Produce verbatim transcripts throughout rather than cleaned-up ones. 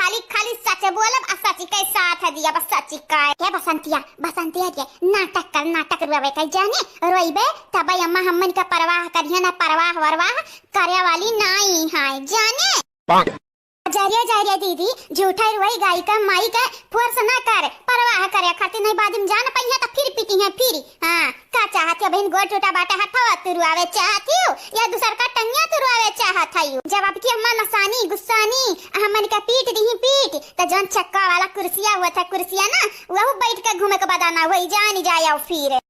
खाली, खाली सच बोलब आ सच के साथ दिया, बस सच के। हे बसंतिया, बसंतिया के नाटक कर, नाटक रोवे के जाने, रोइबे तब अम्मा हमन का परवाह करिहे ना, परवाह वरवाह करे वाली नाई है जाने। जा रे, जा रे दीदी, झूठा रोई गाई का माई का force ना कर, परवाह करे खातिर नहीं, बाद में जान पइहे त फिर पीटिहे फिर। हाँ, का चाहत हो बहिन, गोड़ टूटा बाटे हथवा तुरवावे चाहत हो या दूसर का टंगिया तुरवावे चाहत हो? जब आपकी अम्मा नसानी गुस्सानी हमन का पीट दिही पीट, त जौन चक्का वाला कुर्सिया हुआ था, कुर्सिया ना, वहू बैठ के घूमे के बदाना हुई, जानी जाए फिर।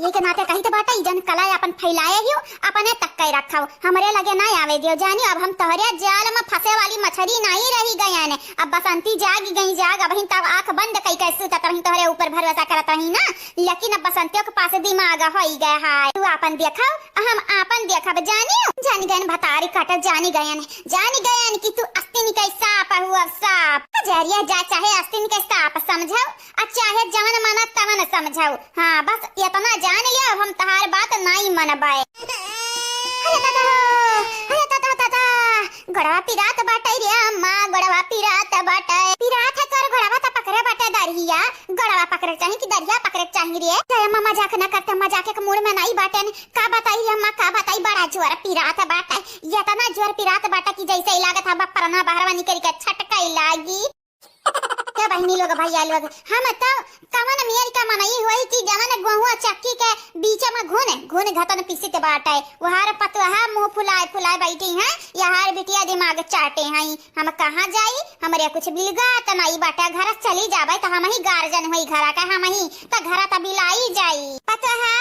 ये के नाते कही तो बाटे, ई जन कला अपन फैलाए हियो, अपने तक के रखो, हमरे लगे ना आवे दियो। जानियो, अब हम तोहरे जाल में फंसे वाली मछरी नहीं रही गयन। अब बसंती जाग गई, जाग, अबहिन तब आंख बंद कई के सुतत रही, तोहरे ऊपर भरोसा करत रही ना। लेकिन अब बसंतियों के पास दिमाग होई गए है, तू आपन देखो, हम आपन देखब। जानियो, जान गयन भतारी काटत, जानी गयन, जानी गयन कि तू अस्तिन के सांप हुआ, सांप। जरिया जा, चाहे अस्तिन के सांप समझो, आ चाहे जवन माना तवन समझाऊ। हाँ, बस इतना जान लिया, अब हम तहार बात नाई मनबे। अरे दादा हो, अरे दादा, दादा, गोड़वा पिरात बाटे रे अम्मा, गोड़वा पिरात बाटे। पिरात है तोर गोड़वा त पकड़े बाटे दरिया, गोड़वा पकड़े चाही कि दरिया पकड़े चाही रे? जय अम्मा, मजाक न करते, मजाक के मूड में नाई बाटेन। का बताई रे अम्मा, का बताई, बड़ा जोर पिरात बाटे, इतना जोर पिरात बाटे कि जैसे ही लागत है बा परना बहरवा निकल के छटके लागी। हे बहिनी लोग, भैया लोग, हम तो कवन मेर का मनई होई कि जवन गोहुआ चक्की के बीच में घुन, घुन घतन पिसित बाटे। वहार पतोहा मुंह फुलाए फुलाए बैठी हैं, यहार बिटिया दिमाग चाटे हैं। हम कहाँ जाई? हमरे कुछ बिलगा त नाई बाटे। घर चली जाबे त हम ही गार्जियन होई घरा के, हम ही त घरा त बिलाई जाई। पतोहा,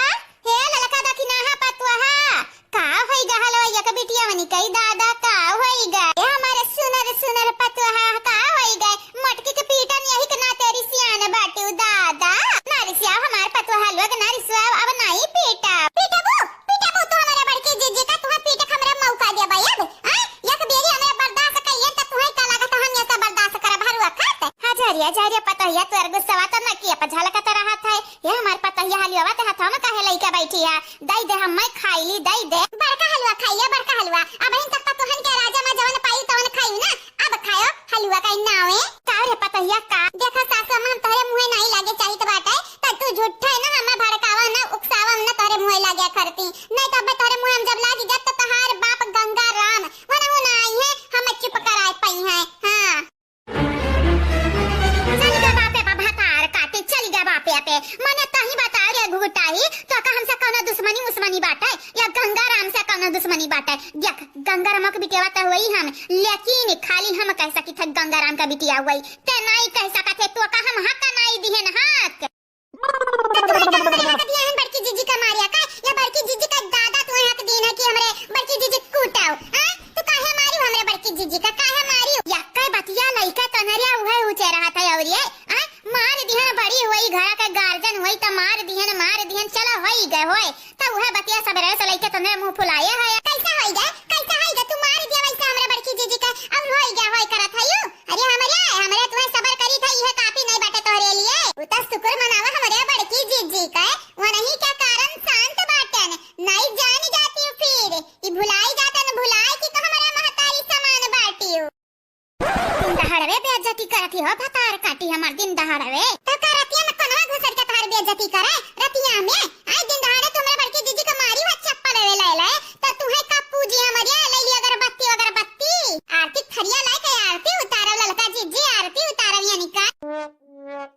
हे ललका दखिनाहा पतोहा, का होई गहल हो एक बिटिया वनी कई दादा, का होई गा? ए हमारे सुनर सुनर पतोहा, का होई गा? मटकी के पीटन यही के नाते रिसियान बाटू दादा। ना रिसियाव हमार पतोहा लोग, ना रिसियाव, अब नाई पीटा। पीटबू, पीटबू तू हमारे बड़की जीजी का, तुहे पीटे के हमरा मौका देबे अब। आ? एक बेरी हमरा बर्दाश्त कइले त तुहे का लागत हम ये सब बर्दाश्त करब हरुआ खात? हजरिया, हजरिया पतोहिया तोर गुस्सा त न किया पर झलकत रहत है। ये हमार पतोहिया हलुआ ते हथवा में काहे लइके बैठी है? दई दे, हम मैं खाई ली, दई दे। बड़का हलुआ खाइए, बड़का हलुआ। अबहिन तक पतोहन के राजा में जवन पाई तवन खाई ना। अब खायो हलुआ का नावे। का रे पतोहिया का? देखा सासु अम्मा, हम तोहरे मुँहे नाई लागे चाहित बाटे, त तू झूठे ना हमें भड़कावा ना, उकसावा ना, तोहरे मुँहे लागे करती। नहीं तो अब तोहरे मुँहे हम जब लागी जात त तोहार बाप गंगा राम वनहु ना आई है, हमें चुप कराए पइहे। हाँ। चली गा बापे पा भतार काटी, चली गा बापे पे। मने तही बता रे घुघुटाही, तो का हमसे कौनो दुश्मनी उस्मनी बाटे या गंगाराम से कौनो दुश्मनी बाटे? देख, गंगाराम के बिटिया त होई हम, लेकिन खाली हम कह सकी थे गंगाराम का बिटिया होई, ते नाई कह सकत है, तो का हम हक नाई दिहन हक। तो तुम्हें का हक दिया है बड़की जीजी का मारिया का? या बड़की जीजी का दादा तुम्हें हक दीन है कि हमरे बड़की जीजी कूटाओ? हाँ? तो काहे मारियो हमरे बड़की जीजी का? काहे मारियो? या कई बतिया लइका कनरिया उहे उचे रहा था और ये, हाँ? मार दिहन, बड़ी होई, घर का गार्जियन होई त मार दिहन, मार दिहन, चला होई गए होए। त उहे बतिया सबेरे से लइके तने मुंह फुलाए है। कैसा होई गए? कैसा होई गए? तू मार दिया वैसे हमरे बड़की जीजी का, और होई गए होए करत है यू? अरे हमरे, हमरे तुम्हें सबर करी था, यह काफी नहीं बाटे तोहरे लिए। वो तो शुक्र मनावा हमरे बड़की जीजी का, वो नहीं क्या कारण शांत बाटन, नहीं जान जाती हूँ फिर। ई भुलाई जातन, भुलाई कि तो हमरे महतारी समान बाटी हूँ। दिन दहाड़वे बेइज्जती करत ही हो, भतार काटी हमार दिन दहाड़वे। तो का रतिया में कनवा घुसर के तहार बेइज्जती करे? रतिया में? आए दिन दहाड़े तुमरे बड़की जीजी का मारी हो चप्पल ले ले ले। तो तुहे का पूजी हमरिया ले ली अगरबत्ती, अगरबत्ती। आरती थरिया लाए के आरती उतारो ललका जीजी, आरती उतारो यानी का।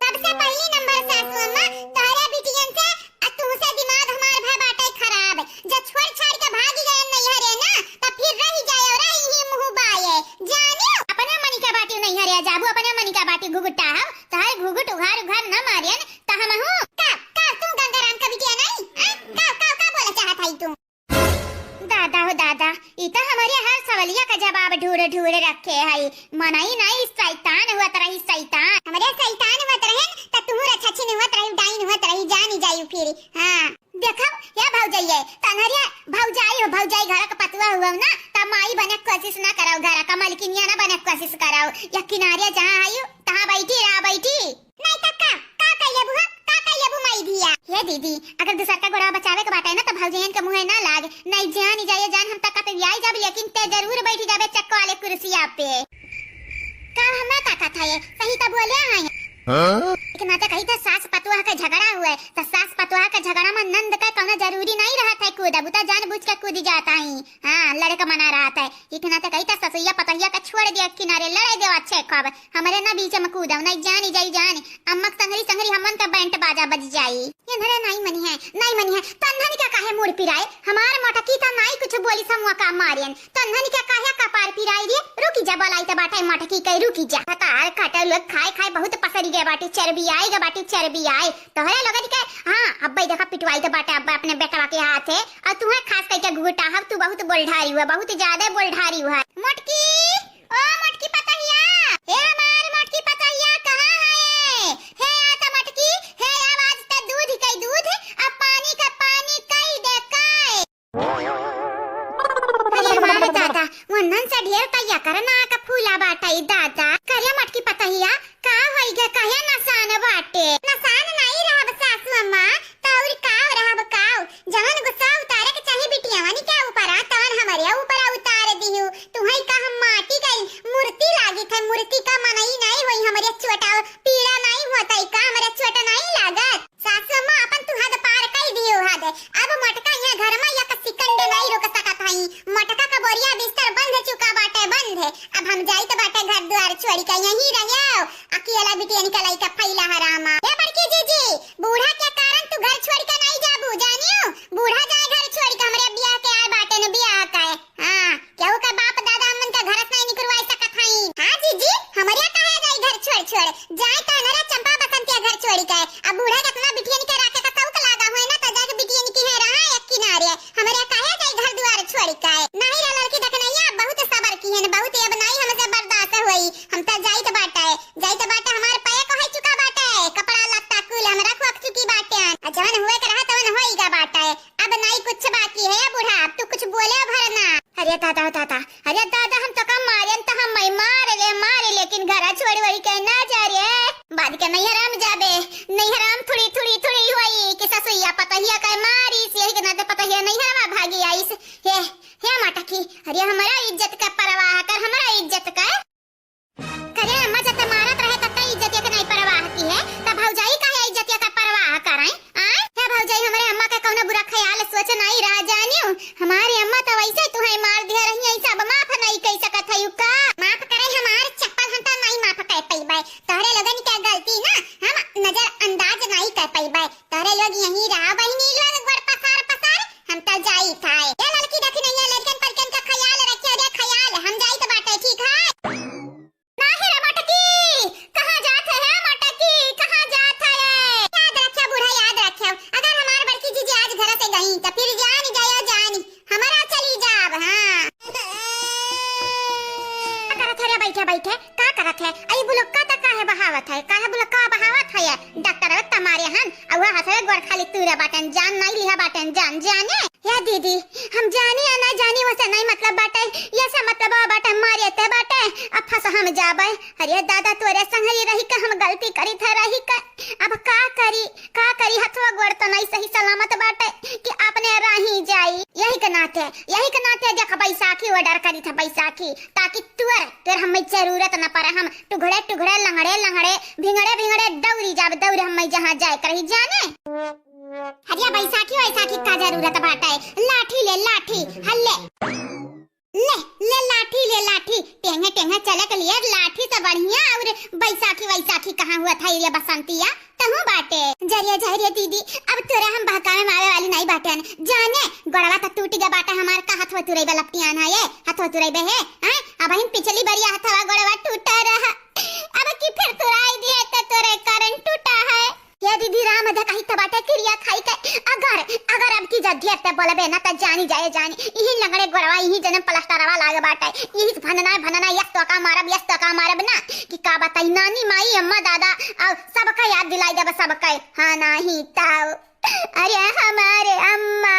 सबसे पहली नंबर सासू अम्मा, तोहरे बिटियन से आ तुहसे दिमाग हमार भय बाटे खराब। जब छोड़ छाड़ के भागी गए नैहरे ना, तब फिर रही जाए और रही ही मुँह बाए। जानियो, अपने मनी का बाटी नैहरे जाबू, अपने मनी का बाटी घुघुटा हम, तोहरे घुघुट उघार उघार न मारियन, त हम हूँ। का, का तू गंगाराम का बिटिया नहीं? हाँ? का, का, का बोला चाहत है तू? दादा हो दादा, ई त हमरे हर सवलिया का जवाब ढूंढ ढूंढ रखे है। मनई नाई शैतान हुअत रही, शैतान। हमरे शैतान हुअत रहे, त तुहू रछछिन हुअत रही, डाइन हुअत रही, जानी जाई फिर। हाँ। देखो, या भौजइये, तनहरिया भौजाई हो, भौजाई घर का पतुआ हुआ ना, त माई बने के कोशिश ना कराओ, घर का मलकिनिया ना बने के कोशिश कराओ। या किनारिया जहाँ आई, तहाँ बैठी रहा, बैठी। नहीं त का, का कइले बुआ, का कइले बु माई धिया? हे दीदी, अगर दूसर का गोड़वा बचावे के बाटे ना, त भौजइयन के मुँहे ना लाग। नहीं जान, ई जाए जान, हम तक पे आई जाब, लेकिन ते जरूर बैठी जाबे चक्को वाले कुर्सिया पे। का हमें ताकत है ये? सही तो बोले हैं। हाँ? लेकिन ना तो कही था सास पतोह का झगड़ा हुआ है, तो सास पतोह का झगड़ा में नंद का कौनो जरूरी नहीं रहत है कूदब, उ तो जानबूझ के कूद जात ही। हाँ, लड़े का मना रहत है। लेकिन ना तो कही था ससुइया पतोहिया का छोड़ दिया किनारे, लड़े देवा अच्छे खब, हमरे ना बीच में कूदब, नहीं जानी जाई जानी। अम्मा के संगरी संगरी हमन का बैंड बाजा बज जाई। ये धरे नाई मनी है, नाई मनी है। तन्हन क्या काहे मूड़ पिराए? हमार मोटकी त नाई कुछ बोली, समूह का मारियन। तन्हन क्या काहे कपार पिराई रे? रुकी जा, बोलाई त बाटे मोटकी के, रुकी जा। हतार काटे लोग खाए खाए बहुत पसरी गए बाटे, चर्बी आई गए बाटे, चर्बी आई। तोहरे लोगन के, हाँ, अब्बे देखा पिटवाई त बाटे अब्बे अपने बेटवा के हाथ है। और तुम्हें खास करके घूटा हव, तू बहुत बोलढारी हुआ, बहुत ज्यादा बोलढारी हुआ। मोटकी, ओ मोटकी पतहिया, हे हमार मोटकी पतहिया, कहाँ है? हे आ त मोटकी, हे अब आज त दूध कई दूध, अब पानी का पानी कई दे कई। अरे हमार दादा, वन्हन से ढेर तैया कर ना का फूला बाटई दादा। करे मोटकी पतहिया, का होई गे, काहे नसान बाटे? नसान नाई रहब सासू अम्मा, त अउर का रहब काऊ? जवन गुस्सा उतारे के चाही बिटियावन के ऊपर, तवन हमरे ऊपर उतार दिहू। तुहई का हम माटी का मूर्ति लागित है, मूर्ति का मनई नाई होई, हमरे चोटा पीड़ा नाई होता का, हमरे चोट नाई लागत? सासू अम्मा, अपन तू हद पार कई दियो हद। अब मोटका यहाँ घर में एक second नाई रुक सकत हई। मोटका का बोरिया बिस्तर बंध चुका बाटे, बंध। अब हम जाइत बाटे घर द्वार छोड़ी के, यहीं रहो। अकेला बिटियन का लइका फैला हरामा। ए बड़की जीजी, बूढ़ा के कारण तू घर छोड़ी के नाई जाबू, जानियो? बूढ़ा जाए घर छोड़ी के, हमरे बियाह के आए बाटे न बियाह का। हाँ, केहू का बाप दादा हमन का घर से नहीं निकलवाई सकत हई। हाँ जीजी, हमरिया काहे जाई घर छोड़ छोड़? जाए त नरे चंपा बसंतिया घर छोड़ी के। अब बूढ़ा जतना बिटियन के राखे का शौक लागा होए ना, त जाके बिटियन की है रहा एक किनारे। हमरिया काहे जाई घर दुआर छोड़ी के? नहीं रे लड़की देखनैया, बहुत सबर की है, बहुत अब नहीं हमसे बर्दाश्त होई। हम त जाइत बाटे, जाइत बाटे, हमार पैक होई चुका बाटे, कपड़ा लत्ता कुल हमरा खोक चुकी बाटे। आ जवन हुए के रहा तवन होई गा बाटे। अब नाई कुछ बाकी है बूढ़ा, अब तू कुछ बोले भर ना। अरे दादा, दादा, अरे दादा, हम तो का मारेन तो हम मैं मार ले, मार ले, लेकिन घरा छोड़ वही के ना जा रे। बाद के नैहरा में जाबे, नैहरा में थोड़ी, थोड़ी, थोड़ी हुई कि ससुइया पतहिया के मारिस, यही के नाते पतहिया नैहरा में भागी आइस। हे, हे माटा की, अरे हमरा इज्जत का परवाह कर, हमरा इज्जत का। करे अम्मा जब ते मारत रहे तब ते इज्जतिया के नहीं परवाह की है, तब भौजाई काहे इज्जतिया का परवाह करैं? आय? हे भौजाई, हमरे अम्मा के कौनो बुरा ख्याल सोच नहीं रहा जानियो। हमारी अम्मा तो वैसे तुहे मार दिया रही, ऐसा अब माफ नहीं कर सकत है का? माफ करे हमार चप्पल हम तो नहीं माफ कर पइबे। तोहरे लोगन के गलती ना हम नजरअंदाज नहीं कर पइबे। तोहरे लोग यहीं रहा बहिनी लोग गोड़ पसार पसार, हम तो जाई था। ए लड़की देखी नहीं है, लड़कन पलकन का ख्याल रखे रे ख्याल, हम जाई तो बाटे ठीक है। नाही रे मटकी, कहाँ जात है, है मटकी, कहाँ जात है? याद रख्या बूढ़ा, याद रख्या, अगर हमार बड़की जीजी आज घर से गई, तो फिर जान जायो जान, हमारा चली जाब, हाँ। का करत है रे, बैठे बैठे, का करत है? आई बुलक्का त काहे बहावत है, काहे बुलक्का बहावत है? डॉक्टर अबे तमारे हन, अउर हसवे गोड़ खाली तूरे बाटन, जान नहीं लिहा बाटन, जान जाने। या दीदी, हम जानी या ना जानी, वसे नहीं मतलब बाटे, ये से मतलब बाटे, मारे ते बाटे, अब फंस हम जाबे। अरे दादा, तोरे संग ही रही के हम गलती करी थे, रही के। अब का करी, का करी, हथवा गोड़ तो नहीं सही सलामत बाटे कि आपने राही जाई। यही के नाते, यही के नाते देख बैसाखी order करी थे, बैसाखी, ताकि तोर, तोर हमें जरूरत न पड़े, हम टुघड़े टुघड़े, लंगड़े लंगड़े, भिंगड़े भिंगड़े दौड़ी जाब, दौड़ हमें जहाँ जाए करही जाने। हरिया बैसाखी वैसाखी का जरूरत बाटे? लाठी ले, लाठी, हल्ले। ले, ले लाठी, ले लाठी। टेंगे, टेंगे चले के लिए लाठी से बढ़िया। और बैसाखी वैसाखी कहाँ हुआ था ये बसंतिया? तहूँ बाटे। जरिया, जरिया दीदी, अब तोरा हम बहकावे में आवे वाली नहीं बाटेन। जाने, गोड़वा तो टूट गया बाटे हमार, का हथवा तुरई बा लपटियान है ये? हथवा तुरई बे है? हैं? अब हम पिछली बरिया हथवा गोड़वा टूटा रहा। अब की फिर तुराई दिए तो तोरे कारण टूटा है। ये दीदी राम अधा कही त बाटे किरिया खाई के, अगर, अगर अब की जब ढेर ते बोलबे ना त जानी जाए जानी, यही लंगड़े गोड़वा, यही जन्म प्लास्टरवा लागे बाटे, यही से भनना, भनना, यस तो का मारब, यस तो का मारब ना, कि का बताई नानी, माई, अम्मा, दादा, और सबका याद दिलाई देब, सबका। हाँ, नाही ताऊ। अरे हमारे अम्मा।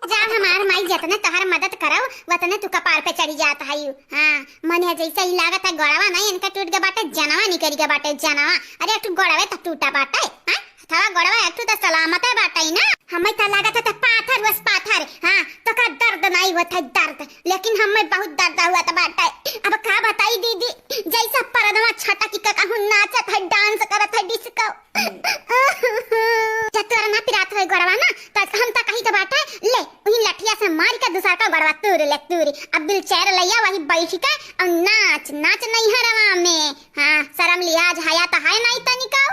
जा हमार माई, जतने तोहर मदद करब, वतने तू कपार पे चढ़ी जात हई। हाँ, मने जैसे ही लागत है गोड़वा नहीं इनका टूट गया बाटे, जनवा निकल गया बाटे, जनवा। अरे, तू गोड़वे तो टूटा बाटे, हाँ? थवा गोड़वा एक ठो त सलामते बाटइ ना। हमें त लागत है त पाथर हुअस पाथर। हाँ, तोका दर्द नाहीं होत है दर्द, लेकिन हमें बहुत दर्द हुअत बाटइ। अब का बताई दीदी, जैसा परदवा छटक के कहूँ नाचत है, dance करत है disco। जब तोरा ना पिरात होई गोड़वा ना, त हम त कही त बाटे, ले, उही लठिया से मार के दूसर का गोड़वा तूर ले, तूर। अब wheelchair लइया वही बैठ के अउ नाच, नाच नैहरवा में। हाँ, शरम लिहाज हया त है नाहीं तनिको।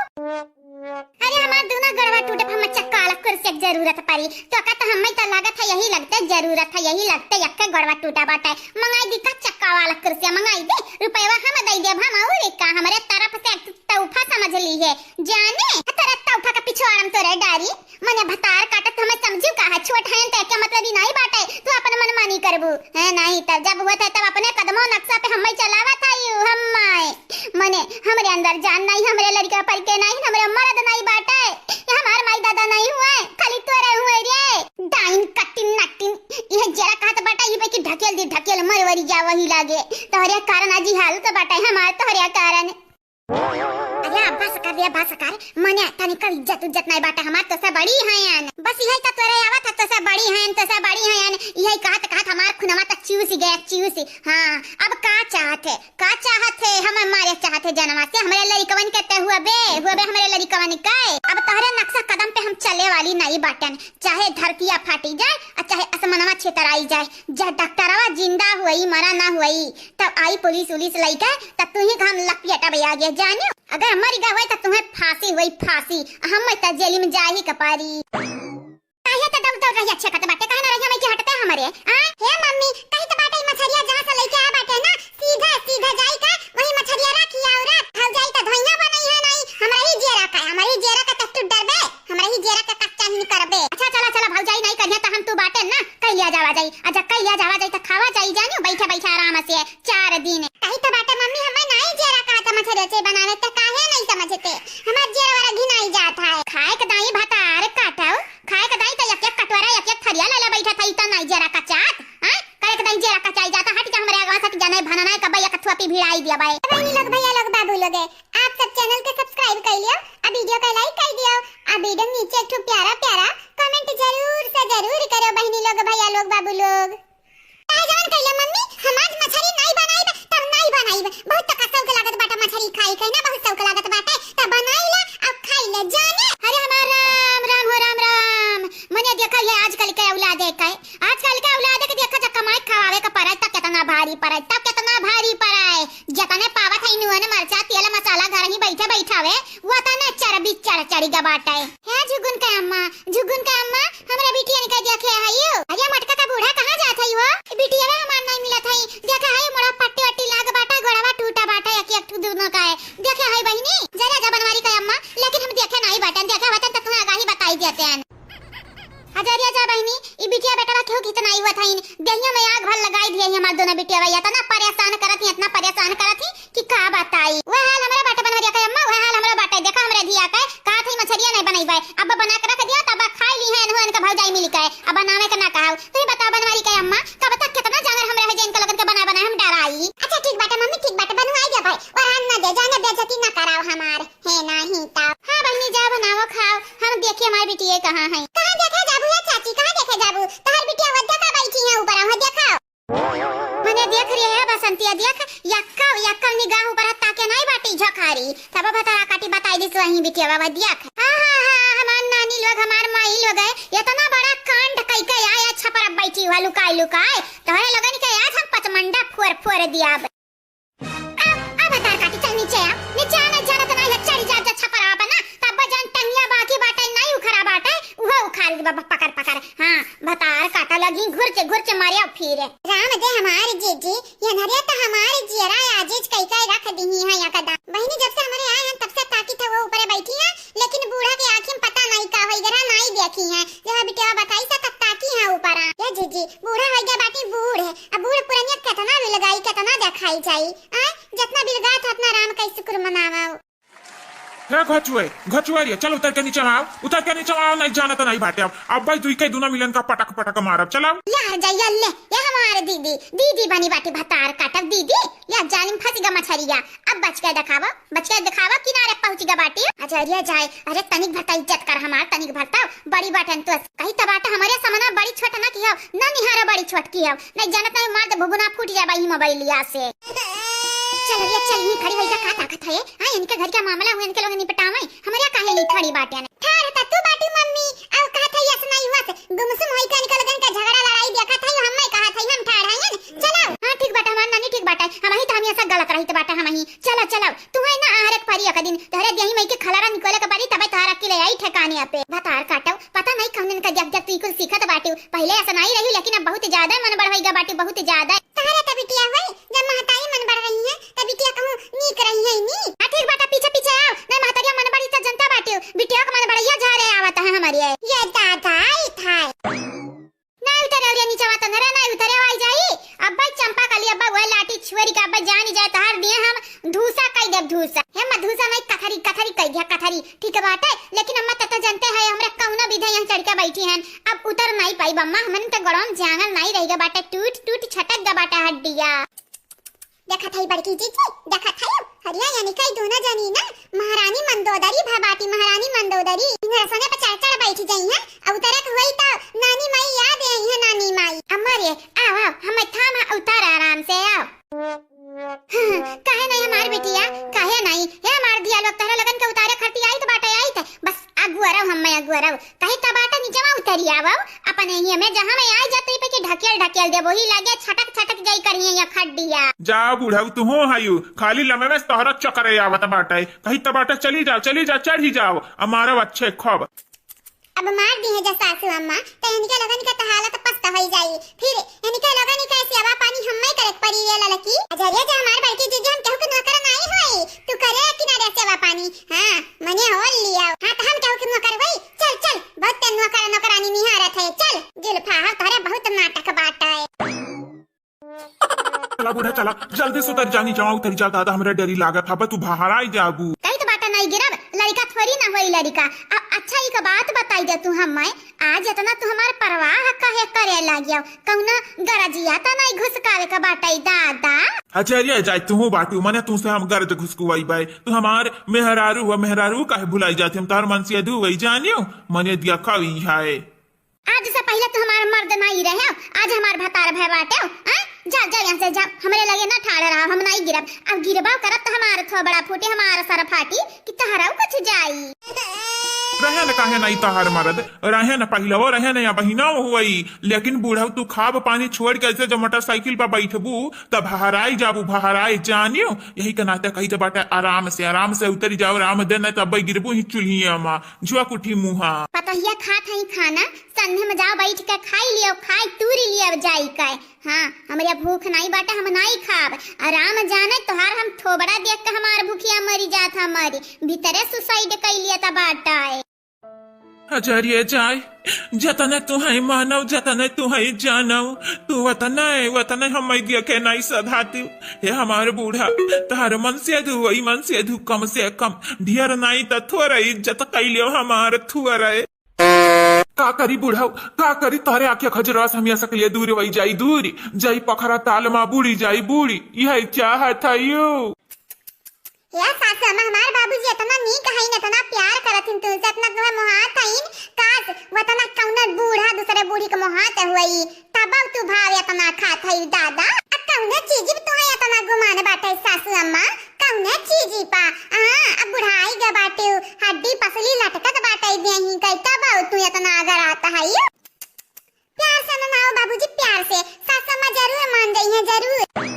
अरे हमार दूनो गोड़वा टूटे, हमें चक्का वाला कुर्सी के जरूरत परी। तोका त हमें त लागत है यही लगते जरूरत है, यही लगते यक्के गोड़वा टूटा बाटे। मंगाई दी का चक्का वाला कुर्सी, मंगाई दी। रुपयवा हम दई देब, हम अउर का, हमरे तरफ से तोहफा समझ ली है। जाने, तोरा तोहफा का पिछवाड़म तोरे डारी। मने भतार काटत हमें समझू का है, छोट हयन त एके मतलब ही नाहीं बाटे, तू अपन मनमानी करबू। है नाहीं तब जब हुआ था तब अपने कदमों नक्शा पे हमें चलावा था यू, हमें। मने हमरे अंदर जान नाहीं, हमरे लड़का पर के नाहीं, हमरे मर्द नाहीं बाटे। ये हमार माई दादा नाहीं हुए, खाली तोरे हुए रे। डाइन कटिन नटिन, ये जरा कहत बाटे, ये पे कि ढकेल दे, ढकेल मरवरी जा वही लागे। तोहरे कारण आज ई हालत बाटे हमार, तोहरे कारण। अरे अब बस कर रे, बस कर। मने तनिको इज्जत उज्जत नाहीं बाटे हमार, तोसे बड़ी हयन। बस यही त तोरे आवत है, तोसे बड़ी हयन, तोसे बड़ी हयन। यही कहत कहत हमार खुनवा त चूस गया, चूस। हाँ, अब का चाहत है, का चाहत है? हमें मारे चाहत है जनवा से, हमरे लड़िकवन के ते हुआ बे, हुआ बे हमरे लड़िकवन के। अब तोहरे नक्शा कदम पे हम चले वाली नाहीं बाटन, चाहे धरतिया फाटी जाए अउर चाहे असमनवा छितराई जाए। जब डॉक्टरवा जिंदा हुई, मरा ना हुई, तब आई पुलिस उलिस लइके, तब तुही का हम लपेटब आगे, जानियो। अगर मर गए हुए, तब तुम्हें फांसी हुई, फांसी। हम त जेल में जाही के पारी। काहे त दौड़ दौड़ रहिया छेकत बाटे, काहे ना रहिया में के हटते हमरे, आ? हे मम्मी, कही त बाटे, ई मछरिया जहाँ से लइके आ बाटे ना, सीधा, सीधा जाई का, वही मछरिया राखी अउर रात, भौजाई त धोइया बनई है नाहीं, हमरा ही जेरा का, हमरा ही जेरा का त तू डरबे, हमरा ही जेरा का कच्चा ही करबे। अच्छा, चला, चला, भौजाई नाहीं करिया त हम तू बाटे ना, कइ लिया जावा जाई, आ जब कइ लिया जावा जाई त खावा जाई, जानियो, बैठे, बैठे आराम से। चार दिन। कही त बाटे मम्मी, हमें नाई जेरा कहत मछरी उछरी बनावे, त काहे नाई समझते? हमार जेरवा रघी नाई जात है। खाए के दाई भतार काटव, खाए के दाई त एक एक कटोरा, एक एक थरिया ले ले बैठत है, त नाई जेरा कचात, हाँ? करे के दाई जेरा कचाई जाता, हट जा हमरे आगवा से, हट जा, नाई भनना है, कबे एक थोपी भिड़ाई दिया बाई। बहनी लोग, भैया लोग, बाबू लोग, आप सब channel के subscribe कर लियो, आ video का like कर दियो, आ video नीचे एक ठो प्यारा प्यारा comment जरूर से जरूर करो बहनी लोग, भैया लोग, बाबू लोग। काहे जवन कइले मम्मी, हम आज मछरी नाई बनाइब, तब नाई बनाइब। बहुत तक शौक लागत बाटे मछरी खाई के ना, बहुत शौक लागत बाटे, तब बनाई ले, अब खाई ले जाने। अरे हमार राम, राम हो राम, राम। मने देखा ये आजकल के औलाद है काहे? आजकल के औलाद के देखा जब कमाए खवावे के पड़े, तब कितना भारी पड़े, तब कितना भारी पड़े। जतने पावत है नून, मरचा, तेल, मसाला घर ही बैठे बैठावे, वतने चर्बी चढ़ चढ़ के बाटे। हे झुगुन के अम्मा, झुगुन के अम्मा, हमरा बिटियन के देखे हइयो। अरे मटका का बूढ़ा कहाँ जात हई हो? बिटिया हमार नहीं मिलत हई। देखे हई मोड़ा पट्टी वट्टी लाग बाटे, गोड़वा टूटा बाटे, एक एक ठू दुनो का है। देखे हई बहिनी, जरा जा बनवारी के अम्मा, लेकिन हम देखे नहीं बाटन, देखे होतन त तुम्हें आगाही बताई देते हैं। अजरिया जा बहिनी, ई बिटिया बेटवा केहू के हित नाई हुआ थाइन। देहिया में आग भर लगाई दिया ही हमार दोनों बिटिया भैया, इतना परेशान करत ही, इतना परेशान करत ही कि का बताई। वह हाल हमरा बाटे बनवरिया के अम्मा, वह हाल हमरा बाटे। देखा हमरे धिया के, कहा थी मछरिया नहीं बनई बाय, अब बना के रख दिया, तब खाई ली है इनका भौजाई मिल के, अब बनावे के ना कहा। तू ही बता बनवारी के अम्मा, कब तक कितना जानवर हमरा है जे इनका लगन के बना बना हम डराई। अच्छा ठीक बाटे मम्मी, ठीक बाटे, बनवाई दे भाई, और हम ना दे, जाने बेइज्जती ना कराओ हमार। है नाही त। हाँ बहिनी, जा बनाओ खाओ, हम देखी हमार बिटिया कहाँ है। कहाँ देखे जाबू है चाची, कहाँ देखे जाबू? तोहर बिटिया वद्दा का बैठी है ऊपर, वहाँ देखाओ। मने देख रही है बसंतिया, देख, यक्का, यक्का निगाह ऊपर है, ताके नहीं बाटी झखारी। तब भतार काटी बताई दिस वहीं बिटिया बाबा देख। हाँ, हाँ, हाँ, हमार नानी लोग, हमार माई लोग है, इतना बड़ा कांड कई के आया छपरा बैठी हुआ लुकाए, लुकाए। तोहरे लोगन के आज हम पचमंडा फोर, फोर दिया। आ, आ भतार काटी, चल नीचे आ। नीचे आ, नहीं जानत नहीं है, चढ़ जा, जा छपरा बना। तब जान टंगिया बाकी बाटे, नहीं उखड़ा बाटे, उहो उखाड़ दे बाबा, पकड़, पकड़। हाँ, भतार काटा लगी, घुरचे, घुरचे मारे अब फिर। राम दे हमार जीजी, ये नरिया तो हमार जियरा आजीज कई कई रख दीही है या कदा। बहिनी जब से हमरे आए हैं, तब से ताकी थे वो ऊपरे बैठी हैं, लेकिन बूढ़ा के आँखी में पता नहीं का होई, जरा नहीं देखी हैं। जब बिटिया बताई से तब ताकी हैं ऊपर आ। ये जीजी, बूढ़ा हो गया बाटी बूढ़ है, अब बूढ़ पुरनिया कितना भी लगाई, कितना देखाई जाई। आय, जितना बिलगात उतना राम का शुक्र मनावा। ए घचुए, घचुए रे, चल उतर के नीचे में आओ, उतर के नीचे में आओ, नहीं जानत नहीं बाटे अब। अब भाई दुई के दूना मिलन का पटक पटक मारब, चलाओ। या हर जाइया ले, या हमारे दीदी, दीदी बनी बाटी भतार काटब दीदी, या जालिम फंस गा मछरिया। अब बच के दिखावा, बच के दिखावा, किनारे पहुंच गा बाटी। अच्छा अरे जाए, अरे तनिक भरता इज्जत कर हमार, तनिक भरता बड़ी बाटन तो कही तबाटा हमारे समना बड़ी छोट ना की हो, ना निहारा बड़ी छोट की हो, नहीं जानत नहीं मार दे भुगुना फूट जाबा ही मोबाइलिया से। चल रे, चल, यहीं खड़ी होइके का ताकत है? हाँ, इनके घर का मामला हुआ, इनके लोग निपटावे, हमरे काहे यहीं खड़ी बाटे ने? ठाड़ त तू बाटू मम्मी, अब कहा था यस नहीं हुआ से, गुमसुम होई का इनके लोगन का झगड़ा लड़ाई देखा था, हम मैं कहा था, हम ठाड़ हैं, चलो। हाँ, ठीक बाटे, हमार नानी ठीक बाटे, हम ही तो हम ऐसा गलत रही तो बाटे हम ही। चलो, चलो, तू है ना आहरे के परी एक दिन, तोहरे देही में के खलरा निकले के परी, तबे तोहरा के ले आई ठिकाने पे। भतार काटो, पता नहीं कौन इनका जग जग तू कुल सीखत बाटू, पहले ऐसा नहीं रही, लेकिन अब बहुत ज्यादा मन बढ़ होइगा बाटू, बहुत ज्यादा। तहरे त बिटिया होई, जब महताई मन बढ़ रही है, त बिटिया कहूँ नीक रही है नी। हाँ, ठीक बाटा, पीछे पीछे आओ, नहीं महतरिया मन बढ़ी त जनता बाटियो, बिटिया के मन बढ़िया झारे आवत है हमारी। ये दादा, ई थाई। नहीं उतरे रे नीचवा, तनरे नहीं उतरे, आई जाई। अब्बा चंपा कली, अब्बा वह लाठी छुएरी का, अब्बा जानी जाए, तहार दिए हम धूसा कई देब, धूसा। हे अम्मा, धूसा नहीं, कथरी, कथरी कई दिया, कथरी। ठीक बाटे, लेकिन अम्मा, तता जानते हैं, हमरा कौनो विधे यहाँ चढ़ के बैठी हैं। अब उतर नहीं पाई अम्मा, हमन त गड़ौन जांगर नहीं रह गा बाटे, टूट, टूट छटक गा बाटे हड्डिया। देखत हई बड़की जीजी, देखत हई, हरिया यानी कई दोनों जनी ना महारानी मंदोदरी भा बाटी, महारानी मंदोदरी। इन्हें सने पर चढ़ चढ़ बैठ जाई हैं, अब उतरत हुई तो नानी माई याद आई है, नानी माई। अम्मा रे, आओ, आओ, हम थाम उतर आराम से, आओ। काहे नहीं हमार बिटिया, काहे नहीं? हे हमार दिया लोग, तहरा लगन के उतारे खरती आई त बाटे, आई त बस अगुआ रहो, हम मैं अगुआ रहो। कहे त बाटे नीचवा उतरी आवो, अपने ही में जहाँ में आई जाते पे कि ढकेल ढकेल देबो, ही लगे छटक छटक जाई करिए या खड्डिया। जा बुढ़ऊ, तू हो हायू, खाली लमे में तोहरा चक्कर आवत बाटे। कही त बाटे चली जाओ, चली जाओ, चढ़ी जाओ, हमारा अच्छे खूब। अब मार दी है जा सासू अम्मा, त इनके लोगन के त हालत पस्त होई जाई। फिर इनके लोगन के सेवा पानी हम्मे करे के पड़ी रे ललकी। अजरिया जे हमार बड़की जीजी, हम केहू के नौकर नाई होई, तू करे किनारे सेवा पानी। हाँ, मने हो लिया। हाँ, त हम केहू के नौकर होई? चल, चल, बहुत ते नौकर नौकरानी निहारत है। चल, जुल्फा, हम तोहरे बहुत नाटक बाटे। चला बूढ़ा, चला, जल्दी से उतर जानी, जमा उतरी जा, दादा, हमरा डरी लागत हबा, तू बाहर आई जाबू। कही त बाटा नहीं गिरब, लड़का थोड़ी ना होई लड़का। अब अच्छा, एक बात बताई दे तू हमें, आज इतना तू हमार परवाह काहे करे लागियो? कौना गरजिया त नहीं घुसकावे का बाटे दादा? अजरिया जाए तू बाटू, मने तू से हम गरज घुसकुवाई बाय, तू हमार मेहरारू हुआ, मेहरारू काहे भुलाई जाती, हम तार मनसिया दू वही जानियो, मने दिया कवि है। आज से पहले तो हमार मर्द नाई रहे, आज हमार भतार भय बाटे। आ? जा, जा यहाँ से जा, हमरे लगे ना ठाड़ रहा, हम नाई गिरब। अब गिरबा करब तो हमार थोबड़ा फूटे, हमार सर फाटी कि तहरा कुछ जाई। रहे न काहे नाई तहार मर्द, रहे न पहले वो रहे न या बहिना वो हुई, लेकिन बूढ़ा तू खाब पानी छोड़ के ऐसे जब मोटरसाइकिल पर बैठबू तब हराई जाबू, बहराई जानियो। यही के नाते कही तो बाटे आराम से, आराम से उतरी जाओ, आराम दे, नहीं तब गिरबू ही चूल्हिया मा, झुआ कुठी मुहा। पतोहिया खात हई खाना, संध्या में जाओ बैठ के खाई लियो, खाई तूरी लियो जाई के। हाँ, हमरे भूख नाई बाटे, हम नाई खाब। आ राम जाने तोहार हम थोबड़ा देख के हमार भूखिया मरी जात, हमारी भीतरे सुसाइड कई लिया त बाटे। अजरिया जाए, जतने तू है मानव, जतने तू है जानव, तू वतने, वतने हम दिया के नाई सधाती। हे हमार बूढ़ा, तोहार मन से दू, वही मन से दू, कम से कम, ढेर नाई त थोड़ा इज्जत कई लियो हमार थुअरे। का करी बुढ़ऊ, का करी, तोहरे आँखें खजरस, हम यहाँ सकलिए दूर वही जाई दूर, जाई पखरा ताल मा बूढ़ी जाई बूढ़ी, यह चाहत है यू। या सासू अम्मा, हमार बाबूजी इतना नीक हईन, इतना प्यार करत हिन तुमसे, इतना तुम्हें मोहात हईन, काश वतना कौनो बूढ़ा दूसरे बूढ़ी के मोहात हुई, तब तू भाव इतना खात हई दादा। अब कौनो चीज पे तुम्हें इतना गुमान बाटे सासू अम्मा, कौने चीजी पा? हाँ, अब बुढ़ाई गे बाटे, हड्डी पसली लटकत बाटे देही के, तब तू इतना अगर आता है। प्यार से मनाओ बाबूजी, प्यार से। सास अम्मा जरूर मान जाई हैं, जरूर।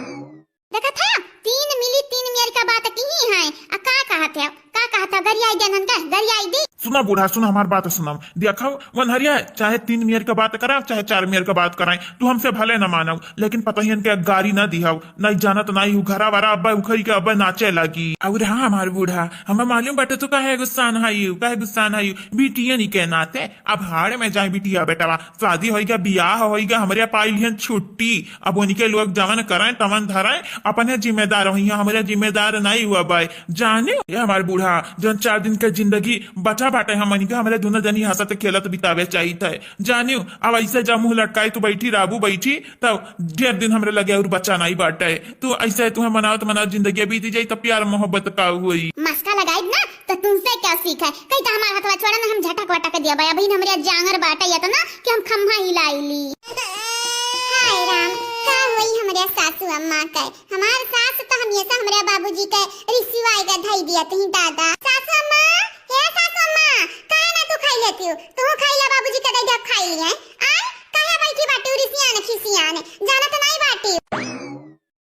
देखत है, तीन मिली तीन मेर का बात की ही है। आ का कहत है, का कहत है, गरियाई देनन का, गरियाई दी। तो बूढ़ा सुन, हमार बात सुनम। देखो, वनहरिया, चाहे तीन मियर के बात कराए, चाहे चार मियर के बात कराए, तू हमसे भले न मानो, लेकिन पता ही इनके गारी न दिहव, नहीं जानत नहीं हूँ, घरा वारा अब्बा उखरी के अब्बा नाचे लगी। और हाँ, हमार बूढ़ा, हमें मालूम बाटे तू काहे गुस्सान है यू, काहे गुस्सान है यू, बिटियन के नाते। अब हाड़ में जाए बिटिया बेटवा, शादी होइगा, बियाह होइगा, हमरे पाई लिहन छुट्टी। अब उनके लोग जवन करें, तवन धरें, अपने जिम्मेदार होइहैं, हमरे जिम्मेदार नहीं हुआ बाय। जाने, ये हमार बूढ़ा, जौन चार दिन के जिंदगी बचा बाटे, हमनी के, हमरे दोनों जनी हंसत खेलत बितावे चाहित है। जाने, अब ऐसे जब मुंह लटकाई तू बैठी रहबू, बैठी, तब ढेर दिन हमरे लगे और बचा नहीं बाटे। तू ऐसे तुम्हें मनावत मनावत जिंदगी बीत जाई, तब प्यार मोहब्बत का होई? मस्का लगाई ना, तो तुमसे क्या सीख है? कहीं तो हमार हथवा छोड़ा ना, हम झटक वटक दिया बा। अभी हमरे जांगर बाटे इतना कि हम खम्हा हिलाई ली। हाय राम, का होई हमरे सासू अम्मा के? हमार सास तो हमेशा हमरे बाबूजी के रिसिवाई के धई दिया थी दादा। सासू अम्मा, हे सासू अम्मा, काहे ना तू खाई लेती हो? तू खाई ले, बाबूजी के दे दे, खाई लिए। आय, काहे बैठी बाटी रिसियान खिसियान? जानत नहीं बाटी।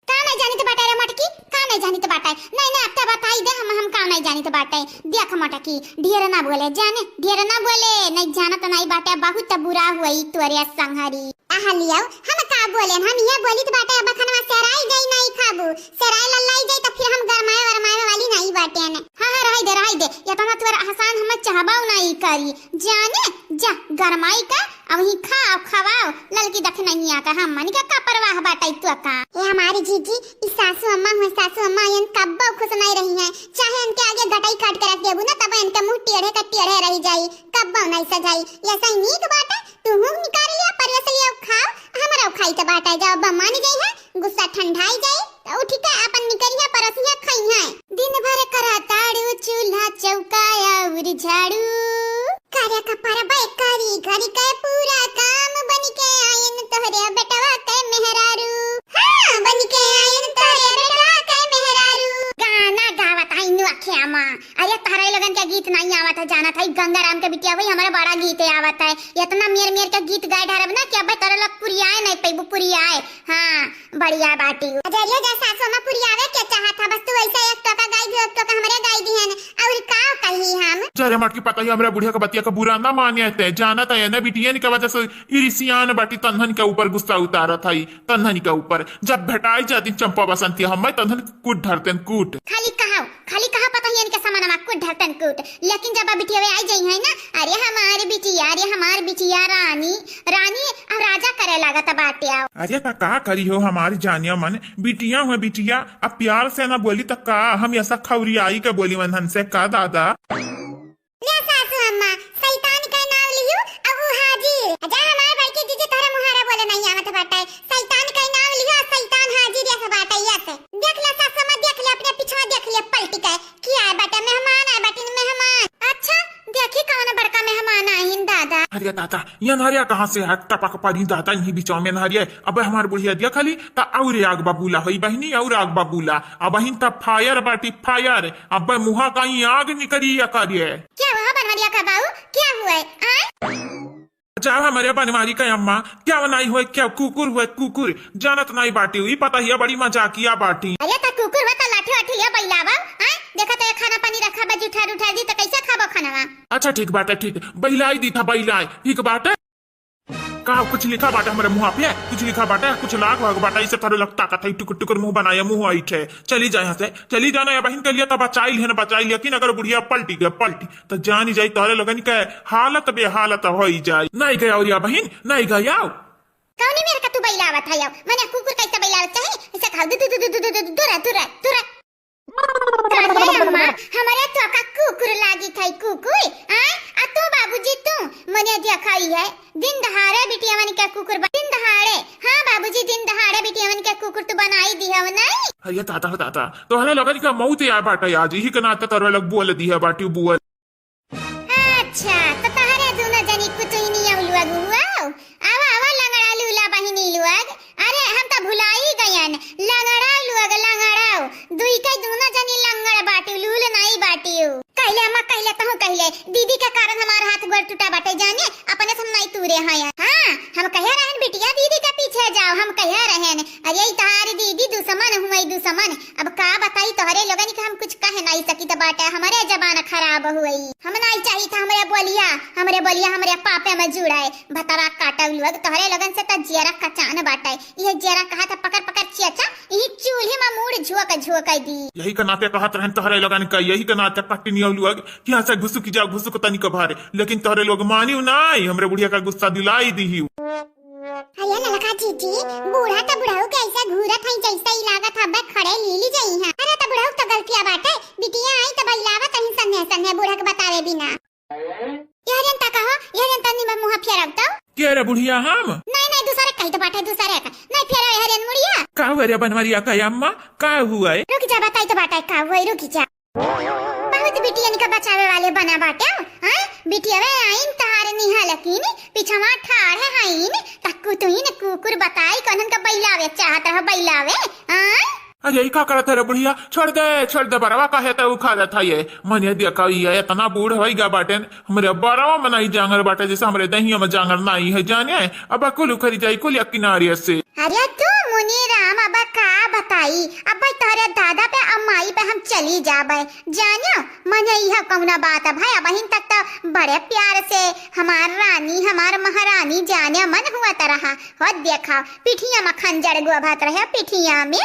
का नहीं जानित बाटे रे मटकी, का नहीं जानित बाटे? नहीं, नहीं, अब तो बताई दे हम, हम का नहीं जानित बाटे। देख मटकी, ढेर ना बोले, जाने, ढेर ना बोले, नहीं जानत नहीं बाटे, बहुत बुरा हुई तोरे संघरी। आह लियाओ, हम का बोले, हम ये बोलित बाटे, अब खनवा सेराई जाई नहीं खाबू, सेराई लल्लाई जाई तो फिर हम गरमाए वरमाए वाली नहीं बाटे ने। हाँ, हाँ, रही दे, रही दे, इतना तोर एहसान हम चाहबाऊ नहीं करी, जाने, जा, गरमाई का, अब ही खाओ, खवाओ, ललकी दखिनहिया का, हमन के का परवाह बाटे तो का। ए हमारी जीजी, ई सासू अम्मा हुए, सासू अम्मा, एन कब्बो खुश नहीं रही हैं, चाहे इनके आगे गटाई काट के रख देबू ना, तब इनके मुंह टेढ़े का टेढ़े रह जाई, कब्बो नहीं सजाई। ऐसा ही नीक बाटे, तू हूँ निकाल लिया, परेस लिया, खाओ, हमरा खाई तो बाटे, जाओ, अब मान जाई है, गुस्सा ठंडाई जाई, तो उठ के अपन निकरिया परसिया खाई है। दिन भर करा ताड़ू चूल्हा चौका और झाड़ू। करे का परबे करी घर के पूरा काम, बन के आयन तोहरे बेटवा के मेहरारू। हाँ, बन के आयन तोहरे बेटवा के मेहरारू। गाना गावत आई नु अखिया माँ। अरे तहरे लोगन के गीत नहीं आवत है, जानत है गंगाराम के बिटिया वही हमारा बड़ा गीत आवत है। इतना मेर मेर के गीत गाए ढारब ना कि अब तोरे लोग पुरियाए नहीं पैबू, पुरियाए। हाँ, बढ़िया बाटी। अजरियो जा सासो में पुरियावे के चाहत है, बस तू ऐसा एक टोका गाई दियो, एक टोका हमरे गाई दिहन, और का कही हम? जा रे मटकी, पता ही हमरे बुढ़िया के बतिया का बुरा ना माने ते, जानत है ना बिटियन के वजह से इरिसियान बाटी, तन्हन के ऊपर गुस्सा उतारत है, तन्हन के ऊपर। जब भेटाई जाती चंपा बसंती, हम तन्हन कूट धरतेन, कूट। खाली कहाओ, खाली कहा पता ही इनके समानमा कूट धरतेन कूट, लेकिन जब अब बिटिया आई जाई है ना, अरे हमार बिटिया, अरे हमार बिटिया रानी, रानी अब राजा करे लागत बाटे। आओ। अरे त का करी हो हमारी जानिया मन, बिटिया हुए बिटिया, अब प्यार से ना बोली त का, हम ऐसा खौरियाई के बोली वनहन से का दादा? ले सासू अम्मा, शैतान के नाव लियो, अब ऊ हाजिर। जा हमार बड़की जीजी तोहरे मुहारा बोले नहीं आवत बाटे। शैतान के नाव लियो, शैतान हाजिर ऐसे बाटे, ऐसे। देख ले सासू अम्मा, देख ले, अपने पीछे देख ले, पलटी के। की आए बाटे? मेहमान आए बाटे, मेहमान। अच्छा, देखी कौन बड़का मेहमान आइन दादा। अरे दादा, ये नारिया कहाँ से है? टपक पड़ी दादा, इन्हीं बिचाव में नारिया। अब हमार बुढ़िया दिया खाली, त और आग बबूला होई बहिनी, और आग बबूला। अब बहिन त fire बाटी, fire। अब मुहा कहीं आग निकरी या करिए। क्या हुआ बनवरिया का बाऊ, क्या हुआ? आय? जाओ हमारे बनवारी का अम्मा, क्या नहीं हुए, क्या कुकुर हुए, कुकुर। जानत नहीं बाटी हुई, पता ही है बड़ी मजाकिया बाटी। अरे त कुकुर हुआ त लाठी वाठी लिया बैलावा, आय? देखा तो ये खाना पानी रखा बा, जुठार उठार दी त कैसे खाबो खानवा? अच्छा ठीक बाटे, ठीक, बैलाई दी था, बैलाई, ठीक बाटे। का कुछ लिखा बाटे हमरे मुँह पे? कुछ लिखा बाटे? कुछ लाग वाग बाटे? इसे थारे लगता कथई टुकुर टुकुर मुँह बनाया, मुँह ऐठे। चली जाए यहाँ से, चली जाना या बहिन के लिए तो बचाई लिया ना, बचाई लिया कि अगर बुढ़िया पलटी गए, पलटी तो जानी जाई तोहरे लोगन के हालत बेहालत होई जाई। नहीं गया और या बहिन, नहीं गया। कौनी मेरे का तू बैलावत है? मने कुकुर कैसे बैलावत चाहे? इसे खाओ, दु, दु, दु, दु, दु, दु, दु, दुरा, दुरा, दुरा। काहे अम्मा, हमरे तो का कुकुर लागी खाई कुकुर, आय? आ तू बाबूजी तू, मने देखा ही है, दिन दहाड़े बिटियावन के कुकुर बा-, दिन दहाड़े, हाँ बाबूजी, दिन दहाड़े बिटियावन के कुकुर तू बनाई दिहव नहीं? अरे दादा, दादा, तोहरे लोगन का मौत या बाटे आज, यही के नाते तोहरे लोग बोल दिया बाटी, बोल। अच्छा, तो तहरे दोनों जनी कुचुइनी अउलुअग हुआ? आवा, आवा, लंगड़ा लूला बहिनी लुअग। अरे, हम तो भुलाई गयन। लंगड़ा लुअग, लंगड़ा। दुई के दोनों जनी लंगड़ बाटिउ, लूल नाई बाटिउ। कहले अम्मा, कहले तहु कहले, दीदी के कारण हमार हाथ गोड़ टूटा बाटे जाने, अपने से हम नाई तूरे हैं। हाँ, हम कहे रहन बिटिया दीदी के पीछे जाओ, हम कहे रहन। अरे, ई तहारी दीदी दुश्मन हुए, दुश्मन। अब का बताई तोहरे लोगन के, हम कुछ कह नाई सकी, त बाटे, हमरे जबान खराब हुई। हम नाई चाही था हमरे बोलिया, हमरे बोलिया हमरे पापे में जुड़े। भतवा काटउ लोग, तोहरे लोगन से त जियरा कचान बाटे। इहे जियरा कहा था पकड़ पकड़ चेचा, इही चूल्ही में मूड़ झोंक झोंक दी। यही के नाते कहत रहन तोहरे लोगन का, यही के नाते कटनी लोग कि यहाँ से घुसुक जा, घुसुक तनी के भरे, लेकिन तोहरे लोग मानिउ नाई, हमरे बुढ़िया का गुस्सा दिलाई दिहिउ। अरे ललका जीजी, बूढ़ा त बुढ़ऊ के ऐसे घूरत हई जैसे ई लागत हवे खड़े लीली जइहैं। अरे त बुढ़ऊ त गलतिया बाटे, बिटिया आई त बइलावत हई संगे संगे बूढ़ा के बतावे बिना। यहरियन त कहो, यहरियन तनी बा मुँह फेरब त। के रे बुढ़िया हम? नहीं नहीं, दूसरे कही त बाटे, दूसरे का। नहीं फेरा यहरियन मुड़िया। का हुआ रे बनवरिया का अम्मा, का हुआ है? रुक जा, बताई त बाटे का हुआ है, रुक जा। बहुत बिटियन का बचावे वाले बना बाटे, हैं? बिटिया वे आइन तहार निहा लकीन, पिछवा ठाढ़ हईन, तक्कू तुइन कुकुर बताई कौनन का बैलावे चाहत रह बैलावे, हैं? अरे ई का करत है रे बुढ़िया, छोड़ दे, छोड़ दे बरवा, काहे त उखाड़त है ये? मने देखा ये इतना बूढ़ होई गा बाटेन, हमरे बरवा में नहीं जांगर बाटे, जैसे हमरे दहिया में जांगर नहीं है जाने, अब कुल उखरी जाई कुल एक किनारे से। अरे तू मुनीराम, अब का बताई, अब तोहरे दादा पे अम्माई पे हम चली जाबे। जानियो, मने इह कौना बात है भाई, अबहिन तक त बड़े प्यार से हमार रानी, हमार महारानी जाने मन हुआ त रहा। हो देखा, पिठिया में खंजर गोभत रहे, पिठिया में।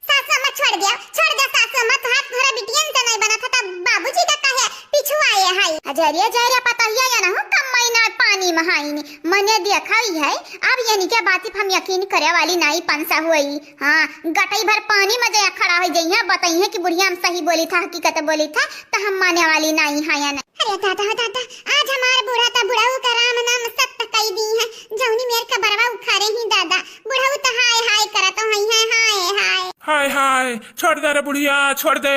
सासू अम्मा छोड़ दे, छोड़ दे सासू अम्मा, तोहार तोहरा बिटियन से नहीं बनत है, तब बाबूजी का कहे पिछुआए है। अजरिया जहरिया पतहिया या ना हो, कम महीना पानी में हाइन। मने देखा ही है, अब यानी के बात हम यकीन करे वाली नाई पंसा हुई। हाँ, गटई भर पानी में जया खड़ा हो जइहैं, बतइहैं कि बुढ़िया हम सही बोली था, हकीकत बोली था, त हम माने वाली नाई हायन। अरे दादा, दादा, आज हमार बूढ़ा त बुढ़ऊ का राम नाम सत्य कई दी है, जौनी मेर का बरवा उखारे ही दादा, बुढ़ऊ त हाय हाय करत हई है, हाय हाय। हाय हाय, छोड़ दे रे बुढ़िया, छोड़ दे,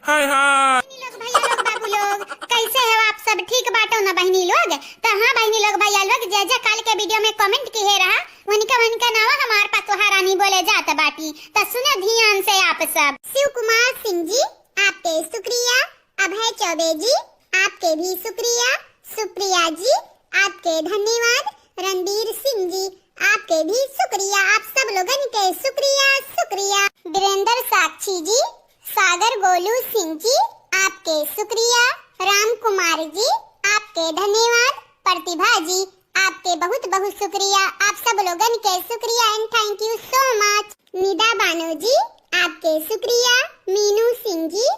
हाय हाय। बहिनी लोग, भैया लोग, बाबू लोग, कैसे हो आप सब? ठीक बाटो ना बहिनी लोग? त हाँ बहिनी लोग, भैया लोग, जे जे काल के video में comment किहे रहा, उनका उनका नावा हमार पतोहा रानी बोले जात बाटी, त सुनो ध्यान से आप सब। शिव कुमार सिंह जी, आपके शुक्रिया। अभय चौबे जी, आपके भी शुक्रिया। सुप्रिया जी, आपके धन्यवाद। रणबीर सिंह जी, आपके भी शुक्रिया। आप सब लोगन के शुक्रिया, शुक्रिया। वीरेंद्र साक्षी जी, सागर गोलू सिंह जी, आपके शुक्रिया। राम कुमार जी, आपके धन्यवाद। प्रतिभा जी, आपके बहुत बहुत शुक्रिया, आप सब लोगन के शुक्रिया and thank you so much। Nida बानो जी, आपके शुक्रिया। मीनू सिंह जी,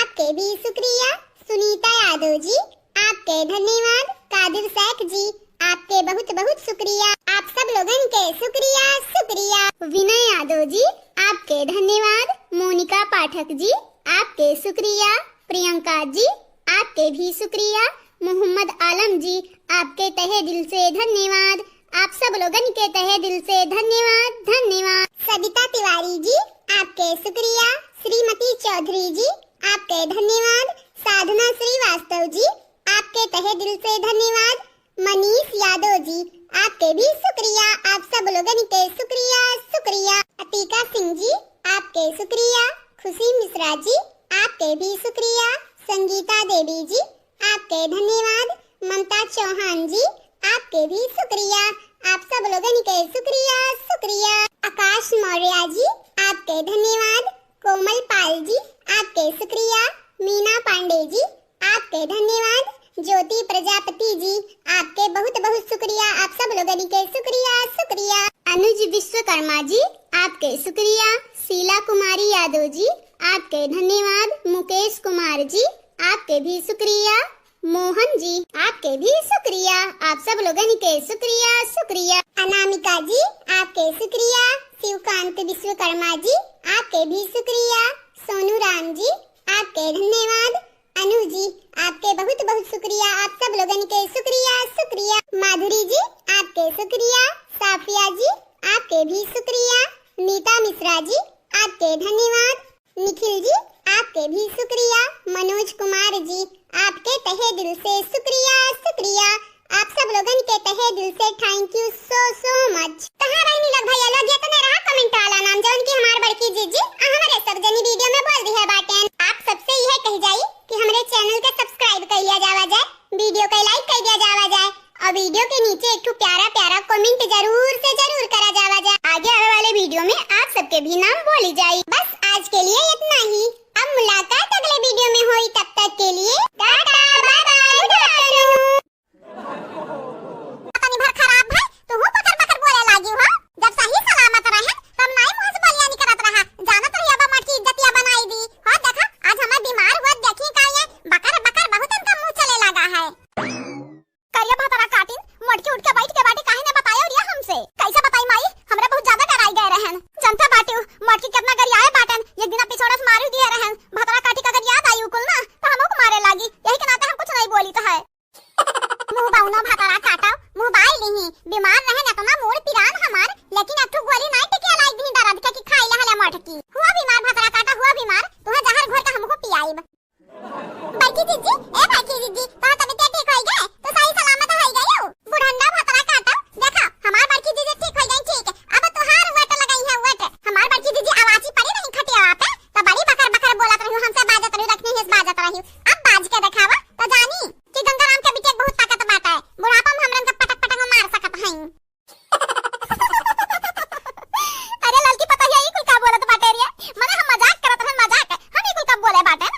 आपके भी शुक्रिया। सुनीता यादव जी, आपके धन्यवाद। कादिर शेख जी, आपके बहुत बहुत शुक्रिया, आप सब लोगन के शुक्रिया, शुक्रिया। विनय यादव जी, आपके धन्यवाद। मोनिका पाठक जी, आपके शुक्रिया। प्रियंका जी, आपके भी शुक्रिया। मोहम्मद आलम जी, आपके तहे दिल से धन्यवाद। आप सब लोगन के तहे दिल से धन्यवाद, धन्यवाद। सविता तिवारी जी, आपके शुक्रिया। श्रीमती चौधरी जी, आपके धन्यवाद। साधना श्रीवास्तव जी, आपके तहे दिल से धन्यवाद। मनीष यादव जी, आपके भी शुक्रिया, आप सब लोगन के शुक्रिया, शुक्रिया। अतिका सिंह जी, आपके शुक्रिया। खुशी मिश्रा जी, आपके भी शुक्रिया। संगीता देवी जी, आपके धन्यवाद। ममता चौहान जी, आपके भी शुक्रिया, आप सब लोगन के शुक्रिया, शुक्रिया। आकाश मौर्य जी, आपके धन्यवाद। कोमल पाल जी, आपके शुक्रिया। मीना पांडे जी, आपके धन्यवाद। ज्योति प्रजापति जी, आपके बहुत बहुत शुक्रिया, आप सब लोगन के शुक्रिया, शुक्रिया। अनुज विश्वकर्मा जी, आपके शुक्रिया। शीला कुमारी यादव जी, आपके धन्यवाद। मुकेश कुमार जी, आपके भी शुक्रिया। मोहन जी, आपके भी शुक्रिया, आप सब लोगन के शुक्रिया, शुक्रिया। अनामिका जी, आपके शुक्रिया। शिवकांत विश्वकर्मा जी, आपके भी शुक्रिया। सोनू राम जी, आपके धन्यवाद। अनु जी, आपके बहुत बहुत शुक्रिया, आप सब लोगन के शुक्रिया, शुक्रिया। माधुरी जी, आपके शुक्रिया। साफिया जी, आपके भी शुक्रिया। नीता मिश्रा जी, आपके धन्यवाद। निखिल जी, आपके भी शुक्रिया। मनोज कुमार जी, आपके तहे दिल से शुक्रिया, शुक्रिया। आप सब लोगन के तहे दिल से thank you so so much। त हाँ बहिनी लोग, भैया लोग, जितने रहा comment वाला नाम, जौन की हमार बड़की जीजी आ हमरे सब जनी video में बोल दिहे बाटेन। आप सबसे यह कही जाई कि हमरे channel के subscribe कर लिया जावा जाए, video के like कर दिया जावा जाए और video के नीचे एक ठो प्यारा प्यारा comment जरूर से जरूर करा जावा जाए। आगे आवे वाले video में आप सबके भी नाम बोली जाई। बस आज के लिए इतना ही। मुलाकात अगले वीडियो में होई, तब तक के लिए tata, bye bye, good afternoon। तनी भर खराब है, तू हूँ बकर बकर बोले लागी हो। जब सही सलामत रहे, तब नाई मुँह से बोलिया निकलत रहा। जानत रही अब मोटकी इज्जतिया बनाई दी। हो देखा, आज हमें बीमार हुआ देखी का ये बकर बकर बहुत इनका मुँह चले लगा है। करिया भतरा काटिन, मोटकी उठ के बैठ के बाटी, काहे ने बतायो रिया हमसे? कैसे बताई माई, हमरा बहुत ज्यादा डराई गए रहन। जनता बाटी, मोटकी कितना गरियाए बाटन, एक दिना पिछोड़ा से मारू दिए रहन। भतरा काटी का अगर याद आई उकुल ना, तो हमहू को मारे लागी। यही के नाते हम कुछ नहीं बोली तो है। मुँह बाउना भतरा काटा, मुँह बाई लिही। बीमार रहन इतना मूड़ पिरान हमार, लेकिन एक ठो गोली नाई टिकिया लाई दी दर्द के कि खाई ले हले मोटकी। हुआ बीमार भतरा काटा, हुआ बीमार, तुहा जहर घोर के हमहू पियाइब। बड़की जीजी, ए बड़की जीजी, तोहार तबियत ठीक होई गए? तू सही सलामत होई गयो? बुढ़ंडा भतरा काटो, देखा, हमार बड़की जीजी ठीक होई गई, ठीक। अब तोहार वट लगाई है, वट। हमार बड़की जीजी आवाजी पड़ी नहीं खटियावा पे, तो बड़ी बकर बकर बोलत रही, हमसे बाजत रही, रखनी हिस बाजत रही। अब बाज के देखावा, तो जानी कि गंगाराम के बिटिया बहुत ताकत बाटे। बुढ़ापा में हमरन के पटक पटक मार सकत हई। अरे ललकी पतोहिया, ई कुल का बोलत बाटे रे? मने हम मजाक करत रहन, मजाक। हम ई कुल का बोले बाटे?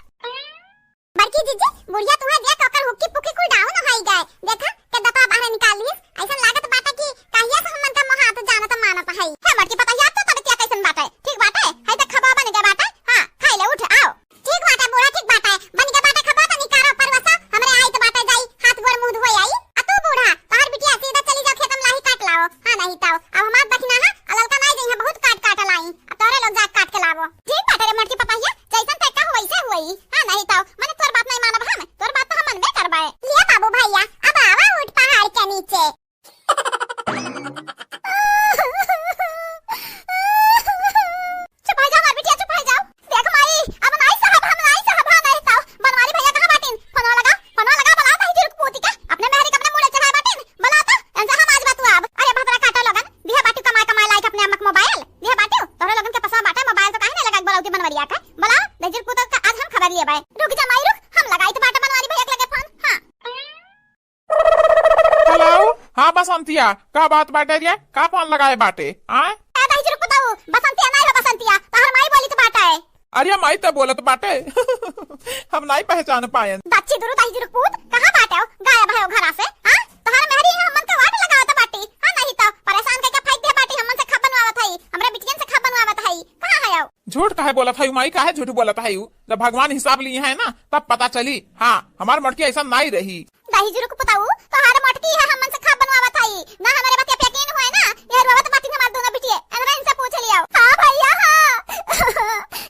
बड़की जीजी, बुढ़िया तुहे देख ओकर हुक्की पुक्की कुल डाउन होई गए। देखा, के दतवा बाहर निकाल लीस। ऐसन लागत बाटे कि कहिया से हमन का मोहात जानत मानत हई। हे बड़की पतोहिया, तो तबियतिया कैसन बाटे? ठीक बाटे? हई त खबा बन गए बाटे। हाँ, खाई ले, उठ, आओ। ठीक बाटे बूढ़ा, ठीक बाटे। बन के बाटे खबा तनी कारो परवसा, हमरे आई तो बाटे जाई, हाथ गोड़ मुंह धोए आई। आ तू बूढ़ा, तोहर बिटिया सीधा चली जाओ खेतम लाही काट लाओ। हाँ नहीं ताओ, अब हमार दखिना है, आ ललका नाई जइहे बहुत काट काट लाई। अब तोरे लोग जाके काट के लावो। ठीक बाटे रे मोटकी पतोहिया, जैसन तय कहो वैसे हुई। हाँ नहीं ताओ, मने तोर बात नहीं मानब हम, तोर बात तो हम मनबे करबे। लिया बाबू भैया, अब आवा ऊँट पहाड़ के नीचे। चुप हो जाओ, हमार बिटिया, चुप हो जाओ। देख माई, अब नाई सहब, हम नाई सहब, हाँ, नहीं तो। बनवारी भैया कहाँ बाटिन? फोनवा लगा, फोनवा लगा, बुलाओ, नहीं जुर्क पूती के। अपने मेहरी के अपने मुड़े चढ़ाए बाटिन। बुलाओ तो, इनसे हम आज बतुआब। अरे भतरा काटो लोगन, दिहे बाटी कमाए कमाए लायक अपने अम्मा के मोबाइल। दिहे बाटी, तोहरे लोगन के पसवा बाटे मोबाइल तो काहे नहीं लगा के बुलाओ ती बनवरिया के? बुलाओ, नहीं जुर्क पूतल का आज हम खबर लिए बाय। रुक जा माई, रुक, हम लगाई तो बाटे बनवारी भैया के लगे फोन। हाँ। हेलो, हाँ बसंतिया, का बात बाटे रे? का फोन लगाए बाटे? आय? ए, दहिजरू पुतऊ, बसंतिया नाई हो बसंतिया, तोहर माई बोलित बाटे। अरे माई त बोलत बाटे। हम नाई पहचान पायन। दच्ची दुरु दहिजरू पूत, कहाँ बाटे हो? गायब है हो घरा से, हाँ? तोहर मेहरी है हमन के वाट लगावत बाटी, हाँ नहीं तो परेशान करके फेंक दे बाटी, हमन से खप बनवावत हई, हमरे बिटियन से खप बनवावत हई, कहाँ है हो? झूठ काहे बोलत हई माई, काहे झूठ बोलत हई? जब भगवान हिसाब लिए है ना, तब पता चली। हाँ, हमार मटकी ऐसा नाई रही। दहिजरू के पुतऊ, तोहार मोटकी है, हमन से खाब बनवावत हई। ना हमरे बतिया पे यकीन होए ना, ये रोवत बाटिन हमार दोनों बिटिये। इनरे इनसे पूछ लियो। हाँ भैया, हाँ।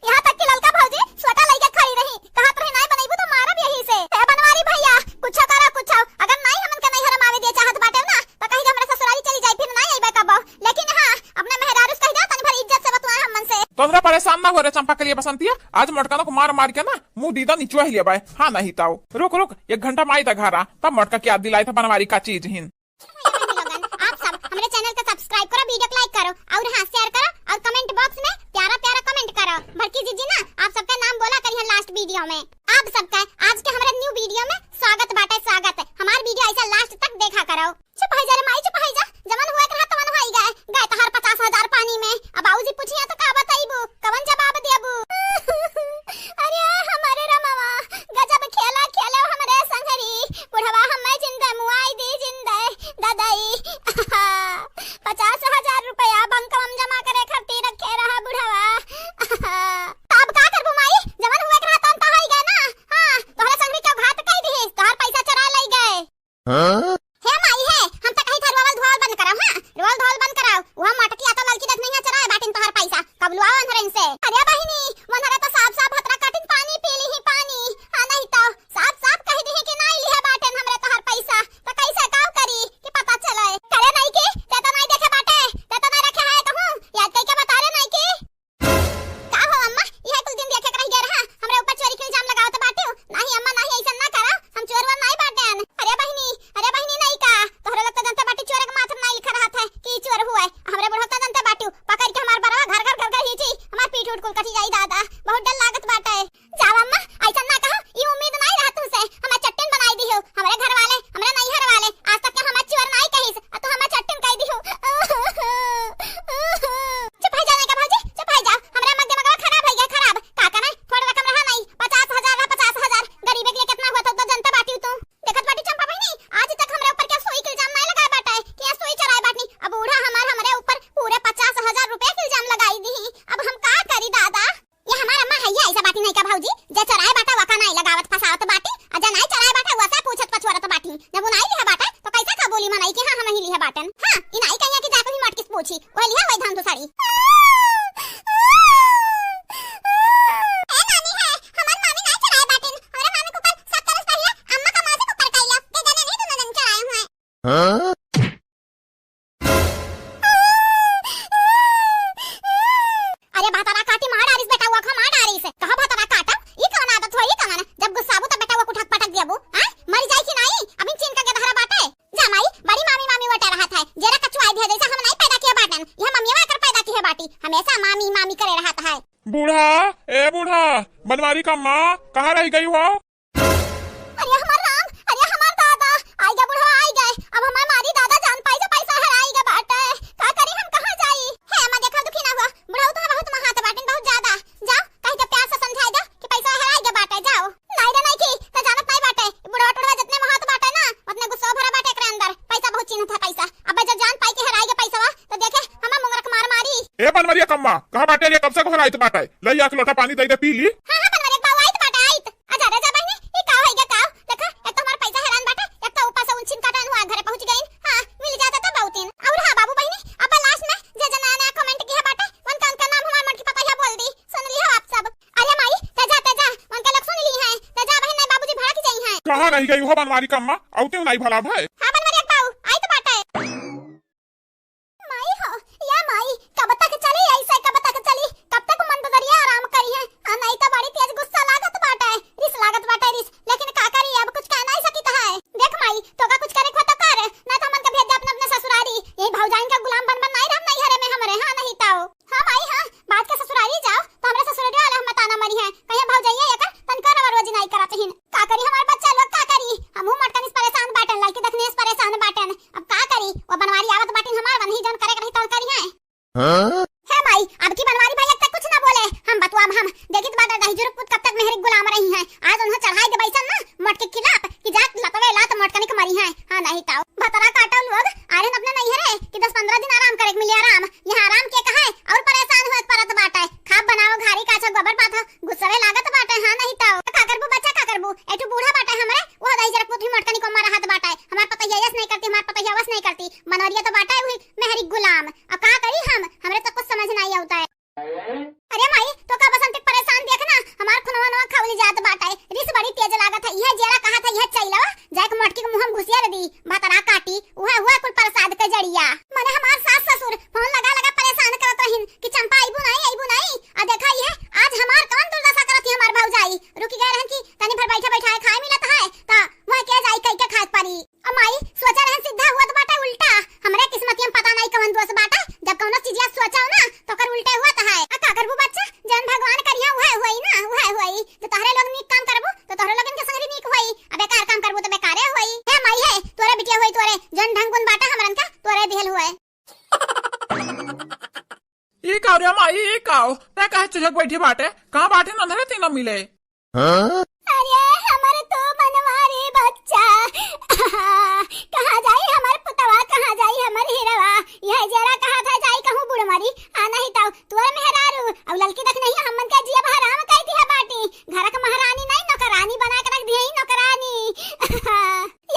यहाँ तक कि ललका भौजी छोटा लइके खड़ी रही, कहत रही, "नाई बनइबू तो मारब यही से।" ए बनवारी भैया, कुछो करो कुछो, अगर नाई हमन के नैहर में आवे दे चाहत बाटे ना, तो कही कि हमरे ससुरारी चली जाई, फिर नाई अइबे कबो। लेकिन हाँ, अपने मेहरारू से कह दो, तनी भर इज्जत से बतुआए हमन से। तोहरा परेशान ना हो रे चंपा के लिए बसंतिया, आज मोटकनों को मार मार के ना मुंह दीदा निचुआ ही लेबे। हाँ नहीं ताओ। रुक, रुक, एक घंटा माई ता घर आ, तब मोटका के याद दिलाई था बनवारी का चीज हिन। भैया बहनी लोगन, आप सब हमरे channel के subscribe करो, video को like करो और हाँ, share करो और comment box में प्यारा प्यारा comment करो। बड़की जीजी ना आप सबका नाम बोला करिहन last video में। आप सबका आज के हमरे new video में स्वागत बाटे, स्वागत। हमार video ऐसा last तक देखा करो। चुप होइ जा रे माई, चुप होइ जा। जवन हुए के रहा तवन होइ गए। गए तोहार पचास हजार पानी में। अब बाबूजी पूछिया तो का बताइबू? कवन जवाब देबू? अरे हमरे रमवा, गजब खेला खेले हमरे संगरी। बुढ़वा हमें जिंदा मुआई दी जिंदा। ददाई। पचास हजार रुपया बैंकवा में जमा करे खातिर रखे रहा बुढ़वा। अब का करबू माई? जवन हुए के रहा तवन तो होइ गए ना। हाँ, तोहरे संगरी के घात कह दी, तोहार पैसा चुरा लइ गए। हाँ? हे माई हे, हम त कही था रोवल धोवल बंद कराओ, हाँ? रोवल धोवल बंद कराओ। वह मोटकी आ तो ललकी देख नहीं है चराए बाटिन तोहार पैसा। कब लुआओ अन्हरन से? अरे बहिनी, वनहरे तो साफ साफ भतरा काटिन पानी पी ली ही पानी। हाँ नहीं तो साफ साफ कह दी कि नाई लिहे बाटिन हमरे तोहार पैसा। तो कैसे काव करी कि पता चले? करे नहीं कि ते तो नहीं देखे बाटे, ते तो नहीं रखे है कहूँ। याद कई के बता रे नहीं कि का हो अम्मा, इहे कुल दिन देखे के रह गया रहा, हमरे ऊपर चोरी के इल्जाम लगावत बाटियो। नाही अम्मा, नाही, ऐसन ना करा, हम चोर वोर नाही बाटेन। अरे बहिनी, अरे बहिनी, नहीं का, तोहरे लोग तो जनते बाटी चोर के माथ में नहीं लिखा रहत है कि चोर हुआ है। हमरे बुढ़ऊ तो जनते बाटियो, पकड़ के हमार बरवा घर घर घर घर हींची, हमार पीठ उठ कुल कटी जाई दादा। भतरा काटी मार डारिस बेटवा का, मार डारिस। कहा भतरा काटब? ई कवन आदत होई, ई कवन? जब गुस्साबू त बेटवा कुठक पटक देबू, हैं? मर जाई कि नाई? अभी चीन का गेदहरा बाटे। जा माई, बड़ी मामी मामी वटे रहत है। जेरा कचुआई दिया जैसे हम नाई पैदा किए बाटन। यह मम्मिया आकर पैदा किए बाटी। हमेशा मामी मामी करे रहत है। बूढ़ा, ए बूढ़ा, बनवारी का माँ, कहाँ रह गई हो? अरे हमार राम, अरे हमार दादा, आई गे बुढ़वा, आई गे। अब हमार मारी दादा जान पाई जो पैसा हेराई गे बाटे। का करी हम, कहाँ जाई? हे अम्मा, देखा दुखी ना हुआ। बुढ़ऊ तो बहुत महात बाटिन, बहुत ज्यादा। जाओ, कहीं के प्यार से समझाई दो कि पैसा हेराई गे बाटे, जाओ। नहीं रे नहीं की, तो जानत नहीं बाटे। बुढ़वा टुढ़वा जितने महात बाटे ना, उतने गुस्सा भरा बाटे एकरे अंदर। पैसा बहुत चिन्हत है पैसा। अब जब जान पाई कि हेराई गे पैसा, तो देखे हमार मुंगरक मार मारी। ए बनवरिया कम्मा, कहाँ बाटे रे? कब से गोहराइत बाटे। ले, एक लोटा पानी दे दे, पी ली। हाँ, हाँ, बनवरिया बाबू, आइत बाटे, आइत। आजा रे, जा बहिनी, ई का होई गे का? देखा, एक तो हमार पैसा हेरान बाटे, एक तो ऊपर से उन छिन काटन हुआ घरे पहुँच गइन। हाँ, मिल जाता तो बहुत दिन। और हाँ बाबू बहिनी, अब last में जे जे नया नया comment किया बाटे, उनका, उनका नाम हमार मटकी पतैया बोल दी। सुन लियो आप सब। अरे माई, ते जा, ते जा, उनका लोग सुन ली हैं। ते जा बहिन, नहीं बाबूजी भड़क जाई हैं। कहाँ रह गई हो बनवारी कम्मा? औते नहीं भला भाई। हाँ बनवारी बाबू, आइत बाटे। माई हो, या माई, कब तक चली ऐसे, कब तक चली? कब तक मंददरिया आराम करी है? आ नहीं तो बड़ी तेज गुस्सा लागत बाटे, रिस लागत बाटे, रिस। लेकिन का करी, अब कुछ कह नहीं सकित है। देख माई, तोका कुछ करे को तो कर, ना तो हमन के भेज दे अपने, अपने ससुरारी। यही भौजाइन का गुलाम बन बन नहीं रहब नैहरे में हमरे, हाँ नहीं तो। हाँ माई, हाँ, बात के ससुरारी जाओ, तो हमरे ससुरारी वाला हम ताना मरी है। कहीं भौजाइया एकर तनका रवा रोजी नहीं करत हिन। का करी हमार बच्चा लोग, का करी? हमहू मटकनिस परेशान बाटन, लड़की देखनेस परेशान बाटन। अब का करी? वो बनवारी आवत बाटिन हमार, वनही जौन करे के रही तौन करी है। हाँ? हे माई, अब की बनवारी भैया तक कुछ ना बोले। हम बतुआ हम देखित बाटा दहिजर पूत कब तक मेहरी गुलाम रही है। आज उन्हें चढ़ाई देबै सन ना मटके खिलाफ कि जा लतवे लात मटकनी के मरी है। हाँ नहीं ताऊ। भतरा काटो लोग, आर्यन अपने नहीं है रे कि दस पन्द्रह दिन आराम करे के मिले आराम। यहाँ आराम के कहा है और परेशान हुए के परत बाटे। खाब बनाओ घारी काछा गोबर पाथो, गुस्सवे लागत बाटे, हाँ नहीं तो। का करबू बच्चा, का करबू? एठू बूढ़ा बाटे हमरे, वो दही जरा पुथी मटकनी को मारा हाथ बाटे। हमार पतैया यस नहीं करती, हमार पतैया वस नहीं करती। मनोरिया तो बाटे हुई मेहरी गुलाम। अब का करी हम? हमरे तो कुछ समझ नहीं आवता है। अरे माई, तो का बसंती परेशान देख ना, हमार खुनवा नवा खौली जात बाटे। रिस बड़ी तेज लागत है। यह जेरा कहा था, यह चैलवा जाए के मटकी के मुँह में घुसिया दे दी। भतरा काटी, उहे हुआ कुल प्रसाद के जड़िया। मने हमार सास ससुर फोन लगा लगा परेशान करत रहिन कि चंपा अइबू नहीं, अइबू नहीं। आ देखा ये आज हमार कौन दुर्दशा करत ही हमार भौजाई। रुकि गए रहन कि तनी भर बैठा बैठा खाए मिलत है, त वह के जाई कई के खाए परी। अ माई, सोचा रहन सीधा हुआ त बाटे उल्टा। हमरे किस्मतिया में पता नहीं कौन दोष बाटे, जब कौनो चीजिया सोचो ना तो ओकर उल्टे हुआ त है। आ का करबू बच्चा, जौन भगवान करिया उहे होई ना, उहे होई। तो तोहरे लोग नीक काम करबू तो तोहरे लोगन के संगरी नीक होई, आ बेकार काम करबू तो बेकारे होई। हे माई हे, तोरे बिटिया होई तोरे, जौन ढंग गुण बाटे हमरन का तोरे दिहल होए। ई का रे माई, ई का हो? तै काहे चुहक बैठी बाटे? कहाँ बाटे नन्हरे तीनों मिले? हाँ? अरे हमर तो बनवारी बच्चा, कहाँ जाई हमर पुतवा, कहाँ जाई हमर हीरवा? यह जरा कहा था जाई कहूँ बुढ़ मरी, आ नहीं तो तोर मेहरारू, अब ललकी देख नहीं हमन के जिया हराम कई दिया बाटी, घर के महारानी नहीं नौकरानी बना के रख दिया, नौकरानी।